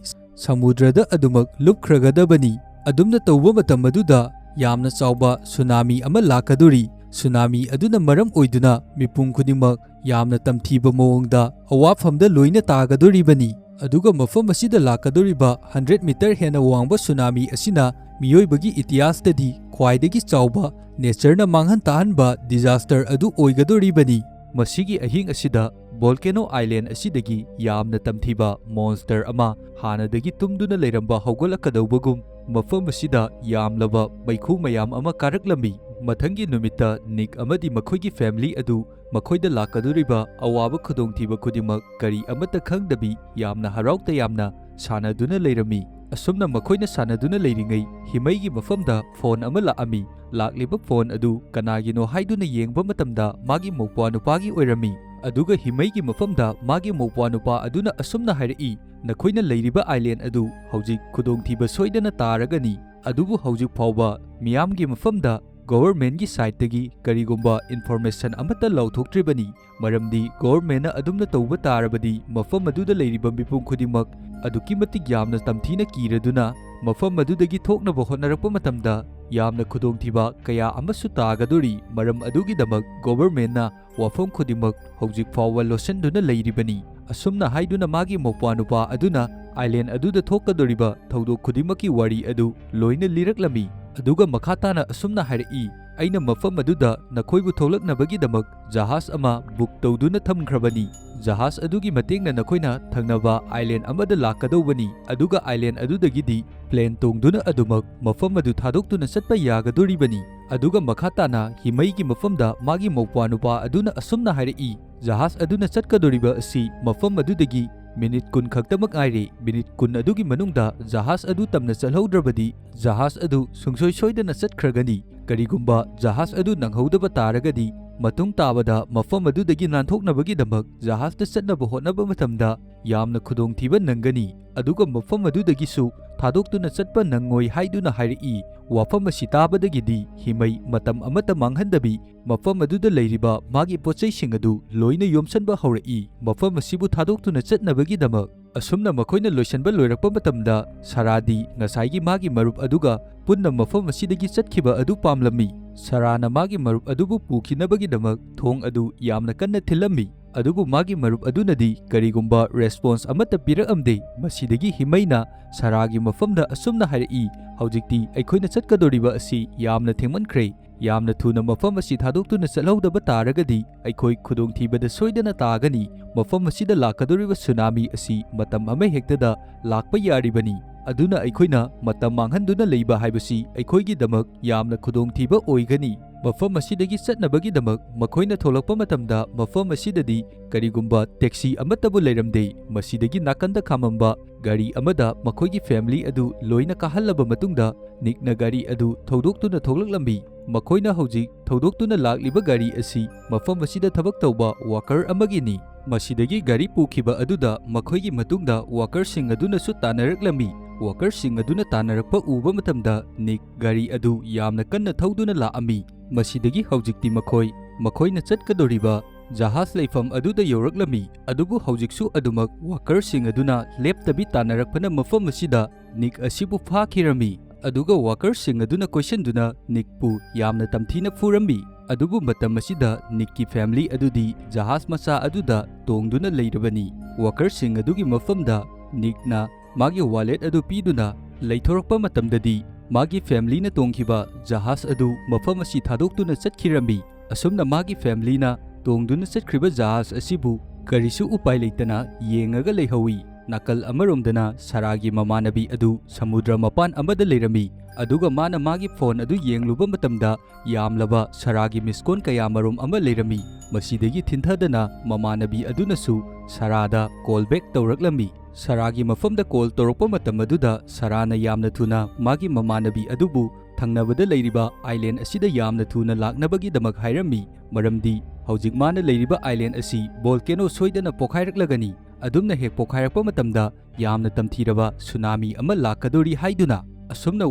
ꯁꯃꯨꯗ꯭ꯔꯗ ꯑꯗꯨꯃꯛ ꯂꯨꯞꯈ꯭ꯔꯒꯗꯕꯅꯤ꯫ ꯑꯗꯨꯝꯅ ꯇꯧꯕ ꯃꯇꯝ ꯑꯗꯨꯗ ꯌꯥꯝꯅ ꯆꯥꯎꯕ ꯁꯨꯅꯥꯃꯤ ꯑꯃ ꯂꯥꯛꯀꯗꯧꯔꯤ꯫ ꯁꯨꯅꯥꯃꯤ ꯑꯗꯨꯅ ꯃꯔꯝ ꯑꯣꯏꯗꯨꯅ ꯃꯤꯄꯨꯝ ꯈꯨꯗꯤꯡꯃꯛ ꯌꯥꯝꯅ ꯇꯝꯊꯤꯕ ꯃꯑꯣꯡꯗ ꯑꯋꯥꯐꯝꯗ ꯂꯣꯏꯅ ꯇꯥꯒꯗꯧꯔꯤꯕꯅꯤ꯫ ꯑꯗꯨꯒ ꯃꯐꯝ ꯑꯁꯤꯗ ꯂꯥꯛꯀꯗꯧꯔꯤꯕ ꯍꯟꯗ꯭ꯔꯦꯠ ꯃꯤꯇꯔ ꯍꯦꯟꯅ ꯋꯥꯡꯕ ꯁꯨꯅꯥꯃꯤ ꯑꯁꯤꯅ ꯃꯤꯑꯣꯏꯕꯒꯤ ꯏꯇꯤꯍꯥꯁꯇꯗꯤ ꯈ꯭ꯋꯥꯏꯗꯒꯤ ꯆꯥꯎꯕ ꯅꯦꯆꯔꯅ ꯃꯥꯡꯍꯟ ꯇꯥꯍꯟꯕ ꯗꯤꯖꯥꯁꯇꯔ ꯑꯗꯨ ꯑꯣꯏꯒꯗꯧꯔꯤꯕꯅꯤ꯫ ꯃꯁꯤꯒꯤ ꯑꯍꯤꯡ ꯑꯁꯤꯗ ꯚꯣꯜꯀꯦꯅꯣ ꯑꯥꯏꯂꯦꯟ ꯑꯁꯤꯗꯒꯤ ꯌꯥꯝꯅ ꯇꯝꯊꯤꯕ ꯃꯣꯟꯁꯇꯔ ꯑꯃ ꯍꯥꯟꯅꯗꯒꯤ ꯇꯨꯝꯗꯨꯅ ꯂꯩꯔꯝꯕ ꯍꯧꯒꯠꯂꯛꯀꯗꯧꯕꯒꯨꯝ ꯃꯐꯝ ꯑꯁꯤꯗ ꯌꯥꯝꯂꯕ ꯃꯩꯈꯨ ꯃꯌꯥꯝ ꯑꯃ ꯀꯥꯔꯛꯂꯝꯃꯤ꯫ ꯃꯊꯪꯒꯤ ꯅꯨꯃꯤꯠꯇ ꯅꯤꯛ ꯑꯃꯗꯤ ꯃꯈꯣꯏꯒꯤ ꯐꯦꯃꯤꯂꯤ ꯑꯗꯨ ꯃꯈꯣꯏꯗ ꯂꯥꯛꯀꯗꯧꯔꯤꯕ ꯑꯋꯥꯕ ꯈꯨꯗꯣꯡꯊꯤꯕ ꯈꯨꯗꯤꯡꯃꯛ ꯀꯔꯤ ꯑꯃꯠꯇ ꯈꯪꯗꯕꯤ ꯌꯥꯝꯅ ꯍꯔꯥꯎ ꯇꯌꯥꯝꯅ ꯁꯥꯟꯅꯗꯨꯅ ꯂꯩꯔꯝꯃꯤ꯫ ꯑꯁꯨꯝꯅ ꯃꯈꯣꯏꯅ ꯁꯥꯟꯅꯗꯨꯅ ꯂꯩꯔꯤꯉꯩ ꯍꯤꯃꯩꯒꯤ ꯃꯐꯝꯗ ꯐꯣꯟ ꯑꯃ ꯂꯥꯛꯑꯝꯃꯤ꯫ ꯂꯥꯛꯂꯤꯕ ꯐꯣꯟ ꯑꯗꯨ ꯀꯅꯥꯒꯤꯅꯣ ꯍꯥꯏꯗꯨꯅ ꯌꯦꯡꯕ ꯃꯇꯝꯗ ꯃꯥꯒꯤ ꯃꯧꯄ꯭ꯋꯥ ꯅꯨꯄꯥꯒꯤ ꯑꯣꯏꯔꯝꯃꯤ꯫ ꯑꯗꯨꯒ ꯍꯤꯃꯩꯒꯤ ꯃꯐꯝꯗ ꯃꯥꯒꯤ ꯃꯧꯄ꯭ꯋꯥ ꯅꯨꯄꯥ ꯑꯗꯨꯅ ꯑꯁꯨꯝꯅ ꯍꯥꯏꯔꯛꯏ, "ꯅꯈꯣꯏꯅ ꯂꯩꯔꯤꯕ ꯑꯥꯏꯂꯦꯟ ꯑꯗꯨ ꯍꯧꯖꯤꯛ ꯈꯨꯗꯣꯡꯊꯤꯕ ꯁꯣꯏꯗꯅ ꯇꯥꯔꯒꯅꯤ, ꯑꯗꯨꯕꯨ ꯍꯧꯖꯤꯛ ꯐꯥꯎꯕ ꯃꯤꯌꯥꯝꯒꯤ ꯃꯐꯝꯗ ꯒꯣꯚꯔꯃꯦꯟꯒꯤ ꯁꯥꯏꯠꯇꯒꯤ ꯀꯔꯤꯒꯨꯝꯕ ꯏꯟꯐꯣꯔꯃꯦꯁꯟ ꯑꯃꯠꯇ ꯂꯥꯎꯊꯣꯛꯇ꯭ꯔꯤꯕꯅꯤ꯫ ꯃꯔꯝꯗꯤ ꯒꯣꯚꯔꯃꯦꯟꯅ ꯑꯗꯨꯝꯅ ꯇꯧꯕ ꯇꯥꯔꯕꯗꯤ ꯃꯐꯝ ꯑꯗꯨꯗ ꯂꯩꯔꯤꯕ ꯃꯤꯄꯨꯝ ꯈꯨꯗꯤꯡꯃꯛ ꯑꯗꯨꯛꯀꯤ ꯃꯇꯤꯛ ꯌꯥꯝꯅ ꯇꯝꯊꯤꯅ ꯀꯤꯔꯗꯨꯅ ꯃꯐꯝ ꯑꯗꯨꯗꯒꯤ ꯊꯣꯛꯅꯕ ꯍꯣꯠꯅꯔꯛꯄ ꯃꯇꯝꯗ ꯌꯥꯝꯅ ꯈꯨꯗꯣꯡꯊꯤꯕ ꯀꯌꯥ ꯑꯃꯁꯨ ꯇꯥꯒꯗꯣꯔꯤ꯫ ꯃꯔꯝ ꯑꯗꯨꯒꯤꯗꯃꯛ ꯒꯣꯚꯔꯃꯦꯟꯅ ꯋꯥꯐꯝ ꯈꯨꯗꯤꯡꯃꯛ ꯍꯧꯖꯤꯛ ꯐꯥꯎꯕ ꯂꯣꯠꯁꯤꯟꯗꯨꯅ ꯂꯩꯔꯤꯕꯅꯤ"꯫ ꯑꯁꯨꯝꯅ ꯍꯥꯏꯗꯨꯅ ꯃꯥꯒꯤ ꯃꯧꯄ꯭ꯋꯥ ꯅꯨꯄꯥ ꯑꯗꯨꯅ ꯑꯥꯏꯂꯦꯟ ꯑꯗꯨꯗ ꯊꯣꯛꯀꯗꯧꯔꯤꯕ ꯊꯧꯗꯣꯛ ꯈꯨꯗꯤꯡꯃꯛꯀꯤ ꯋꯥꯔꯤ ꯑꯗꯨ ꯂꯣꯏꯅ ꯂꯤꯔꯛꯂꯝꯃꯤ꯫ ꯑꯗꯨꯒ ꯃꯈꯥ ꯇꯥꯅ ꯑꯁꯨꯝꯅ ꯍꯥꯏꯔꯛꯏ, "ꯑꯩꯅ ꯃꯐꯝ ꯑꯗꯨꯗ ꯅꯈꯣꯏꯕꯨ ꯊꯣꯛꯂꯛꯅꯕꯒꯤꯗꯃꯛ ꯖꯍꯥꯖ ꯑꯃ ꯕꯨꯛ ꯇꯧꯗꯨꯅ ꯊꯝꯈ꯭ꯔꯕꯅꯤ꯫ ꯖꯍꯥꯖ ꯑꯗꯨꯒꯤ ꯃꯇꯦꯡꯅ ꯅꯈꯣꯏꯅ ꯊꯪꯅꯕ ꯑꯥꯏꯂꯦꯟ ꯑꯃꯗ ꯂꯥꯛꯀꯗꯧꯕꯅꯤ, ꯑꯗꯨꯒ ꯑꯥꯏꯂꯦꯟ ꯑꯗꯨꯗꯒꯤꯗꯤ ꯄ꯭ꯂꯦꯟ ꯇꯣꯡꯗꯨꯅ ꯑꯗꯨꯃꯛ ꯃꯐꯝ ꯑꯗꯨ ꯊꯥꯗꯣꯛꯇꯨꯅ ꯆꯠꯄ ꯌꯥꯒꯗꯣꯔꯤꯕꯅꯤ"꯫ ꯑꯗꯨꯒ ꯃꯈꯥ ꯇꯥꯅ ꯍꯤꯃꯩꯒꯤ ꯃꯐꯝꯗ ꯃꯥꯒꯤ ꯃꯧꯄ꯭ꯋꯥ ꯅꯨꯄꯥ ꯑꯗꯨꯅ ꯑꯁꯨꯝꯅ ꯍꯥꯏꯔꯛꯏ, "ꯖꯍꯥꯖ ꯑꯗꯨꯅ ꯆꯠꯀꯗꯧꯔꯤꯕ ꯑꯁꯤ ꯃꯐꯝ ꯑꯗꯨꯗꯒꯤ ꯃꯤꯅꯤꯠ ꯀꯨꯟ ꯈꯛꯇꯃꯛ ꯉꯥꯏꯔꯦ꯫ ꯃꯤꯅꯤꯠ ꯀꯨꯟ ꯑꯗꯨꯒꯤ ꯃꯅꯨꯡꯗ ꯖꯍꯥꯖ ꯑꯗꯨ ꯇꯝꯅ ꯆꯠꯍꯧꯗ꯭ꯔꯕꯗꯤ ꯖꯍꯥꯖ ꯑꯗꯨ ꯁꯨꯡꯁꯣꯏ ꯁꯣꯏꯗꯅ ꯆꯠꯈ꯭ꯔꯒꯅꯤ꯫ ꯀꯔꯤꯒꯨꯝꯕ ꯖꯍꯥꯖ ꯑꯗꯨ ꯅꯪꯍꯧꯗꯕ ꯇꯥꯔꯒꯗꯤ ꯃꯇꯨꯡ ꯇꯥꯕꯗ ꯃꯐꯝ ꯑꯗꯨꯗꯒꯤ ꯅꯥꯟꯊꯣꯛꯅꯕꯒꯤꯗꯃꯛ ꯖꯍꯥꯖꯇ ꯆꯠꯅꯕ ꯍꯣꯠꯅꯕ ꯃꯇꯝꯗ ꯌꯥꯝꯅ ꯈꯨꯗꯣꯡꯊꯤꯕ ꯅꯪꯒꯅꯤ꯫ ꯑꯗꯨꯒ ꯃꯐꯝ ꯑꯗꯨꯗꯒꯤꯁꯨ ꯊꯥꯗꯣꯛꯇꯨꯅ ꯆꯠꯄ ꯅꯪꯉꯣꯏ" ꯍꯥꯏꯗꯨꯅ ꯍꯥꯏꯔꯛꯏ꯫ ꯋꯥꯐꯝ ꯑꯁꯤ ꯇꯥꯕꯗꯒꯤꯗꯤ ꯍꯤꯃꯩ ꯃꯇꯝ ꯑꯃꯠꯇ ꯃꯥꯡꯍꯟꯗꯕꯤ ꯃꯐꯝ ꯑꯗꯨꯗ ꯂꯩꯔꯤꯕ ꯃꯥꯒꯤ ꯄꯣꯠꯆꯩꯁꯤꯡ ꯑꯗꯨ ꯂꯣꯏꯅ ꯌꯣꯝꯁꯟꯕ ꯍꯧꯔꯛꯏ, ꯃꯐꯝ ꯑꯁꯤꯕꯨ ꯊꯥꯗꯣꯛꯇꯨꯅ ꯆꯠꯅꯕꯒꯤꯗꯃꯛ꯫ ꯑꯁꯨꯝꯅ ꯃꯈꯣꯏꯅ ꯂꯣꯏꯁꯟꯕ ꯂꯣꯏꯔꯛꯄ ꯃꯇꯝꯗ ꯁꯥꯔꯥꯗꯤ ꯉꯁꯥꯏꯒꯤ ꯃꯥꯒꯤ ꯃꯔꯨꯞ ꯑꯗꯨꯒ ꯄꯨꯟꯅ ꯃꯐꯝ ꯑꯁꯤꯗꯒꯤ ꯆꯠꯈꯤꯕ ꯑꯗꯨ ꯄꯥꯝꯂꯝꯃꯤ꯫ ꯁꯥꯔꯥꯅ ꯃꯥꯒꯤ ꯃꯔꯨꯞ ꯑꯗꯨꯕꯨ ꯄꯨꯈꯤꯅꯕꯒꯤꯗꯃꯛ ꯊꯣꯡ ꯑꯗꯨ ꯌꯥꯝꯅ ꯀꯟꯅ ꯊꯤꯜꯂꯝꯃꯤ, ꯑꯗꯨꯕꯨ ꯃꯥꯒꯤ ꯃꯔꯨꯞ ꯑꯗꯨꯅꯗꯤ ꯀꯔꯤꯒꯨꯝꯕ ꯔꯦꯁꯄꯣꯟꯁ ꯑꯃꯠꯇ ꯄꯤꯔꯛꯑꯝꯗꯦ꯫ ꯃꯁꯤꯗꯒꯤ ꯍꯤꯃꯩꯅ ꯁꯥꯔꯥꯒꯤ ꯃꯐꯝꯗ ꯑꯁꯨꯝꯅ ꯍꯥꯏꯔꯛꯏ, "ꯍꯧꯖꯤꯛꯇꯤ ꯑꯩꯈꯣꯏꯅ ꯆꯠꯀꯗꯧꯔꯤꯕ ꯑꯁꯤ ꯌꯥꯝꯅ ꯊꯦꯡꯃꯟꯈ꯭ꯔꯦ꯫ ꯌꯥꯝꯅ ꯊꯨꯅ ꯃꯐꯝ ꯑꯁꯤ ꯊꯥꯗꯣꯛꯇꯨꯅ ꯆꯠꯍꯧꯗꯕ ꯇꯥꯔꯒꯗꯤ ꯑꯩꯈꯣꯏ ꯈꯨꯗꯣꯡꯊꯤꯕꯗ ꯁꯣꯏꯗꯅ ꯇꯥꯒꯅꯤ꯫ ꯃꯐꯝ ꯑꯁꯤꯗ ꯂꯥꯛꯀꯗꯧꯔꯤꯕ ꯁꯨꯅꯥꯃꯤ ꯑꯁꯤ ꯃꯇꯝ ꯑꯃꯍꯦꯛꯇꯗ ꯂꯥꯛꯄ ꯌꯥꯔꯤꯕꯅꯤ꯫ ꯑꯗꯨꯅ ꯑꯩꯈꯣꯏꯅ ꯃꯇꯝ ꯃꯥꯡꯍꯟꯗꯨꯅ ꯂꯩꯕ ꯍꯥꯏꯕꯁꯤ ꯑꯩꯈꯣꯏꯒꯤꯗꯃꯛ ꯌꯥꯝꯅ ꯈꯨꯗꯣꯡꯊꯤꯕ ꯑꯣꯏꯒꯅꯤ"꯫ ꯃꯐꯝ ꯑꯁꯤꯗꯒꯤ ꯆꯠꯅꯕꯒꯤꯗꯃꯛ ꯃꯈꯣꯏꯅ ꯊꯣꯛꯂꯛꯄ ꯃꯇꯝꯗ ꯃꯐꯝ ꯑꯁꯤꯗꯗꯤ ꯀꯔꯤꯒꯨꯝꯕ ꯇꯦꯛꯁꯤ ꯑꯃꯠꯇꯕꯨ ꯂꯩꯔꯝꯗꯦ꯫ ꯃꯁꯤꯗꯒꯤ ꯅꯥꯀꯟꯗ ꯈꯥꯝꯃꯝꯕ ꯒꯥꯔꯤ ꯑꯃꯗ ꯃꯈꯣꯏꯒꯤ ꯐꯦꯃꯤꯂꯤ ꯑꯗꯨ ꯂꯣꯏꯅ ꯀꯥꯍꯜꯂꯕ ꯃꯇꯨꯡꯗ ꯅꯤꯛꯅ ꯒꯥꯔꯤ ꯑꯗꯨ ꯊꯧꯗꯣꯛꯇꯨꯅ ꯊꯣꯛꯂꯛꯂꯝꯃꯤ꯫ ꯃꯈꯣꯏꯅ ꯍꯧꯖꯤꯛ ꯊꯧꯗꯣꯛꯇꯨꯅ ꯂꯥꯛꯂꯤꯕ ꯒꯥꯔꯤ ꯑꯁꯤ ꯃꯐꯝ ꯑꯁꯤꯗ ꯊꯕꯛ ꯇꯧꯕ ꯋꯥꯀꯔ ꯑꯃꯒꯤꯅꯤ꯫ ꯃꯁꯤꯗꯒꯤ ꯒꯥꯔꯤ ꯄꯨꯈꯤꯕ ꯑꯗꯨꯗ ꯃꯈꯣꯏꯒꯤ ꯃꯇꯨꯡꯗ ꯋꯥꯀꯔꯁꯤꯡ ꯑꯗꯨꯅꯁꯨ ꯇꯥꯟꯅꯔꯛꯂꯝꯃꯤ꯫ ꯋꯥꯀꯔꯁꯤꯡ ꯑꯗꯨꯅ ꯇꯥꯟꯅꯔꯛꯄ ꯎꯕ ꯃꯇꯝꯗ ꯅꯤꯛ ꯒꯥꯔꯤ ꯑꯗꯨ ꯌꯥꯝꯅ ꯀꯟꯅ ꯊꯧꯗꯨꯅ ꯂꯥꯛꯑꯝꯃꯤ꯫ ꯃꯁꯤꯗꯒꯤ ꯍꯧꯖꯤꯛꯇꯤ ꯃꯈꯣꯏ ꯃꯈꯣꯏꯅ ꯆꯠꯀꯗꯧꯔꯤꯕ ꯖꯍꯥꯖ ꯂꯩꯐꯝ ꯑꯗꯨꯗ ꯌꯧꯔꯛꯂꯝꯃꯤ꯫ ꯑꯗꯨꯕꯨ ꯍꯧꯖꯤꯛꯁꯨ ꯑꯗꯨꯃꯛ ꯋꯥꯀꯔꯁꯤꯡ ꯑꯗꯨꯅ ꯂꯦꯞꯇꯕꯤ ꯇꯥꯟꯅꯔꯛꯄꯅ ꯃꯐꯝ ꯑꯁꯤꯗ ꯅꯤꯛ ꯑꯁꯤꯕꯨ ꯐꯥꯈꯤꯔꯝꯃꯤ꯫ ꯑꯗꯨꯒ ꯋꯥꯀꯔꯁꯤꯡ ꯑꯗꯨꯅ ꯀꯣꯏꯁꯟꯗꯨꯅ ꯅꯤꯛꯄꯨ ꯌꯥꯝꯅ ꯇꯝꯊꯤꯅ ꯐꯨꯔꯝꯃꯤ꯫ ꯑꯗꯨꯕꯨ ꯃꯇꯝ ꯑꯁꯤꯗ ꯅꯤꯛꯀꯤ ꯐꯦꯃꯤꯂꯤ ꯑꯗꯨꯗꯤ ꯖꯍꯥꯖ ꯃꯆꯥ ꯑꯗꯨꯗ ꯇꯣꯡꯗꯨꯅ ꯂꯩꯔꯕꯅꯤ꯫ ꯋꯥꯀꯔꯁꯤꯡ ꯑꯗꯨꯒꯤ ꯃꯐꯝꯗ ꯅꯤꯛꯅ ꯃꯥꯒꯤ ꯋꯥꯂꯦꯠ ꯑꯗꯨ ꯄꯤꯗꯨꯅ ꯂꯩꯊꯣꯔꯛꯄ ꯃꯇꯝꯗꯗꯤ ꯃꯥꯒꯤ ꯐꯦꯃꯤꯂꯤꯅ ꯇꯣꯡꯈꯤꯕ ꯖꯍꯥꯖ ꯑꯗꯨ ꯃꯐꯝ ꯑꯁꯤ ꯊꯥꯗꯣꯛꯇꯨꯅ ꯆꯠꯈꯤꯔꯝꯃꯤ꯫ ꯑꯁꯨꯝꯅ ꯃꯥꯒꯤ ꯐꯦꯃꯤꯂꯤꯅ ꯇꯣꯡꯗꯨꯅ ꯆꯠꯈ꯭ꯔꯤꯕ ꯖꯍꯥꯖ ꯑꯁꯤꯕꯨ ꯀꯔꯤꯁꯨ ꯎꯄꯥꯏ ꯂꯩꯇꯅ ꯌꯦꯡꯉꯒ ꯂꯩꯍꯧꯏ꯫ ꯅꯥꯀꯜ ꯑꯃꯔꯣꯝꯗꯅ ꯁꯥꯔꯥꯒꯤ ꯃꯃꯥꯟꯅꯕꯤ ꯑꯗꯨ ꯁꯃꯨꯗ꯭ꯔ ꯃꯄꯥꯟ ꯑꯃꯗ ꯂꯩꯔꯝꯃꯤ, ꯑꯗꯨꯒ ꯃꯥꯅ ꯃꯥꯒꯤ ꯐꯣꯟ ꯑꯗꯨ ꯌꯦꯡꯂꯨꯕ ꯃꯇꯝꯗ ꯌꯥꯝꯂꯕ ꯁꯥꯔꯥꯒꯤ ꯃꯤꯁꯀꯣꯟ ꯀꯌꯥꯃꯔꯨꯝ ꯑꯃ ꯂꯩꯔꯝꯃꯤ꯫ ꯃꯁꯤꯗꯒꯤ ꯊꯤꯟꯊꯗꯅ ꯃꯃꯥꯟꯅꯕꯤ ꯑꯗꯨꯅꯁꯨ ꯁꯥꯔꯥꯗ ꯀꯣꯜ ꯕꯦꯛ ꯇꯧꯔꯛꯂꯝꯃꯤ꯫ ꯁꯥꯔꯥꯒꯤ ꯃꯐꯝꯗ ꯀꯣꯜ ꯇꯧꯔꯛꯄ ꯃꯇꯝ ꯑꯗꯨꯗ ꯁꯥꯔꯥꯅ ꯌꯥꯝꯅ ꯊꯨꯅ ꯃꯥꯒꯤ ꯃꯃꯥꯟꯅꯕꯤ ꯑꯗꯨꯕꯨ ꯊꯪꯅꯕꯗ ꯂꯩꯔꯤꯕ ꯑꯥꯏꯂꯦꯟ ꯑꯁꯤꯗ ꯌꯥꯝꯅ ꯊꯨꯅ ꯂꯥꯛꯅꯕꯒꯤꯗꯃꯛ ꯍꯥꯏꯔꯝꯃꯤ, ꯃꯔꯝꯗꯤ ꯍꯧꯖꯤꯛ ꯃꯥꯅ ꯂꯩꯔꯤꯕ ꯑꯥꯏꯂꯦꯟ ꯑꯁꯤ ꯚꯣꯜꯀꯦꯅꯣ ꯁꯣꯏꯗꯅ ꯄꯣꯈꯥꯏꯔꯛꯂꯒꯅꯤ꯫ ꯑꯗꯨꯝꯅ ꯍꯦꯛ ꯄꯣꯈꯥꯏꯔꯛꯄ ꯃꯇꯝꯗ ꯌꯥꯝꯅ ꯇꯝꯊꯤꯔꯕ ꯁꯨꯅꯥꯃꯤ ꯑꯃ ꯂꯥꯛꯀꯗꯧꯔꯤ ꯍꯥꯏꯗꯨꯅ꯫ ꯑꯁꯨꯝꯅ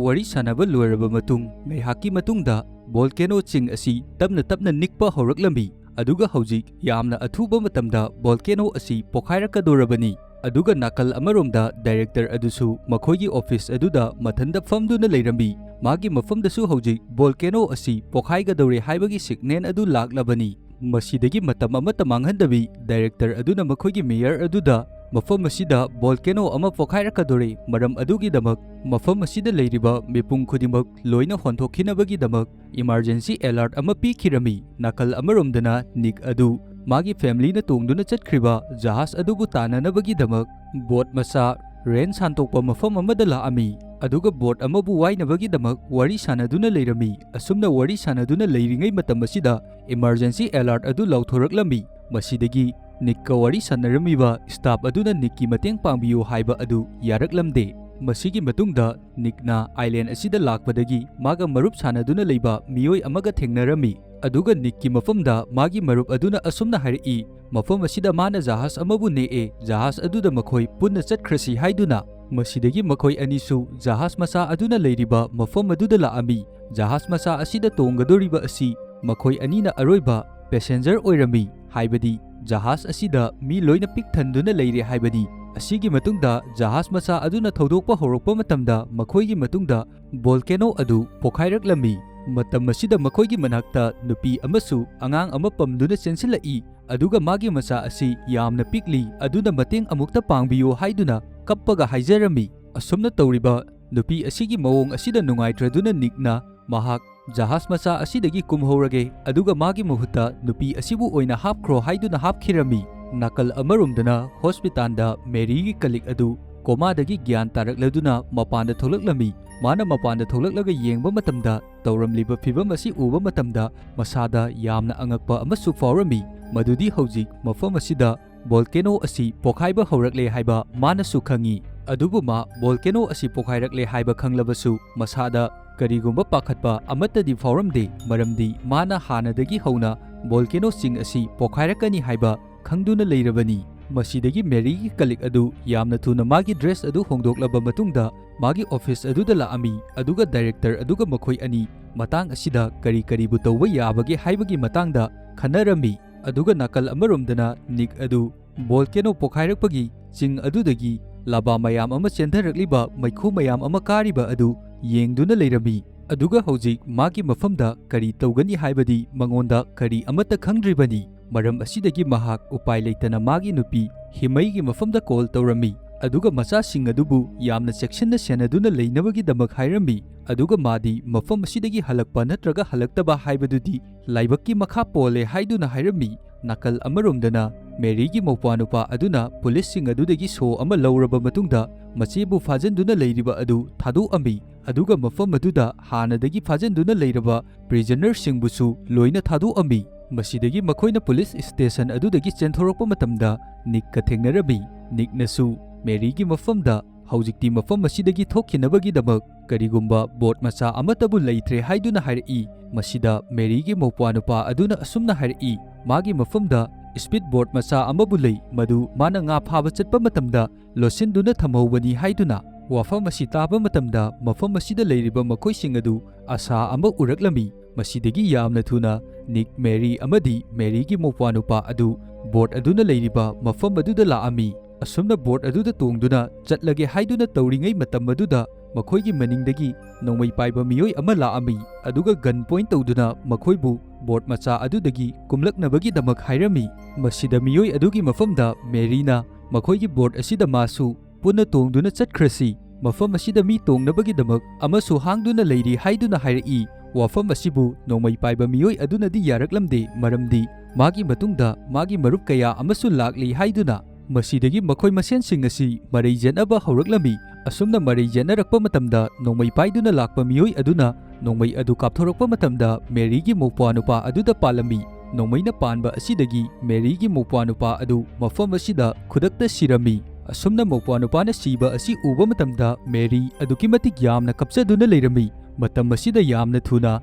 ꯋꯥꯔꯤ ꯁꯥꯟꯅꯕ ꯂꯣꯏꯔꯕ ꯃꯇꯨꯡ ꯉꯥꯏꯍꯥꯛꯀꯤ ꯃꯇꯨꯡꯗ ꯚꯣꯜꯀꯦꯅꯣ ꯆꯤꯡ ꯑꯁꯤ ꯇꯞꯅ ꯇꯞꯅ ꯅꯤꯛꯄ ꯍꯧꯔꯛꯂꯝꯃꯤ꯫ ꯑꯗꯨꯒ ꯍꯧꯖꯤꯛ ꯌꯥꯝꯅ ꯑꯊꯨꯕ ꯃꯇꯝꯗ ꯚꯣꯜꯀꯦꯅꯣ ꯑꯁꯤ ꯄꯣꯈꯥꯏꯔꯛꯀꯗꯧꯔꯕꯅꯤ꯫ ꯑꯗꯨꯒ ꯅꯥꯀꯜ ꯑꯃꯔꯣꯝꯗ ꯗꯥꯏꯔꯦꯛꯇꯔ ꯑꯗꯨꯁꯨ ꯃꯈꯣꯏꯒꯤ ꯑꯣꯐꯤꯁ ꯑꯗꯨꯗ ꯃꯊꯟꯇ ꯐꯝꯗꯨꯅ ꯂꯩꯔꯝꯃꯤ꯫ ꯃꯥꯒꯤ ꯃꯐꯝꯗꯁꯨ ꯍꯧꯖꯤꯛ ꯚꯣꯜꯀꯦꯅꯣ ꯑꯁꯤ ꯄꯣꯈꯥꯏꯒꯗꯧꯔꯦ ꯍꯥꯏꯕꯒꯤ ꯁꯤꯒꯅꯦꯜ ꯑꯗꯨ ꯂꯥꯛꯂꯕꯅꯤ꯫ ꯃꯁꯤꯗꯒꯤ ꯃꯇꯝ ꯑꯃꯠꯇ ꯃꯥꯡꯍꯟꯗꯕꯤ ꯗꯥꯏꯔꯦꯛꯇꯔ ꯑꯗꯨꯅ ꯃꯈꯣꯏꯒꯤ ꯃꯦꯌꯔ ꯑꯗꯨꯗ ꯃꯐꯝ ꯑꯁꯤꯗ ꯚꯣꯜꯀꯦꯅꯣ ꯑꯃ ꯄꯣꯈꯥꯏꯔꯛꯀꯗꯧꯔꯦ, ꯃꯔꯝ ꯑꯗꯨꯒꯤꯗꯃꯛ ꯃꯐꯝ ꯑꯁꯤꯗ ꯂꯩꯔꯤꯕ ꯃꯤꯄꯨꯝ ꯈꯨꯗꯤꯡꯃꯛ ꯂꯣꯏꯅ ꯍꯣꯟꯊꯣꯛꯈꯤꯅꯕꯒꯤꯗꯃꯛ ꯏꯃꯥꯔꯖꯦꯟꯁꯤ ꯑꯦꯂꯔꯠ ꯑꯃ ꯄꯤꯈꯤꯔꯝꯃꯤ꯫ ꯅꯥꯀꯜ ꯑꯃꯔꯣꯝꯗꯅ ꯅꯤꯛ ꯑꯗꯨ ꯃꯥꯒꯤ ꯐꯦꯃꯤꯂꯤꯅ ꯇꯣꯡꯗꯨꯅ ꯆꯠꯈ꯭ꯔꯤꯕ ꯖꯍꯥꯖ ꯑꯗꯨꯕꯨ ꯇꯥꯟꯅꯅꯕꯒꯤꯗꯃꯛ ꯕꯣꯠ ꯃꯆꯥ ꯔꯦꯟ ꯁꯥꯟꯇꯣꯛꯄ ꯃꯐꯝ ꯑꯃꯗ ꯂꯥꯛꯑꯝꯃꯤ꯫ ꯑꯗꯨꯒ ꯕꯣꯠ ꯑꯃꯕꯨ ꯋꯥꯏꯅꯕꯒꯤꯗꯃꯛ ꯋꯥꯔꯤ ꯁꯥꯟꯅꯗꯨꯅ ꯂꯩꯔꯝꯃꯤ꯫ ꯑꯁꯨꯝꯅ ꯋꯥꯔꯤ ꯁꯥꯟꯅꯗꯨꯅ ꯂꯩꯔꯤꯉꯩ ꯃꯇꯝ ꯑꯁꯤꯗ emergency alert ꯑꯗꯨ ꯂꯥꯎꯊꯣꯔꯛꯂꯝꯃꯤ꯫ ꯃꯁꯤꯗꯒꯤ ꯅꯤꯛꯀ ꯋꯥꯔꯤ ꯁꯥꯟꯅꯔꯝꯃꯤꯕ staff ꯑꯗꯨꯅ ꯅꯤꯛꯀꯤ ꯃꯇꯦꯡ ꯄꯥꯡꯕꯤꯌꯨ ꯍꯥꯏꯕ ꯑꯗꯨ ꯌꯥꯔꯛꯂꯝꯗꯦ꯫ ꯃꯁꯤꯒꯤ ꯃꯇꯨꯡꯗ ꯅꯤꯛꯅ island ꯑꯁꯤꯗ ꯂꯥꯛꯄꯗꯒꯤ ꯃꯥꯒ ꯃꯔꯨꯞ ꯁꯥꯟꯅꯗꯨꯅ ꯂꯩꯕ ꯃꯤꯑꯣꯏ ꯑꯃꯒ ꯊꯦꯡꯅꯔꯝꯃꯤ꯫ ꯑꯗꯨꯒ ꯅꯤꯛꯀꯤ ꯃꯐꯝꯗ ꯃꯥꯒꯤ ꯃꯔꯨꯞ ꯑꯗꯨꯅ ꯑꯁꯨꯝꯅ ꯍꯥꯏꯔꯛꯏ, "ꯃꯐꯝ ꯑꯁꯤꯗ ꯃꯥꯅ ꯖꯍꯥꯖ ꯑꯃꯕꯨ ꯅꯦꯛꯑꯦ, ꯖꯍꯥꯖ ꯑꯗꯨꯗ ꯃꯈꯣꯏ ꯄꯨꯟꯅ ꯆꯠꯈ꯭ꯔꯁꯤ" ꯍꯥꯏꯗꯨꯅ꯫ ꯃꯁꯤꯗꯒꯤ ꯃꯈꯣꯏ ꯑꯅꯤꯁꯨ ꯖꯍꯥꯖ ꯃꯆꯥ ꯑꯗꯨꯅ ꯂꯩꯔꯤꯕ ꯃꯐꯝ ꯑꯗꯨꯗ ꯂꯥꯛꯑꯝꯃꯤ꯫ ꯖꯍꯥꯖ ꯃꯆꯥ ꯑꯁꯤꯗ ꯇꯣꯡꯒꯗꯧꯔꯤꯕ ꯑꯁꯤ ꯃꯈꯣꯏ ꯑꯅꯤꯅ ꯑꯔꯣꯏꯕ passenger ꯑꯣꯏꯔꯝꯃꯤ, ꯍꯥꯏꯕꯗꯤ ꯖꯍꯥꯖ ꯑꯁꯤꯗ ꯃꯤ ꯂꯣꯏꯅ ꯄꯤꯛ ꯊꯟꯗꯨꯅ ꯂꯩꯔꯦ ꯍꯥꯏꯕꯅꯤ꯫ ꯑꯁꯤꯒꯤ ꯃꯇꯨꯡꯗ ꯖꯍꯥꯖ ꯃꯆꯥ ꯑꯗꯨꯅ ꯊꯧꯗꯣꯛꯄ ꯍꯧꯔꯛꯄ ꯃꯇꯝꯗ ꯃꯈꯣꯏꯒꯤ ꯃꯇꯨꯡꯗ volcano ꯑꯗꯨ ꯄꯣꯈꯥꯏꯔꯛꯂꯝꯃꯤ꯫ ꯃꯇꯝ ꯑꯁꯤꯗ ꯃꯈꯣꯏꯒꯤ ꯃꯅꯥꯛꯇ ꯅꯨꯄꯤ ꯑꯃꯁꯨ ꯑꯉꯥꯡ ꯑꯃ ꯄꯝꯗꯨꯅ ꯆꯦꯟꯁꯤꯜꯂꯛꯏ, ꯑꯗꯨꯒ ꯃꯥꯒꯤ ꯃꯆꯥ ꯑꯁꯤ ꯌꯥꯝꯅ ꯄꯤꯛꯂꯤ, ꯑꯗꯨꯅ ꯃꯇꯦꯡ ꯑꯃꯨꯛꯇ ꯄꯥꯡꯕꯤꯌꯨ ꯍꯥꯏꯗꯨꯅ ꯀꯞꯄꯒ ꯍꯥꯏꯖꯔꯝꯃꯤ꯫ ꯑꯁꯨꯝꯅ ꯇꯧꯔꯤꯕ ꯅꯨꯄꯤ ꯑꯁꯤꯒꯤ ꯃꯑꯣꯡ ꯑꯁꯤꯗ ꯅꯨꯡꯉꯥꯏꯇ꯭ꯔꯗꯨꯅ ꯅꯤꯛꯅ ꯃꯍꯥꯛ ꯖꯍꯥꯖ ꯃꯆꯥ ꯑꯁꯤꯗꯒꯤ ꯀꯨꯝꯍꯧꯔꯒꯦ, ꯑꯗꯨꯒ ꯃꯥꯒꯤ ꯃꯍꯨꯠꯇ ꯅꯨꯄꯤ ꯑꯁꯤꯕꯨ ꯑꯣꯏꯅ ꯍꯥꯞꯈ꯭ꯔꯣ ꯍꯥꯏꯗꯨꯅ ꯍꯥꯞꯈꯤꯔꯝꯃꯤ꯫ ꯅꯥꯀꯜ ꯑꯃꯔꯣꯝꯗꯅ ꯍꯣꯁꯄꯤꯇꯥꯜꯗ ꯃꯦꯔꯤꯒꯤ ꯀꯂꯤꯛ ꯑꯗꯨ ꯀꯣꯃꯥꯗꯒꯤ ꯒ꯭ꯌꯥꯟ ꯇꯥꯔꯛꯂꯗꯨꯅ ꯃꯄꯥꯟꯗ ꯊꯣꯛꯂꯛꯂꯝꯃꯤ꯫ ꯃꯥꯅ ꯃꯄꯥꯟꯗ ꯊꯣꯛꯂꯛꯂꯒ ꯌꯦꯡꯕ ꯃꯇꯝꯗ, ꯇꯧꯔꯝꯂꯤꯕ ꯐꯤꯚꯝ ꯑꯁꯤ ꯎꯕ ꯃꯇꯝꯗ, ꯃꯁꯥꯗ ꯌꯥꯝꯅ ꯑꯉꯛꯄ ꯑꯃꯁꯨ ꯐꯥꯎꯔꯝꯃꯤ, ꯃꯗꯨꯗꯤ ꯍꯧꯖꯤꯛ ꯃꯐꯝ ꯑꯁꯤꯗ volcano ꯑꯁꯤ ꯄꯣꯈꯥꯏꯕ ꯍꯧꯔꯛꯂꯦ ꯍꯥꯏꯕ ꯃꯥꯅꯁꯨ ꯈꯪꯉꯤ꯫ ꯑꯗꯨꯕꯨ ꯃꯥ volcano ꯑꯁꯤ ꯄꯣꯈꯥꯏꯔꯛꯂꯦ ꯍꯥꯏꯕ ꯈꯪꯂꯕꯁꯨ, ꯃꯁꯥꯗ ꯀꯔꯤꯒꯨꯝꯕ ꯄꯥꯈꯠꯄ ꯑꯃꯠꯇꯗꯤ ꯐꯥꯎꯔꯝꯗꯦ, ꯃꯔꯝꯗꯤ ꯃꯥꯅ ꯍꯥꯟꯅꯗꯒꯤ ꯍꯧꯅ volcano ꯁꯤꯡ ꯑꯁꯤ ꯄꯣꯈꯥꯏꯔꯛꯀꯅꯤ ꯍꯥꯏꯕ ꯈꯪꯗꯨꯅ ꯂꯩꯔꯕꯅꯤ꯫ ꯃꯁꯤꯗꯒꯤ ꯃꯦꯔꯤꯒꯤ ꯀꯂꯤꯛ ꯑꯗꯨ ꯌꯥꯝꯅ ꯊꯨꯅ ꯃꯥꯒꯤ dress ꯑꯗꯨ ꯍꯣꯡꯗꯣꯛꯂꯕ ꯃꯇꯨꯡꯗ, ꯃꯥꯒꯤ office ꯑꯗꯨꯗ ꯂꯥꯛꯑꯝꯃꯤ, ꯑꯗꯨꯒ director ꯑꯗꯨꯒ ꯃꯈꯣꯏ ꯑꯅꯤ ꯃꯇꯥꯡ ꯑꯁꯤꯗ ꯀꯔꯤ ꯀꯔꯤꯕꯨ ꯇꯧꯕ ꯌꯥꯕꯒꯦ ꯍꯥꯏꯕꯒꯤ ꯃꯇꯥꯡꯗ ꯈꯟꯅꯔꯝꯃꯤ꯫ ꯑꯗꯨꯒ ꯅꯥꯀꯜ ꯑꯃꯔꯣꯝꯗꯅ ꯅꯤꯛ ꯑꯗꯨ volcano ꯄꯣꯈꯥꯏꯔꯛꯄꯒꯤ ꯆꯤꯡ ꯑꯗꯨꯗꯒꯤ lava ꯃꯌꯥꯝ ꯑꯃ ꯆꯦꯟꯊꯔꯛꯂꯤꯕ ꯃꯩꯈꯨ ꯃꯌꯥꯝ ꯑꯃ ꯀꯥꯔꯤꯕ ꯑꯗꯨ ꯌꯦꯡꯗꯨꯅ ꯂꯩꯔꯝꯃꯤ꯫ ꯑꯗꯨꯒ ꯍꯧꯖꯤꯛ ꯃꯥꯒꯤ ꯃꯐꯝꯗ ꯀꯔꯤ ꯇꯧꯒꯅꯤ ꯍꯥꯏꯕꯗꯤ ꯃꯉꯣꯟꯗ ꯀꯔꯤ ꯑꯃꯠꯇ ꯈꯪꯗ꯭ꯔꯤꯕꯅꯤ꯫ ꯃꯔꯝ ꯑꯁꯤꯗꯒꯤ ꯃꯍꯥꯛ ꯎꯄꯥꯏ ꯂꯩꯇꯅ ꯃꯥꯒꯤ ꯅꯨꯄꯤ ꯍꯤꯃꯩꯒꯤ ꯃꯐꯝꯗ call ꯇꯧꯔꯝꯃꯤ, ꯑꯗꯨꯒ ꯃꯆꯥꯁꯤꯡ ꯑꯗꯨꯕꯨ ꯌꯥꯝꯅ ꯆꯦꯛꯁꯤꯟꯅ ꯁꯦꯟꯅꯗꯨꯅ ꯂꯩꯅꯕꯒꯤꯗꯃꯛ ꯍꯥꯏꯔꯝꯃꯤ꯫ ꯑꯗꯨꯒ ꯃꯥꯗꯤ ꯃꯐꯝ ꯑꯁꯤꯗꯒꯤ ꯍꯜꯂꯛꯄ ꯅꯠꯇ꯭ꯔꯒ ꯍꯜꯂꯛꯇꯕ ꯍꯥꯏꯕꯗꯨꯗꯤ ꯂꯥꯏꯕꯛꯀꯤ ꯃꯈꯥ ꯄꯣꯜꯂꯦ ꯍꯥꯏꯗꯨꯅ ꯍꯥꯏꯔꯝꯃꯤ꯫ ꯅꯥꯀꯜ ꯑꯃꯔꯣꯝꯗꯅ ꯃꯦꯔꯤꯒꯤ ꯃꯧꯄ꯭ꯋꯥꯅꯨꯄꯥ ꯑꯗꯨꯅ ꯄꯨꯂꯤꯁꯁꯤꯡ ꯑꯗꯨꯗꯒꯤ ꯁꯣ ꯑꯃ ꯂꯧꯔꯕ ꯃꯇꯨꯡꯗ ꯃꯆꯦꯕꯨ ꯐꯥꯖꯤꯟꯗꯨꯅ ꯂꯩꯔꯤꯕ ꯑꯗꯨ ꯊꯥꯗꯣꯛꯑꯝꯃꯤ, ꯑꯗꯨꯒ ꯃꯐꯝ ꯑꯗꯨꯗ ꯍꯥꯟꯅꯗꯒꯤ ꯐꯥꯖꯤꯟꯗꯨꯅ ꯂꯩꯔꯕ ꯄ꯭ꯔꯤꯖꯅꯔꯁꯤꯡꯕꯨꯁꯨ ꯂꯣꯏꯅ ꯊꯥꯗꯣꯛꯑꯝꯃꯤ꯫ ꯃꯁꯤꯗꯒꯤ ꯃꯈꯣꯏꯅ ꯄꯨꯂꯤꯁ ꯁ꯭ꯇꯦꯁꯟ ꯑꯗꯨꯗꯒꯤ ꯆꯦꯟꯊꯣꯔꯛꯄ ꯃꯇꯝꯗ ꯅꯤꯛꯀ ꯊꯦꯡꯅꯔꯝꯃꯤ꯫ ꯅꯤꯛꯅꯁꯨ ꯃꯦꯔꯤꯒꯤ ꯃꯐꯝꯗ ꯍꯧꯖꯤꯛꯇꯤ ꯃꯐꯝ ꯑꯁꯤꯗꯒꯤ ꯊꯣꯛꯈꯤꯅꯕꯒꯤꯗꯃꯛ ꯀꯔꯤꯒꯨꯝꯕ ꯕꯣꯠ ꯃꯆꯥ ꯑꯃꯠꯇꯕꯨ ꯂꯩꯇ꯭ꯔꯦ ꯍꯥꯏꯗꯨꯅ ꯍꯥꯏꯔꯛꯏ꯫ ꯃꯁꯤꯗ ꯃꯦꯔꯤꯒꯤ ꯃꯧꯄ꯭ꯋꯥꯅꯨꯄꯥ ꯑꯗꯨꯅ ꯑꯁꯨꯝꯅ ꯍꯥꯏꯔꯛꯏ, ꯃꯥꯒꯤ ꯃꯐꯝꯗ ꯁ꯭ꯄꯤꯗ ꯕꯣꯠ ꯃꯆꯥ ꯑꯃꯕꯨ ꯂꯩ, ꯃꯗꯨ ꯃꯥꯅ ꯉꯥ ꯐꯥꯕ ꯆꯠꯄ ꯃꯇꯝꯗ ꯂꯣꯠꯁꯤꯟꯗꯨꯅ ꯊꯝꯍꯧꯕꯅꯤ ꯍꯥꯏꯗꯨꯅ꯫ ꯋꯥꯐꯝ ꯑꯁꯤ ꯇꯥꯕ ꯃꯇꯝꯗ ꯃꯐꯝ ꯑꯁꯤꯗ ꯂꯩꯔꯤꯕ ꯃꯈꯣꯏꯁꯤꯡ ꯑꯗꯨ ꯑꯁꯥ ꯑꯃ ꯎꯔꯛꯂꯝꯃꯤ꯫ ꯃꯁꯤꯗꯒꯤ ꯌꯥꯝꯅ ꯊꯨꯅ ꯅꯤꯛ, ꯃꯦꯔꯤ ꯑꯃꯗꯤ ꯃꯦꯔꯤꯒꯤ ꯃꯧꯄ꯭ꯋꯥꯅꯨꯄꯥ ꯑꯗꯨ ꯕꯣꯠ ꯑꯗꯨꯅ ꯂꯩꯔꯤꯕ ꯃꯐꯝ ꯑꯗꯨꯗ ꯂꯥꯛꯑꯝꯃꯤ꯫ ꯑꯁꯨꯝꯅ ꯕꯣꯠ ꯑꯗꯨꯗ ꯇꯣꯡꯗꯨꯅ ꯆꯠꯂꯒꯦ ꯍꯥꯏꯗꯨꯅ ꯇꯧꯔꯤꯉꯩ ꯃꯇꯝ ꯑꯗꯨꯗ ꯃꯈꯣꯏꯒꯤ ꯃꯅꯤꯡꯗꯒꯤ ꯅꯣꯡꯃꯩ ꯄꯥꯏꯕ ꯃꯤꯑꯣꯏ ꯑꯃ ꯂꯥꯛꯑꯝꯃꯤ, ꯑꯗꯨꯒ ꯒꯟ ꯄꯣꯏꯟꯠ ꯇꯧꯗꯨꯅ ꯃꯈꯣꯏꯕꯨ ꯕꯣꯠ ꯃꯆꯥ ꯑꯗꯨꯗꯒꯤ ꯀꯨꯝꯂꯛꯅꯕꯒꯤꯗꯃꯛ ꯍꯥꯏꯔꯝꯃꯤ꯫ ꯃꯁꯤꯗ ꯃꯤꯑꯣꯏ ꯑꯗꯨꯒꯤ ꯃꯐꯝꯗ ꯃꯦꯔꯤꯅ ꯃꯈꯣꯏꯒꯤ ꯕꯣꯠ ꯑꯁꯤꯗ ꯃꯥꯁꯨ ꯄꯨꯟꯅ ꯇꯣꯡꯗꯨꯅ ꯆꯠꯈ꯭ꯔꯁꯤ, ꯃꯐꯝ ꯑꯁꯤꯗ ꯃꯤ ꯇꯣꯡꯅꯕꯒꯤꯗꯃꯛ ꯑꯃꯁꯨ ꯍꯥꯡꯗꯨꯅ ꯂꯩꯔꯤ ꯍꯥꯏꯗꯨꯅ ꯍꯥꯏꯔꯛꯏ꯫ ꯋꯥꯐꯝ ꯑꯁꯤꯕꯨ ꯅꯣꯡꯃꯩ ꯄꯥꯏꯕ ꯃꯤꯑꯣꯏ ꯑꯗꯨꯅꯗꯤ ꯌꯥꯔꯛꯂꯝꯗꯦ, ꯃꯔꯝꯗꯤ ꯃꯥꯒꯤ ꯃꯇꯨꯡꯗ ꯃꯥꯒꯤ ꯃꯔꯨꯞ ꯀꯌꯥ ꯑꯃꯁꯨ ꯂꯥꯛꯂꯤ ꯍꯥꯏꯗꯨꯅ꯫ ꯃꯁꯤꯗꯒꯤ ꯃꯈꯣꯏ ꯃꯁꯦꯟꯁꯤꯡ ꯑꯁꯤ ꯃꯔꯩ ꯌꯦꯠꯅꯕ ꯍꯧꯔꯛꯂꯝꯃꯤ꯫ ꯑꯁꯨꯝꯅ ꯃꯔꯩ ꯌꯦꯠꯅꯔꯛꯄ ꯃꯇꯝꯗ ꯅꯣꯡꯃꯩ ꯄꯥꯏꯗꯨꯅ ꯂꯥꯛꯄ ꯃꯤꯑꯣꯏ ꯑꯗꯨꯅ ꯅꯣꯡꯃꯩ ꯑꯗꯨ ꯀꯥꯞꯊꯣꯔꯛꯄ ꯃꯇꯝꯗ ꯃꯦꯔꯤꯒꯤ ꯃꯧꯄ꯭ꯋꯥꯅꯨꯄꯥ ꯑꯗꯨꯗ ꯄꯥꯜꯂꯝꯃꯤ꯫ ꯅꯣꯡꯃꯩꯅ ꯄꯥꯟꯕ ꯑꯁꯤꯗꯒꯤ ꯃꯦꯔꯤꯒꯤ ꯃꯧꯄ꯭ꯋꯥꯅꯨꯄꯥ ꯑꯗꯨ ꯃꯐꯝ ꯑꯁꯤꯗ ꯈꯨꯗꯛꯇ ꯁꯤꯔꯝꯃꯤ꯫ ꯑꯁꯨꯝꯅ ꯃꯧꯄ꯭ꯋꯥꯅꯨꯄꯥꯅ ꯁꯤꯕ ꯑꯁꯤ ꯎꯕ ꯃꯇꯝꯗ ꯃꯦꯔꯤ ꯑꯗꯨꯛꯀꯤ ꯃꯇꯤꯛ ꯌꯥꯝꯅ ꯀꯞꯆꯗꯨꯅ ꯂꯩꯔꯝꯃꯤ꯫ ꯃꯇꯝ ꯑꯁꯤꯗ ꯌꯥꯝꯅ ꯊꯨꯅ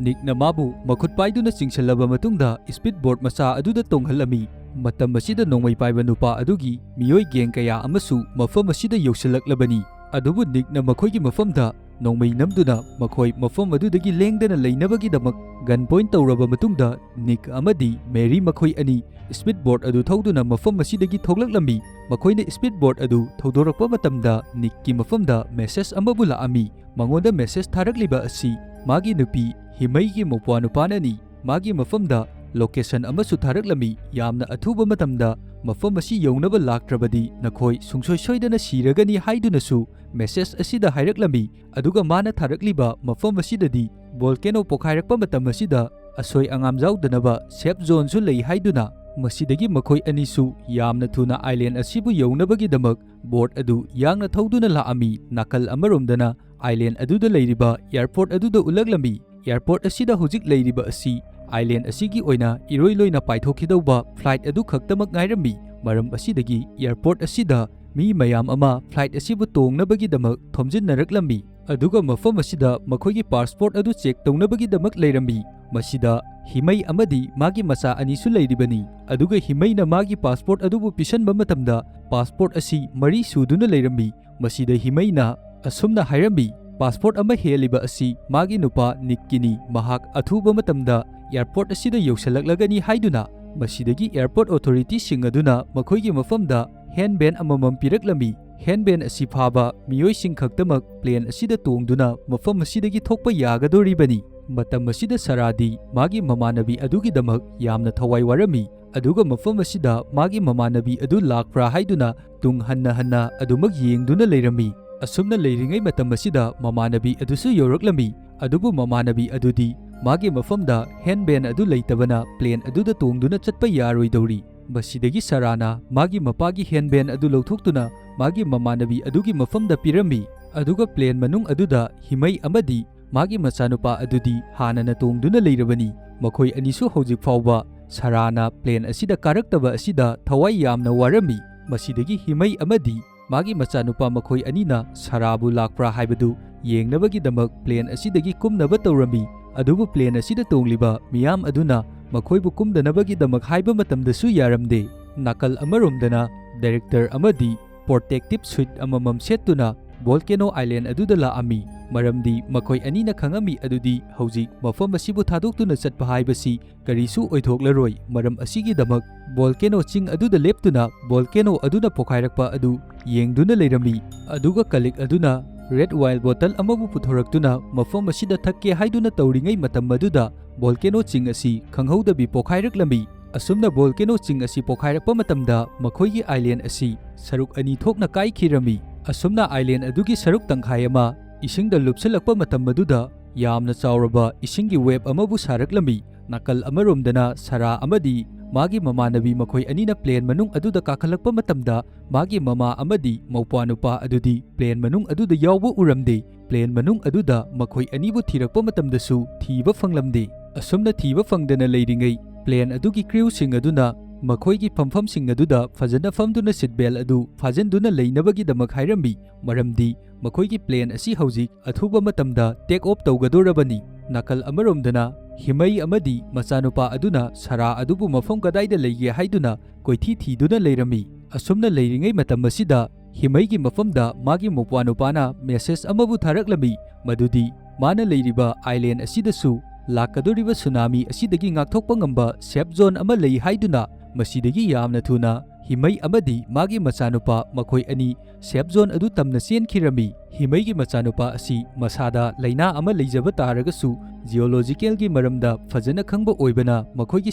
ꯅꯤꯛꯅ ꯃꯥꯕꯨ ꯃꯈꯨꯠ ꯄꯥꯏꯗꯨꯅ ꯆꯤꯡꯁꯤꯜꯂꯕ ꯃꯇꯨꯡꯗ ꯁ꯭ꯄꯤꯗ ꯕꯣꯠ ꯃꯆꯥ ꯑꯗꯨꯗ ꯇꯣꯡꯍꯜꯂꯝꯃꯤ꯫ ꯃꯇꯝ ꯑꯁꯤꯗ ꯅꯣꯡꯃꯩ ꯄꯥꯏꯕ ꯅꯨꯄꯥ ꯑꯗꯨꯒꯤ ꯃꯤꯑꯣꯏ ꯒꯦꯡ ꯀꯌꯥ ꯑꯃꯁꯨ ꯃꯐꯝ ꯑꯁꯤꯗ ꯌꯧꯁꯤꯜꯂꯛꯂꯕꯅꯤ꯫ ꯑꯗꯨꯕꯨ ꯅꯤꯛꯅ ꯃꯈꯣꯏꯒꯤ ꯃꯐꯝꯗ ꯅꯣꯡꯃꯩ ꯅꯝꯗꯨꯅ ꯃꯈꯣꯏ ꯃꯐꯝ ꯑꯗꯨꯗꯒꯤ ꯂꯦꯡꯗꯅ ꯂꯩꯅꯕꯒꯤꯗꯃꯛ ꯒꯟ ꯄꯣꯏꯟꯠ ꯇꯧꯔꯕ ꯃꯇꯨꯡꯗ ꯅꯤꯛ ꯑꯃꯗꯤ ꯃꯦꯔꯤ ꯃꯈꯣꯏ ꯑꯅꯤ ꯁ꯭ꯄꯤꯗ ꯕꯣꯠ ꯑꯗꯨ ꯊꯧꯗꯨꯅ ꯃꯐꯝ ꯑꯁꯤꯗꯒꯤ ꯊꯣꯛꯂꯛꯂꯝꯃꯤ꯫ ꯃꯈꯣꯏꯅ ꯁ꯭ꯄꯤꯗ ꯕꯣꯠ ꯑꯗꯨ ꯊꯧꯗꯣꯔꯛꯄ ꯃꯇꯝꯗ ꯅꯤꯛꯀꯤ ꯃꯐꯝꯗ ꯃꯦꯁꯦꯖ ꯑꯃꯕꯨ ꯂꯥꯛꯑꯝꯃꯤ꯫ ꯃꯉꯣꯟꯗ ꯃꯦꯁꯦꯖ ꯊꯥꯔꯛꯂꯤꯕ ꯑꯁꯤ ꯃꯥꯒꯤ ꯅꯨꯄꯤ ꯍꯤꯃꯩꯒꯤ ꯃꯧꯄ꯭ꯋꯥꯅꯨꯄꯥꯅꯅꯤ꯫ ꯃꯥꯒꯤ ꯃꯐꯝꯗ ꯂꯣꯀꯦꯁꯟ ꯑꯃꯁꯨ ꯊꯥꯔꯛꯂꯝꯃꯤ, ꯌꯥꯝꯅ ꯑꯊꯨꯕ ꯃꯇꯝꯗ ꯃꯐꯝ ꯑꯁꯤ ꯌꯧꯅꯕ ꯂꯥꯛꯇ꯭ꯔꯕꯗꯤ ꯅꯈꯣꯏ ꯁꯨꯡꯁꯣꯏ ꯁꯣꯏꯗꯅ ꯁꯤꯔꯒꯅꯤ ꯍꯥꯏꯗꯨꯅꯁꯨ ꯃꯦꯁꯦꯖ ꯑꯁꯤꯗ ꯍꯥꯏꯔꯛꯂꯝꯃꯤ꯫ ꯑꯗꯨꯒ ꯃꯥꯅ ꯊꯥꯔꯛꯂꯤꯕ ꯃꯐꯝ ꯑꯁꯤꯗꯗꯤ ꯚꯣꯜꯀꯦꯅꯣ ꯄꯣꯈꯥꯏꯔꯛꯄ ꯃꯇꯝ ꯑꯁꯤꯗ ꯑꯁꯣꯏ ꯑꯉꯥꯝ ꯌꯥꯎꯗꯅꯕ safe zoneꯁꯨ ꯂꯩ ꯍꯥꯏꯗꯨꯅ, ꯃꯁꯤꯗꯒꯤ ꯃꯈꯣꯏ ꯑꯅꯤꯁꯨ ꯌꯥꯝꯅ ꯊꯨꯅ island ꯑꯁꯤꯕꯨ ꯌꯧꯅꯕꯒꯤꯗꯃꯛ boat ꯑꯗꯨ ꯌꯥꯡꯅ ꯊꯧꯗꯨꯅ ꯂꯥꯛꯑꯝꯃꯤ꯫ ꯅꯥꯀꯜ ꯑꯃꯔꯣꯝꯗꯅ island ꯑꯗꯨꯗ ꯂꯩꯔꯤꯕ airport ꯑꯗꯨꯗ ꯎꯠꯂꯛꯂꯝꯃꯤ꯫ Airport ꯑꯁꯤꯗ ꯍꯧꯖꯤꯛ ꯂꯩꯔꯤꯕ ꯑꯁꯤ island ꯑꯁꯤꯒꯤ ꯑꯣꯏꯅ ꯏꯔꯣꯏ ꯂꯣꯏꯅ ꯄꯥꯏꯊꯣꯛꯈꯤꯗꯧꯕ flight ꯑꯗꯨ ꯈꯛꯇꯃꯛ ꯉꯥꯏꯔꯝꯃꯤ꯫ ꯃꯔꯝ ꯑꯁꯤꯗꯒꯤ airport ꯑꯁꯤꯗ ꯃꯤ ꯃꯌꯥꯝ ꯑꯃ flight ꯑꯁꯤꯕꯨ ꯇꯣꯡꯅꯕꯒꯤꯗꯃꯛ ꯊꯣꯝꯖꯤꯟꯅꯔꯛꯂꯝꯃꯤ꯫ ꯑꯗꯨꯒ ꯃꯐꯝ ꯑꯁꯤꯗ ꯃꯈꯣꯏꯒꯤ passport ꯑꯗꯨ check ꯇꯧꯅꯕꯒꯤꯗꯃꯛ ꯂꯩꯔꯝꯃꯤ꯫ ꯃꯁꯤꯗ ꯍꯤꯃꯩ ꯑꯃꯗꯤ ꯃꯥꯒꯤ ꯃꯆꯥ ꯑꯅꯤꯁꯨ ꯂꯩꯔꯤꯕꯅꯤ꯫ ꯑꯗꯨꯒ ꯍꯤꯃꯩꯅ ꯃꯥꯒꯤ passport ꯑꯗꯨꯕꯨ ꯄꯤꯁꯟꯕ ꯃꯇꯝꯗ passport ꯑꯁꯤ ꯃꯔꯤ ꯁꯨꯗꯨꯅ ꯂꯩꯔꯝꯃꯤ꯫ ꯃꯁꯤꯗ ꯍꯤꯃꯩꯅ ꯑꯁꯨꯝꯅ ꯍꯥꯏꯔꯝꯃꯤ, "Passport ꯑꯃ ꯍꯦꯜꯂꯤꯕ ꯑꯁꯤ ꯃꯥꯒꯤ ꯅꯨꯄꯥ ꯅꯤꯛꯀꯤꯅꯤ꯫ ꯃꯍꯥꯛ ꯑꯊꯨꯕ ꯃꯇꯝꯗ airport ꯑꯁꯤꯗ ꯌꯧꯁꯤꯜꯂꯛꯂꯒꯅꯤ" ꯍꯥꯏꯗꯨꯅ꯫ ꯃꯁꯤꯗꯒꯤ airport authorityꯁꯤꯡ ꯑꯗꯨꯅ ꯃꯈꯣꯏꯒꯤ ꯃꯐꯝꯗ handband ꯑꯃꯃꯝ ꯄꯤꯔꯛꯂꯝꯃꯤ꯫ Handband ꯑꯁꯤ ꯐꯥꯕ ꯃꯤꯑꯣꯏꯁꯤꯡ ꯈꯛꯇꯃꯛ plane ꯑꯁꯤꯗ ꯇꯣꯡꯗꯨꯅ ꯃꯐꯝ ꯑꯁꯤꯗꯒꯤ ꯊꯣꯛꯄ ꯌꯥꯒꯗꯧꯔꯤꯕꯅꯤ꯫ ꯃꯇꯝ ꯑꯁꯤꯗ ꯁꯥꯔꯥꯗꯤ ꯃꯥꯒꯤ ꯃꯃꯥꯟꯅꯕꯤ ꯑꯗꯨꯒꯤꯗꯃꯛ ꯌꯥꯝꯅ ꯊꯋꯥꯏ ꯋꯥꯔꯝꯃꯤ, ꯑꯗꯨꯒ ꯃꯐꯝ ꯑꯁꯤꯗ ꯃꯥꯒꯤ ꯃꯃꯥꯟꯅꯕꯤ ꯑꯗꯨ ꯂꯥꯛꯄ꯭ꯔꯥ ꯍꯥꯏꯗꯨꯅ ꯇꯨꯡ ꯍꯟꯅ ꯍꯟꯅ ꯑꯗꯨꯃꯛ ꯌꯦꯡꯗꯨꯅ ꯂꯩꯔꯝꯃꯤ꯫ ꯑꯁꯨꯝꯅ ꯂꯩꯔꯤꯉꯩ ꯃꯇꯝ ꯑꯁꯤꯗ ꯃꯃꯥꯟꯅꯕꯤ ꯑꯗꯨꯁꯨ ꯌꯧꯔꯛꯂꯝꯃꯤ, ꯑꯗꯨꯕꯨ ꯃꯃꯥꯟꯅꯕꯤ ꯑꯗꯨꯗꯤ ꯃꯥꯒꯤ ꯃꯐꯝꯗ handband ꯑꯗꯨ ꯂꯩꯇꯕꯅ plane ꯑꯗꯨꯗ ꯇꯣꯡꯗꯨꯅ ꯆꯠꯄ ꯌꯥꯔꯣꯏꯗꯧꯔꯤ꯫ ꯃꯁꯤꯗꯒꯤ ꯁꯥꯔꯥꯅ ꯃꯥꯒꯤ ꯃꯄꯥꯒꯤ handband ꯑꯗꯨ ꯂꯧꯊꯣꯛꯇꯨꯅ ꯃꯥꯒꯤ ꯃꯃꯥꯟꯅꯕꯤ ꯑꯗꯨꯒꯤ ꯃꯐꯝꯗ ꯄꯤꯔꯝꯃꯤ, ꯑꯗꯨꯒ plane ꯃꯅꯨꯡ ꯑꯗꯨꯗ ꯍꯤꯃꯩ ꯑꯃꯗꯤ ꯃꯥꯒꯤ ꯃꯆꯥꯅꯨꯄꯥ ꯑꯗꯨꯗꯤ ꯍꯥꯟꯅꯅ ꯇꯣꯡꯗꯨꯅ ꯂꯩꯔꯕꯅꯤ꯫ ꯃꯈꯣꯏ ꯑꯅꯤꯁꯨ ꯍꯧꯖꯤꯛ ꯐꯥꯎꯕ ꯁꯥꯔꯥꯅ plane ꯑꯁꯤꯗ ꯀꯥꯔꯛꯇꯕ ꯑꯁꯤꯗ ꯊꯋꯥꯏ ꯌꯥꯝꯅ ꯋꯥꯔꯝꯃꯤ꯫ ꯃꯁꯤꯗꯒꯤ ꯍꯤꯃꯩ ꯑꯃꯗꯤ ꯃꯥꯒꯤ ꯃꯆꯥꯅꯨꯄꯥ ꯃꯈꯣꯏ ꯑꯅꯤꯅ ꯁꯥꯔꯥꯕꯨ ꯂꯥꯛꯄ꯭ꯔꯥ ꯍꯥꯏꯕꯗꯨ ꯌꯦꯡꯅꯕꯒꯤꯗꯃꯛ plane ꯑꯁꯤꯗꯒꯤ ꯀꯨꯝꯅꯕ ꯇꯧꯔꯝꯃꯤ꯫ ꯑꯗꯨꯕꯨ plane ꯑꯁꯤꯗ ꯇꯣꯡꯂꯤꯕ ꯃꯤꯌꯥꯝ ꯑꯗꯨꯅ ꯃꯈꯣꯏꯕꯨ ꯀꯨꯝꯗꯅꯕꯒꯤꯗꯃꯛ ꯍꯥꯏꯕ ꯃꯇꯝꯗꯁꯨ ꯌꯥꯔꯝꯗꯦ꯫ ꯅꯥꯀꯜ ꯑꯃꯔꯣꯝꯗꯅ director ꯑꯃꯗꯤ protective suit ꯑꯃꯃꯝ ꯁꯦꯠꯇꯨꯅ volcano island ꯑꯗꯨꯗ ꯂꯥꯛꯑꯝꯃꯤ, ꯃꯔꯝꯗꯤ ꯃꯈꯣꯏ ꯑꯅꯤꯅ ꯈꯪꯉꯝꯃꯤ ꯑꯗꯨꯗꯤ ꯍꯧꯖꯤꯛ ꯃꯐꯝ ꯑꯁꯤꯕꯨ ꯊꯥꯗꯣꯛꯇꯨꯅ ꯆꯠꯄ ꯍꯥꯏꯕꯁꯤ ꯀꯔꯤꯁꯨ ꯑꯣꯏꯊꯣꯛꯂꯔꯣꯏ꯫ ꯃꯔꯝ ꯑꯁꯤꯒꯤꯗꯃꯛ volcano ꯆꯤꯡ ꯑꯗꯨꯗ ꯂꯦꯞꯇꯨꯅ volcano ꯑꯗꯨꯅ ꯄꯣꯈꯥꯏꯔꯛꯄ ꯑꯗꯨ ꯌꯦꯡꯗꯨꯅ ꯂꯩꯔꯝꯃꯤ꯫ ꯑꯗꯨꯒ Kalik ꯑꯗꯨꯅ red wine bottle ꯑꯃꯕꯨ ꯄꯨꯊꯣꯔꯛꯇꯨꯅ ꯃꯐꯝ ꯑꯁꯤꯗ ꯊꯛꯀꯦ ꯍꯥꯏꯗꯨꯅ ꯇꯧꯔꯤꯉꯩ ꯃꯇꯝ ꯑꯗꯨꯗ volcano ꯆꯤꯡ ꯑꯁꯤ ꯈꯪꯍꯧꯗꯕꯤ ꯄꯣꯈꯥꯏꯔꯛꯂꯝꯃꯤ꯫ ꯑꯁꯨꯝꯅ volcano ꯆꯤꯡ ꯑꯁꯤ ꯄꯣꯈꯥꯏꯔꯛꯄ ꯃꯇꯝꯗ ꯃꯈꯣꯏꯒꯤ island ꯑꯁꯤ ꯁꯔꯨꯛ ꯑꯅꯤ ꯊꯣꯛꯅ ꯀꯥꯏꯈꯤꯔꯝꯃꯤ꯫ ꯑꯁꯨꯝꯅ island ꯑꯗꯨꯒꯤ ꯁꯔꯨꯛ ꯇꯪꯈꯥꯏ ꯑꯃ ꯏꯁꯤꯡꯗ ꯂꯨꯞꯁꯤꯜꯂꯛꯄ ꯃꯇꯝ ꯑꯗꯨꯗ ꯌꯥꯝꯅ ꯆꯥꯎꯔꯕ ꯏꯁꯤꯡꯒꯤ wave ꯑꯃꯕꯨ ꯁꯥꯔꯛꯂꯝꯃꯤ꯫ ꯅꯥꯀꯜ ꯑꯃꯔꯣꯝꯗꯅ ꯁꯔꯥ ꯑꯃꯗꯤ ꯃꯥꯒꯤ ꯃꯃꯥꯟꯅꯕꯤ ꯃꯈꯣꯏ ꯑꯅꯤꯅ plane ꯃꯅꯨꯡ ꯑꯗꯨꯗ ꯀꯥꯈꯠꯂꯛꯄ ꯃꯇꯝꯗ, ꯃꯥꯒꯤ ꯃꯃꯥ ꯑꯃꯗꯤ ꯃꯧꯄ꯭ꯋꯥꯅꯨꯄꯥ ꯑꯗꯨꯗꯤ plane ꯃꯅꯨꯡ ꯑꯗꯨꯗ ꯌꯥꯎꯕ ꯎꯔꯝꯗꯦ꯫ Plane ꯃꯅꯨꯡ ꯑꯗꯨꯗ ꯃꯈꯣꯏ ꯑꯅꯤꯕꯨ ꯊꯤꯔꯛꯄ ꯃꯇꯝꯗꯁꯨ ꯊꯤꯕ ꯐꯪꯂꯝꯗꯦ꯫ ꯑꯁꯨꯝꯅ ꯊꯤꯕ ꯐꯪꯗꯅ ꯂꯩꯔꯤꯉꯩ, plane ꯑꯗꯨꯒꯤ crewꯁꯤꯡ ꯑꯗꯨꯅ ꯃꯈꯣꯏꯒꯤ ꯐꯝꯐꯝꯁꯤꯡ ꯑꯗꯨꯗ ꯐꯖꯅ ꯐꯝꯗꯨꯅ seat belt ꯑꯗꯨ ꯐꯥꯖꯤꯟꯗꯨꯅ ꯂꯩꯅꯕꯒꯤꯗꯃꯛ ꯍꯥꯏꯔꯝꯃꯤ, ꯃꯔꯝꯗꯤ ꯃꯈꯣꯏꯒꯤ plane ꯑꯁꯤ ꯍꯧꯖꯤꯛ ꯑꯊꯨꯕ ꯃꯇꯝꯗ take off ꯇꯧꯒꯗꯧꯔꯕꯅꯤ꯫ ꯅꯥꯀꯜ ꯑꯃꯔꯣꯝꯗꯅ ꯍꯤꯃꯩ ꯑꯃꯗꯤ ꯃꯆꯥꯅꯨꯄꯥ ꯑꯗꯨꯅ ꯁꯔꯥ ꯑꯗꯨꯕꯨ ꯃꯐꯝ ꯀꯗꯥꯏꯗ ꯂꯩꯒꯦ ꯍꯥꯏꯗꯨꯅ ꯀꯣꯏꯊꯤ ꯊꯤꯗꯨꯅ ꯂꯩꯔꯝꯃꯤ꯫ ꯑꯁꯨꯝꯅ ꯂꯩꯔꯤꯉꯩ ꯃꯇꯝ ꯑꯁꯤꯗ ꯍꯤꯃꯩꯒꯤ ꯃꯐꯝꯗ ꯃꯥꯒꯤ ꯃꯧꯄ꯭ꯋꯥꯅꯨꯄꯥꯅ message ꯑꯃꯕꯨ ꯊꯥꯔꯛꯂꯝꯃꯤ, ꯃꯗꯨꯗꯤ ꯃꯥꯅ ꯂꯩꯔꯤꯕ island ꯑꯁꯤꯗꯁꯨ ꯂꯥꯛꯀꯗꯧꯔꯤꯕ tsunami ꯑꯁꯤꯗꯒꯤ ꯉꯥꯛꯊꯣꯛꯄ ꯉꯝꯕ safe zone ꯑꯃ ꯂꯩ ꯍꯥꯏꯗꯨꯅ꯫ ꯃꯁꯤꯗꯒꯤ ꯌꯥꯝꯅ ꯊꯨꯅ ꯍꯤꯃꯩ ꯑꯃꯗꯤ ꯃꯥꯒꯤ ꯃꯆꯥꯅꯨꯄꯥ ꯃꯈꯣꯏ ꯑꯅꯤ safe zone ꯑꯗꯨ ꯇꯝꯅ ꯆꯦꯟꯈꯤꯔꯝꯃꯤ꯫ ꯍꯤꯃꯩꯒꯤ ꯃꯆꯥꯅꯨꯄꯥ ꯑꯁꯤ ꯃꯁꯥꯗ ꯂꯥꯏꯅꯥ ꯑꯃ ꯂꯩꯖꯕ ꯇꯥꯔꯒꯁꯨ, geologicalꯒꯤ ꯃꯔꯝꯗ ꯐꯖꯅ ꯈꯪꯕ ꯑꯣꯏꯕꯅ ꯃꯈꯣꯏꯒꯤ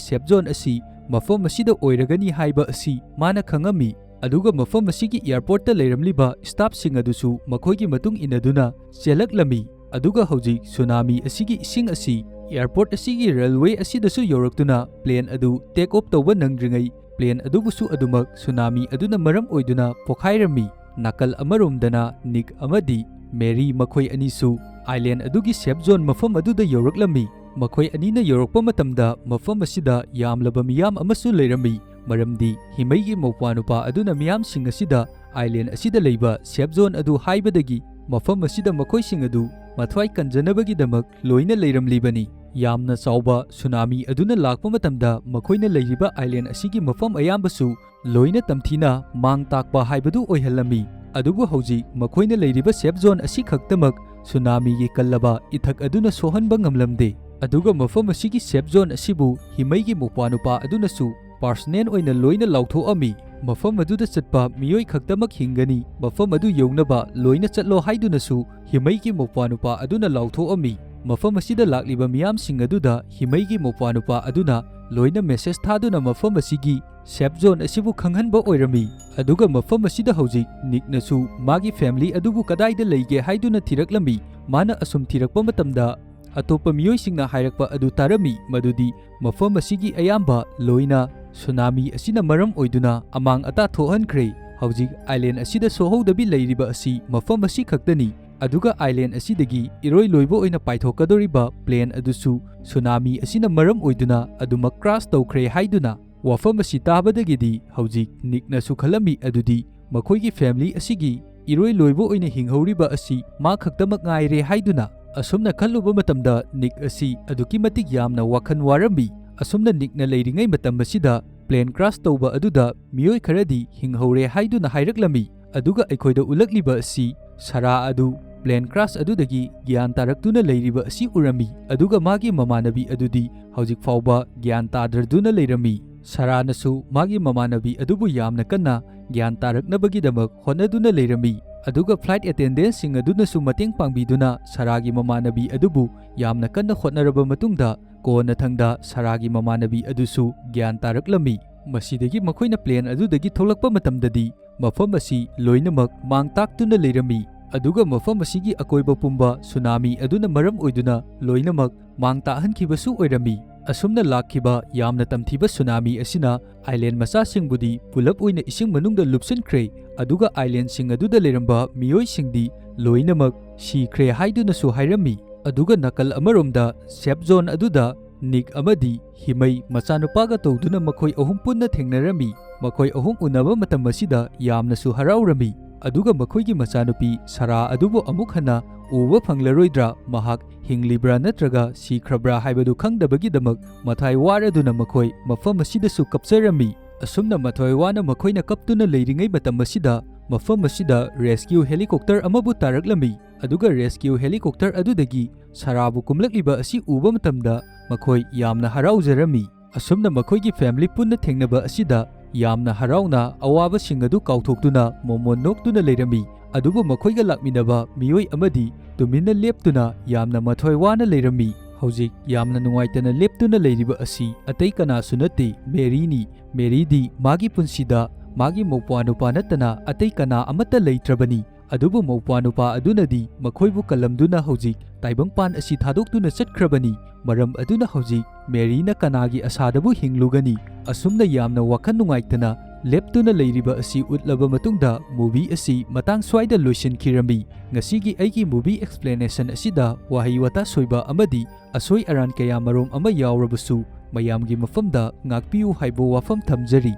safe zone ꯑꯁꯤ ꯃꯐꯝ ꯑꯁꯤꯗ ꯑꯣꯏꯔꯒꯅꯤ ꯍꯥꯏꯕ ꯑꯁꯤ ꯃꯥꯅ ꯈꯪꯉꯝꯃꯤ꯫ ꯑꯗꯨꯒ ꯃꯐꯝ ꯑꯁꯤꯒꯤ airportꯇ ꯂꯩꯔꯝꯂꯤꯕ staffꯁꯤꯡ ꯑꯗꯨꯁꯨ ꯃꯈꯣꯏꯒꯤ ꯃꯇꯨꯡ ꯏꯟꯅꯗꯨꯅ ꯆꯦꯜꯂꯛꯂꯝꯃꯤ꯫ ꯑꯗꯨꯒ ꯍꯧꯖꯤꯛ tsunami ꯑꯁꯤꯒꯤ ꯏꯁꯤꯡ ꯑꯁꯤ airport ꯑꯁꯤꯒꯤ railway ꯑꯁꯤꯗꯁꯨ ꯌꯧꯔꯛꯇꯨꯅ plane ꯑꯗꯨ take off ꯇꯧꯕ ꯅꯪꯗ꯭ꯔꯤꯉꯩ, plane ꯑꯗꯨꯕꯨꯁꯨ ꯑꯗꯨꯃꯛ tsunami ꯑꯗꯨꯅ ꯃꯔꯝ ꯑꯣꯏꯗꯨꯅ ꯄꯣꯈꯥꯏꯔꯝꯃꯤ꯫ ꯅꯥꯀꯜ ꯑꯃꯔꯣꯝꯗꯅ ꯅꯤꯛ ꯑꯃꯗꯤ ꯃꯦꯔꯤ ꯃꯈꯣꯏ ꯑꯅꯤꯁꯨ island ꯑꯗꯨꯒꯤ safe zone ꯃꯐꯝ ꯑꯗꯨꯗ ꯌꯧꯔꯛꯂꯝꯃꯤ꯫ ꯃꯈꯣꯏ ꯑꯅꯤꯅ ꯌꯧꯔꯛꯄ ꯃꯇꯝꯗ ꯃꯐꯝ ꯑꯁꯤꯗ ꯌꯥꯝꯂꯕ ꯃꯤꯌꯥꯝ ꯑꯃꯁꯨ ꯂꯩꯔꯝꯃꯤ, ꯃꯔꯝꯗꯤ ꯍꯤꯃꯩꯒꯤ ꯃꯧꯄ꯭ꯋꯥꯅꯨꯄꯥ ꯑꯗꯨꯅ ꯃꯤꯌꯥꯝꯁꯤꯡ ꯑꯁꯤꯗ island ꯑꯁꯤꯗ ꯂꯩꯕ safe zone ꯑꯗꯨ ꯍꯥꯏꯕꯗꯒꯤ ꯃꯐꯝ ꯑꯁꯤꯗ ꯃꯈꯣꯏꯁꯤꯡ ꯑꯗꯨ ꯃꯊ꯭ꯋꯥꯏ ꯀꯟꯖꯅꯕꯒꯤꯗꯃꯛ ꯂꯣꯏꯅ ꯂꯩꯔꯝꯂꯤꯕꯅꯤ꯫ ꯌꯥꯝꯅ ꯆꯥꯎꯕ tsunami ꯑꯗꯨꯅ ꯂꯥꯛꯄ ꯃꯇꯝꯗ ꯃꯈꯣꯏꯅ ꯂꯩꯔꯤꯕ island ꯑꯁꯤꯒꯤ ꯃꯐꯝ ꯑꯌꯥꯝꯕꯁꯨ ꯂꯣꯏꯅ ꯇꯝꯊꯤꯅ ꯃꯥꯡ ꯇꯥꯛꯄ ꯍꯥꯏꯕꯗꯨ ꯑꯣꯏꯍꯜꯂꯝꯃꯤ꯫ ꯑꯗꯨꯕꯨ ꯍꯧꯖꯤꯛ ꯃꯈꯣꯏꯅ ꯂꯩꯔꯤꯕ safe zone ꯑꯁꯤꯈꯛꯇꯃꯛ tsunamiꯒꯤ ꯀꯜꯂꯕ ꯏꯊꯛ ꯑꯗꯨꯅ ꯁꯣꯛꯍꯟꯕ ꯉꯝꯂꯝꯗꯦ꯫ ꯑꯗꯨꯒ ꯃꯐꯝ ꯑꯁꯤꯒꯤ safe zone ꯑꯁꯤꯕꯨ ꯍꯤꯃꯩꯒꯤ ꯃꯧꯄ꯭ꯋꯥꯅꯨꯄꯥ ꯑꯗꯨꯅꯁꯨ personal ꯑꯣꯏꯅ ꯂꯣꯏꯅ ꯂꯥꯎꯊꯣꯛꯑꯝꯃꯤ꯫ ꯃꯐꯝ ꯑꯗꯨꯗ ꯆꯠꯄ ꯃꯤꯑꯣꯏ ꯈꯛꯇꯃꯛ ꯍꯤꯡꯒꯅꯤ, ꯃꯐꯝ ꯑꯗꯨ ꯌꯧꯅꯕ ꯂꯣꯏꯅ ꯆꯠꯂꯣ ꯍꯥꯏꯗꯨꯅꯁꯨ ꯍꯤꯃꯩꯒꯤ ꯃꯧꯄ꯭ꯋꯥꯅꯨꯄꯥ ꯑꯗꯨꯅ ꯂꯥꯎꯊꯣꯛꯑꯝꯃꯤ꯫ ꯃꯐꯝ ꯑꯁꯤꯗ ꯂꯥꯛꯂꯤꯕ ꯃꯤꯌꯥꯝꯁꯤꯡ ꯑꯗꯨꯗ ꯍꯤꯃꯩꯒꯤ ꯃꯧꯄ꯭ꯋꯥꯅꯨꯄꯥ ꯑꯗꯨꯅ ꯂꯣꯏꯅ message ꯊꯥꯗꯨꯅ ꯃꯐꯝ ꯑꯁꯤꯒꯤ safe zone ꯑꯁꯤꯕꯨ ꯈꯪꯍꯟꯕ ꯑꯣꯏꯔꯝꯃꯤ꯫ ꯑꯗꯨꯒ ꯃꯐꯝ ꯑꯁꯤꯗ ꯍꯧꯖꯤꯛ ꯅꯤꯛꯅꯁꯨ ꯃꯥꯒꯤ family ꯑꯗꯨꯕꯨ ꯀꯗꯥꯏꯗ ꯂꯩꯒꯦ ꯍꯥꯏꯗꯨꯅ ꯊꯤꯔꯛꯂꯝꯃꯤ꯫ ꯃꯥꯅ ꯑꯁꯨꯝ ꯊꯤꯔꯛꯄ ꯃꯇꯝꯗ, ꯑꯇꯣꯞꯄ ꯃꯤꯑꯣꯏꯁꯤꯡꯅ ꯍꯥꯏꯔꯛꯄ ꯑꯗꯨ ꯇꯥꯔꯝꯃꯤ, ꯃꯗꯨꯗꯤ ꯃꯐꯝ ꯑꯁꯤꯒꯤ ꯑꯌꯥꯝꯕ ꯂꯣꯏꯅ ꯁꯨꯅꯥꯃꯤ ꯑꯁꯤꯅ ꯃꯔꯝ ꯑꯣꯏꯗꯨꯅ ꯑꯃꯥꯡ ꯑꯇꯥ ꯊꯣꯛꯍꯟꯈ꯭ꯔꯦ꯫ ꯍꯧꯖꯤꯛ ꯑꯥꯏꯂꯦꯟ ꯑꯁꯤꯗ ꯁꯣꯛꯍꯧꯗꯕꯤ ꯂꯩꯔꯤꯕ ꯑꯁꯤ ꯃꯐꯝ ꯑꯁꯤ ꯈꯛꯇꯅꯤ꯫ ꯑꯗꯨꯒ ꯑꯥꯏꯂꯦꯟ ꯑꯁꯤꯗꯒꯤ ꯏꯔꯣꯏ ꯂꯣꯏꯕ ꯑꯣꯏꯅ ꯄꯥꯏꯊꯣꯛꯀꯗꯧꯔꯤꯕ ꯄ꯭ꯂꯦꯟ ꯑꯗꯨꯁꯨ ꯁꯨꯅꯥꯃꯤ ꯑꯁꯤꯅ ꯃꯔꯝ ꯑꯣꯏꯗꯨꯅ ꯑꯗꯨꯃꯛ ꯀ꯭ꯔꯥꯁ ꯇꯧꯈ꯭ꯔꯦ ꯍꯥꯏꯗꯨꯅ꯫ ꯋꯥꯐꯝ ꯑꯁꯤ ꯇꯥꯕꯗꯒꯤꯗꯤ ꯍꯧꯖꯤꯛ ꯅꯤꯛꯅꯁꯨ ꯈꯜꯂꯝꯃꯤ, ꯑꯗꯨꯗꯤ ꯃꯈꯣꯏꯒꯤ ꯐꯦꯃꯤꯂꯤ ꯑꯁꯤꯒꯤ ꯏꯔꯣꯏ ꯂꯣꯏꯕ ꯑꯣꯏꯅ ꯍꯤꯡꯍꯧꯔꯤꯕ ꯑꯁꯤ ꯃꯥ ꯈꯛꯇꯃꯛ ꯉꯥꯏꯔꯦ ꯍꯥꯏꯗꯨꯅ꯫ ꯑꯁꯨꯝꯅ ꯈꯜꯂꯨꯕ ꯃꯇꯝꯗ ꯅꯤꯛ ꯑꯁꯤ ꯑꯗꯨꯛꯀꯤ ꯃꯇꯤꯛ ꯌꯥꯝꯅ ꯋꯥꯈꯜ ꯋꯥꯔꯝꯃꯤ꯫ ꯑꯁꯨꯝꯅ ꯅꯤꯛꯅ ꯂꯩꯔꯤꯉꯩ ꯃꯇꯝ ꯑꯁꯤꯗ ꯄ꯭ꯂꯦꯟ ꯀ꯭ꯔꯥꯁ ꯇꯧꯕ ꯑꯗꯨꯗ ꯃꯤꯑꯣꯏ ꯈꯔꯗꯤ ꯍꯤꯡꯍꯧꯔꯦ ꯍꯥꯏꯗꯨꯅ ꯍꯥꯏꯔꯛꯂꯝꯃꯤ꯫ ꯑꯗꯨꯒ ꯑꯩꯈꯣꯏꯗ ꯎꯠꯂꯛꯂꯤꯕ ꯑꯁꯤ ꯁꯥꯔꯥ ꯑꯗꯨ ꯄ꯭ꯂꯦꯟ ꯀ꯭ꯔꯥꯁ ꯑꯗꯨꯗꯒꯤ ꯒ꯭ꯌꯥꯟ ꯇꯥꯔꯛꯇꯨꯅ ꯂꯩꯔꯤꯕ ꯑꯁꯤ ꯎꯔꯝꯃꯤ꯫ ꯑꯗꯨꯒ ꯃꯥꯒꯤ ꯃꯃꯥꯟꯅꯕꯤ ꯑꯗꯨꯗꯤ ꯍꯧꯖꯤꯛ ꯐꯥꯎꯕ ꯒ꯭ꯌꯥꯟ ꯇꯥꯗ꯭ꯔꯗꯨꯅ ꯂꯩꯔꯝꯃꯤ꯫ ꯁꯥꯔꯥꯅꯁꯨ ꯃꯥꯒꯤ ꯃꯃꯥꯟꯅꯕꯤ ꯑꯗꯨꯕꯨ ꯌꯥꯝꯅ ꯀꯟꯅ ꯒ꯭ꯌꯥꯟ ꯇꯥꯔꯛꯅꯕꯒꯤꯗꯃꯛ ꯍꯣꯠꯅꯗꯨꯅ ꯂꯩꯔꯝꯃꯤ꯫ ꯑꯗꯨꯒ ꯐ꯭ꯂꯥꯏꯠ ꯑꯦꯇꯦꯟꯗꯦꯟꯁꯁꯤꯡ ꯑꯗꯨꯅꯁꯨ ꯃꯇꯦꯡ ꯄꯥꯡꯕꯤꯗꯨꯅ ꯁꯥꯔꯥꯒꯤ ꯃꯃꯥꯟꯅꯕꯤ ꯑꯗꯨꯕꯨ ꯌꯥꯝꯅ ꯀꯟꯅ ꯍꯣꯠꯅꯔꯕ ꯃꯇꯨꯡꯗ ꯀꯣꯟꯅꯊꯪꯗ ꯁꯥꯔꯥꯒꯤ ꯃꯃꯥꯟꯅꯕꯤ ꯑꯗꯨꯁꯨ ꯒ꯭ꯌꯥꯟ ꯇꯥꯔꯛꯂꯝꯃꯤ꯫ ꯃꯁꯤꯗꯒꯤ ꯃꯈꯣꯏꯅ ꯄ꯭ꯂꯦꯟ ꯑꯗꯨꯗꯒꯤ ꯊꯣꯛꯂꯛꯄ ꯃꯇꯝꯗꯗꯤ ꯃꯐꯝ ꯑꯁꯤ ꯂꯣꯏꯅꯃꯛ ꯃꯥꯡ ꯇꯥꯛꯇꯨꯅ ꯂꯩꯔꯝꯃꯤ꯫ ꯑꯗꯨꯒ ꯃꯐꯝ ꯑꯁꯤꯒꯤ ꯑꯀꯣꯏꯕ ꯄꯨꯝꯕ ꯁꯨꯅꯥꯃꯤ ꯑꯗꯨꯅ ꯃꯔꯝ ꯑꯣꯏꯗꯨꯅ ꯂꯣꯏꯅꯃꯛ ꯃꯥꯡ ꯇꯥꯛꯍꯟꯈꯤꯕꯁꯨ ꯑꯣꯏꯔꯝꯃꯤ꯫ ꯑꯁꯨꯝꯅ ꯂꯥꯛꯈꯤꯕ ꯌꯥꯝꯅ ꯇꯝꯊꯤꯕ ꯁꯨꯅꯥꯃꯤ ꯑꯁꯤꯅ ꯑꯥꯏꯂꯦꯟ ꯃꯆꯥꯁꯤꯡꯕꯨꯗꯤ ꯄꯨꯂꯞ ꯑꯣꯏꯅ ꯏꯁꯤꯡ ꯃꯅꯨꯡꯗ ꯂꯨꯞꯁꯤꯟꯈ꯭ꯔꯦ, ꯑꯗꯨꯒ ꯑꯥꯏꯂꯦꯟꯁꯤꯡ ꯑꯗꯨꯗ ꯂꯩꯔꯝꯕ ꯃꯤꯑꯣꯏꯁꯤꯡꯗꯤ ꯂꯣꯏꯅꯃꯛ ꯁꯤꯈ꯭ꯔꯦ ꯍꯥꯏꯗꯨꯅꯁꯨ ꯍꯥꯏꯔꯝꯃꯤ꯫ ꯑꯗꯨꯒ ꯅꯥꯀꯜ ꯑꯃꯔꯣꯝꯗ ꯁꯦꯐ ꯖꯣꯟ ꯑꯗꯨꯗ ꯅꯤꯛ ꯑꯃꯗꯤ ꯍꯤꯃꯩ ꯃꯆꯥꯅꯨꯄꯥꯒ ꯇꯧꯗꯨꯅ ꯃꯈꯣꯏ ꯑꯍꯨꯝ ꯄꯨꯟꯅ ꯊꯦꯡꯅꯔꯝꯃꯤ꯫ ꯃꯈꯣꯏ ꯑꯍꯨꯝ ꯎꯅꯕ ꯃꯇꯝ ꯑꯁꯤꯗ ꯌꯥꯝꯅꯁꯨ ꯍꯔꯥꯎꯔꯝꯃꯤ꯫ ꯑꯗꯨꯒ ꯃꯈꯣꯏꯒꯤ ꯃꯆꯥꯅꯨꯄꯤ ꯁꯥꯔꯥ ꯑꯗꯨꯕꯨ ꯑꯃꯨꯛ ꯍꯟꯅ ꯎꯕ ꯐꯪꯂꯔꯣꯏꯗ꯭ꯔꯥ, ꯃꯍꯥꯛ ꯍꯤꯡꯂꯤꯕ꯭ꯔꯥ ꯅꯠꯇ꯭ꯔꯒ ꯁꯤꯈ꯭ꯔꯕ꯭ꯔꯥ ꯍꯥꯏꯕꯗꯨ ꯈꯪꯗꯕꯒꯤꯗꯃꯛ ꯃꯊꯥꯏ ꯋꯥꯔꯗꯨꯅ ꯃꯈꯣꯏ ꯃꯐꯝ ꯑꯁꯤꯗꯁꯨ ꯀꯞꯆꯔꯝꯃꯤ꯫ ꯑꯁꯨꯝꯅ ꯃꯊꯣꯏ ꯋꯥꯅ ꯃꯈꯣꯏꯅ ꯀꯞꯇꯨꯅ ꯂꯩꯔꯤꯉꯩ ꯃꯇꯝ ꯑꯁꯤꯗ ꯃꯐꯝ ꯑꯁꯤꯗ ꯔꯦꯁꯀ꯭ꯌꯨ ꯍꯦꯂꯤꯀꯣꯞꯇꯔ ꯑꯃꯕꯨ ꯇꯥꯔꯛꯂꯝꯃꯤ꯫ ꯑꯗꯨꯒ ꯔꯦꯁꯀ꯭ꯌꯨ ꯍꯦꯂꯤꯀꯣꯞꯇꯔ ꯑꯗꯨꯗꯒꯤ ꯁꯥꯔꯥꯕꯨ ꯀꯨꯝꯂꯛꯂꯤꯕ ꯑꯁꯤ ꯎꯕ ꯃꯇꯝꯗ ꯃꯈꯣꯏ ꯌꯥꯝꯅ ꯍꯔꯥꯎꯖꯔꯝꯃꯤ꯫ ꯑꯁꯨꯝꯅ ꯃꯈꯣꯏꯒꯤ ꯐꯦꯃꯤꯂꯤ ꯄꯨꯟꯅ ꯊꯦꯡꯅꯕ ꯑꯁꯤꯗ ꯌꯥꯝꯅ ꯍꯔꯥꯎꯅ ꯑꯋꯥꯕꯁꯤꯡ ꯑꯗꯨ ꯀꯥꯎꯊꯣꯛꯇꯨꯅ ꯃꯣꯃꯣꯟ ꯅꯣꯛꯇꯨꯅ ꯂꯩꯔꯝꯃꯤ꯫ ꯑꯗꯨꯕꯨ ꯃꯈꯣꯏꯒ ꯂꯥꯛꯃꯤꯟꯅꯕ ꯃꯤꯑꯣꯏ ꯑꯃꯗꯤ ꯇꯨꯃꯤꯟꯅ ꯂꯦꯞꯇꯨꯅ ꯌꯥꯝꯅ ꯃꯊꯣꯏ ꯋꯥꯅ ꯂꯩꯔꯝꯃꯤ꯫ ꯍꯧꯖꯤꯛ ꯌꯥꯝꯅ ꯅꯨꯡꯉꯥꯏꯇꯅ ꯂꯦꯞꯇꯨꯅ ꯂꯩꯔꯤꯕ ꯑꯁꯤ ꯑꯇꯩ ꯀꯅꯥꯁꯨ ꯅꯠꯇꯦ, ꯃꯦꯔꯤꯅꯤ꯫ ꯃꯦꯔꯤꯗꯤ ꯃꯥꯒꯤ ꯄꯨꯟꯁꯤꯗ ꯃꯥꯒꯤ ꯃꯧꯄ꯭ꯋꯥ ꯅꯨꯄꯥ ꯅꯠꯇꯅ ꯑꯇꯩ ꯀꯅꯥ ꯑꯃꯠꯇ ꯂꯩꯇ꯭ꯔꯕꯅꯤ꯫ ꯑꯗꯨꯕꯨ ꯃꯧꯄ꯭ꯋꯥ ꯅꯨꯄꯥ ꯑꯗꯨꯅꯗꯤ ꯃꯈꯣꯏꯕꯨ ꯀꯜꯂꯝꯗꯨꯅ ꯍꯧꯖꯤꯛ ꯇꯥꯏꯕꯪꯄꯥꯟ ꯑꯁꯤ ꯊꯥꯗꯣꯛꯇꯨꯅ ꯆꯠꯈ꯭ꯔꯕꯅꯤ꯫ ꯃꯔꯝ ꯑꯗꯨꯅ ꯍꯧꯖꯤꯛ ꯃꯦꯔꯤꯅ ꯀꯅꯥꯒꯤ ꯑꯁꯥꯗꯕꯨ ꯍꯤꯡꯂꯨꯒꯅꯤ? ꯑꯁꯨꯝꯅ ꯌꯥꯝꯅ ꯋꯥꯈꯜ ꯅꯨꯡꯉꯥꯏꯇꯅ ꯂꯦꯞꯇꯨꯅ ꯂꯩꯔꯤꯕ ꯑꯁꯤ ꯎꯠꯂꯕ ꯃꯇꯨꯡꯗ movie ꯑꯁꯤ ꯃꯇꯥꯡ ꯁ꯭ꯋꯥꯏꯗ ꯂꯣꯏꯁꯤꯟꯈꯤꯔꯝꯃꯤ꯫ ꯉꯁꯤꯒꯤ ꯑꯩꯒꯤ movie explanation ꯑꯁꯤꯗ ꯋꯥꯍꯩ ꯋꯥꯇꯥ ꯁꯣꯏꯕ ꯑꯃꯗꯤ ꯑꯁꯣꯏ ꯑꯔꯥꯟ ꯀꯌꯥ ꯃꯔꯨꯝ ꯑꯃ ꯌꯥꯎꯔꯕꯁꯨ ꯃꯌꯥꯝꯒꯤ ꯃꯐꯝꯗ ꯉꯥꯛꯄꯤꯌꯨ ꯍꯥꯏꯕ ꯋꯥꯐꯝ ꯊꯝꯖꯔꯤ꯫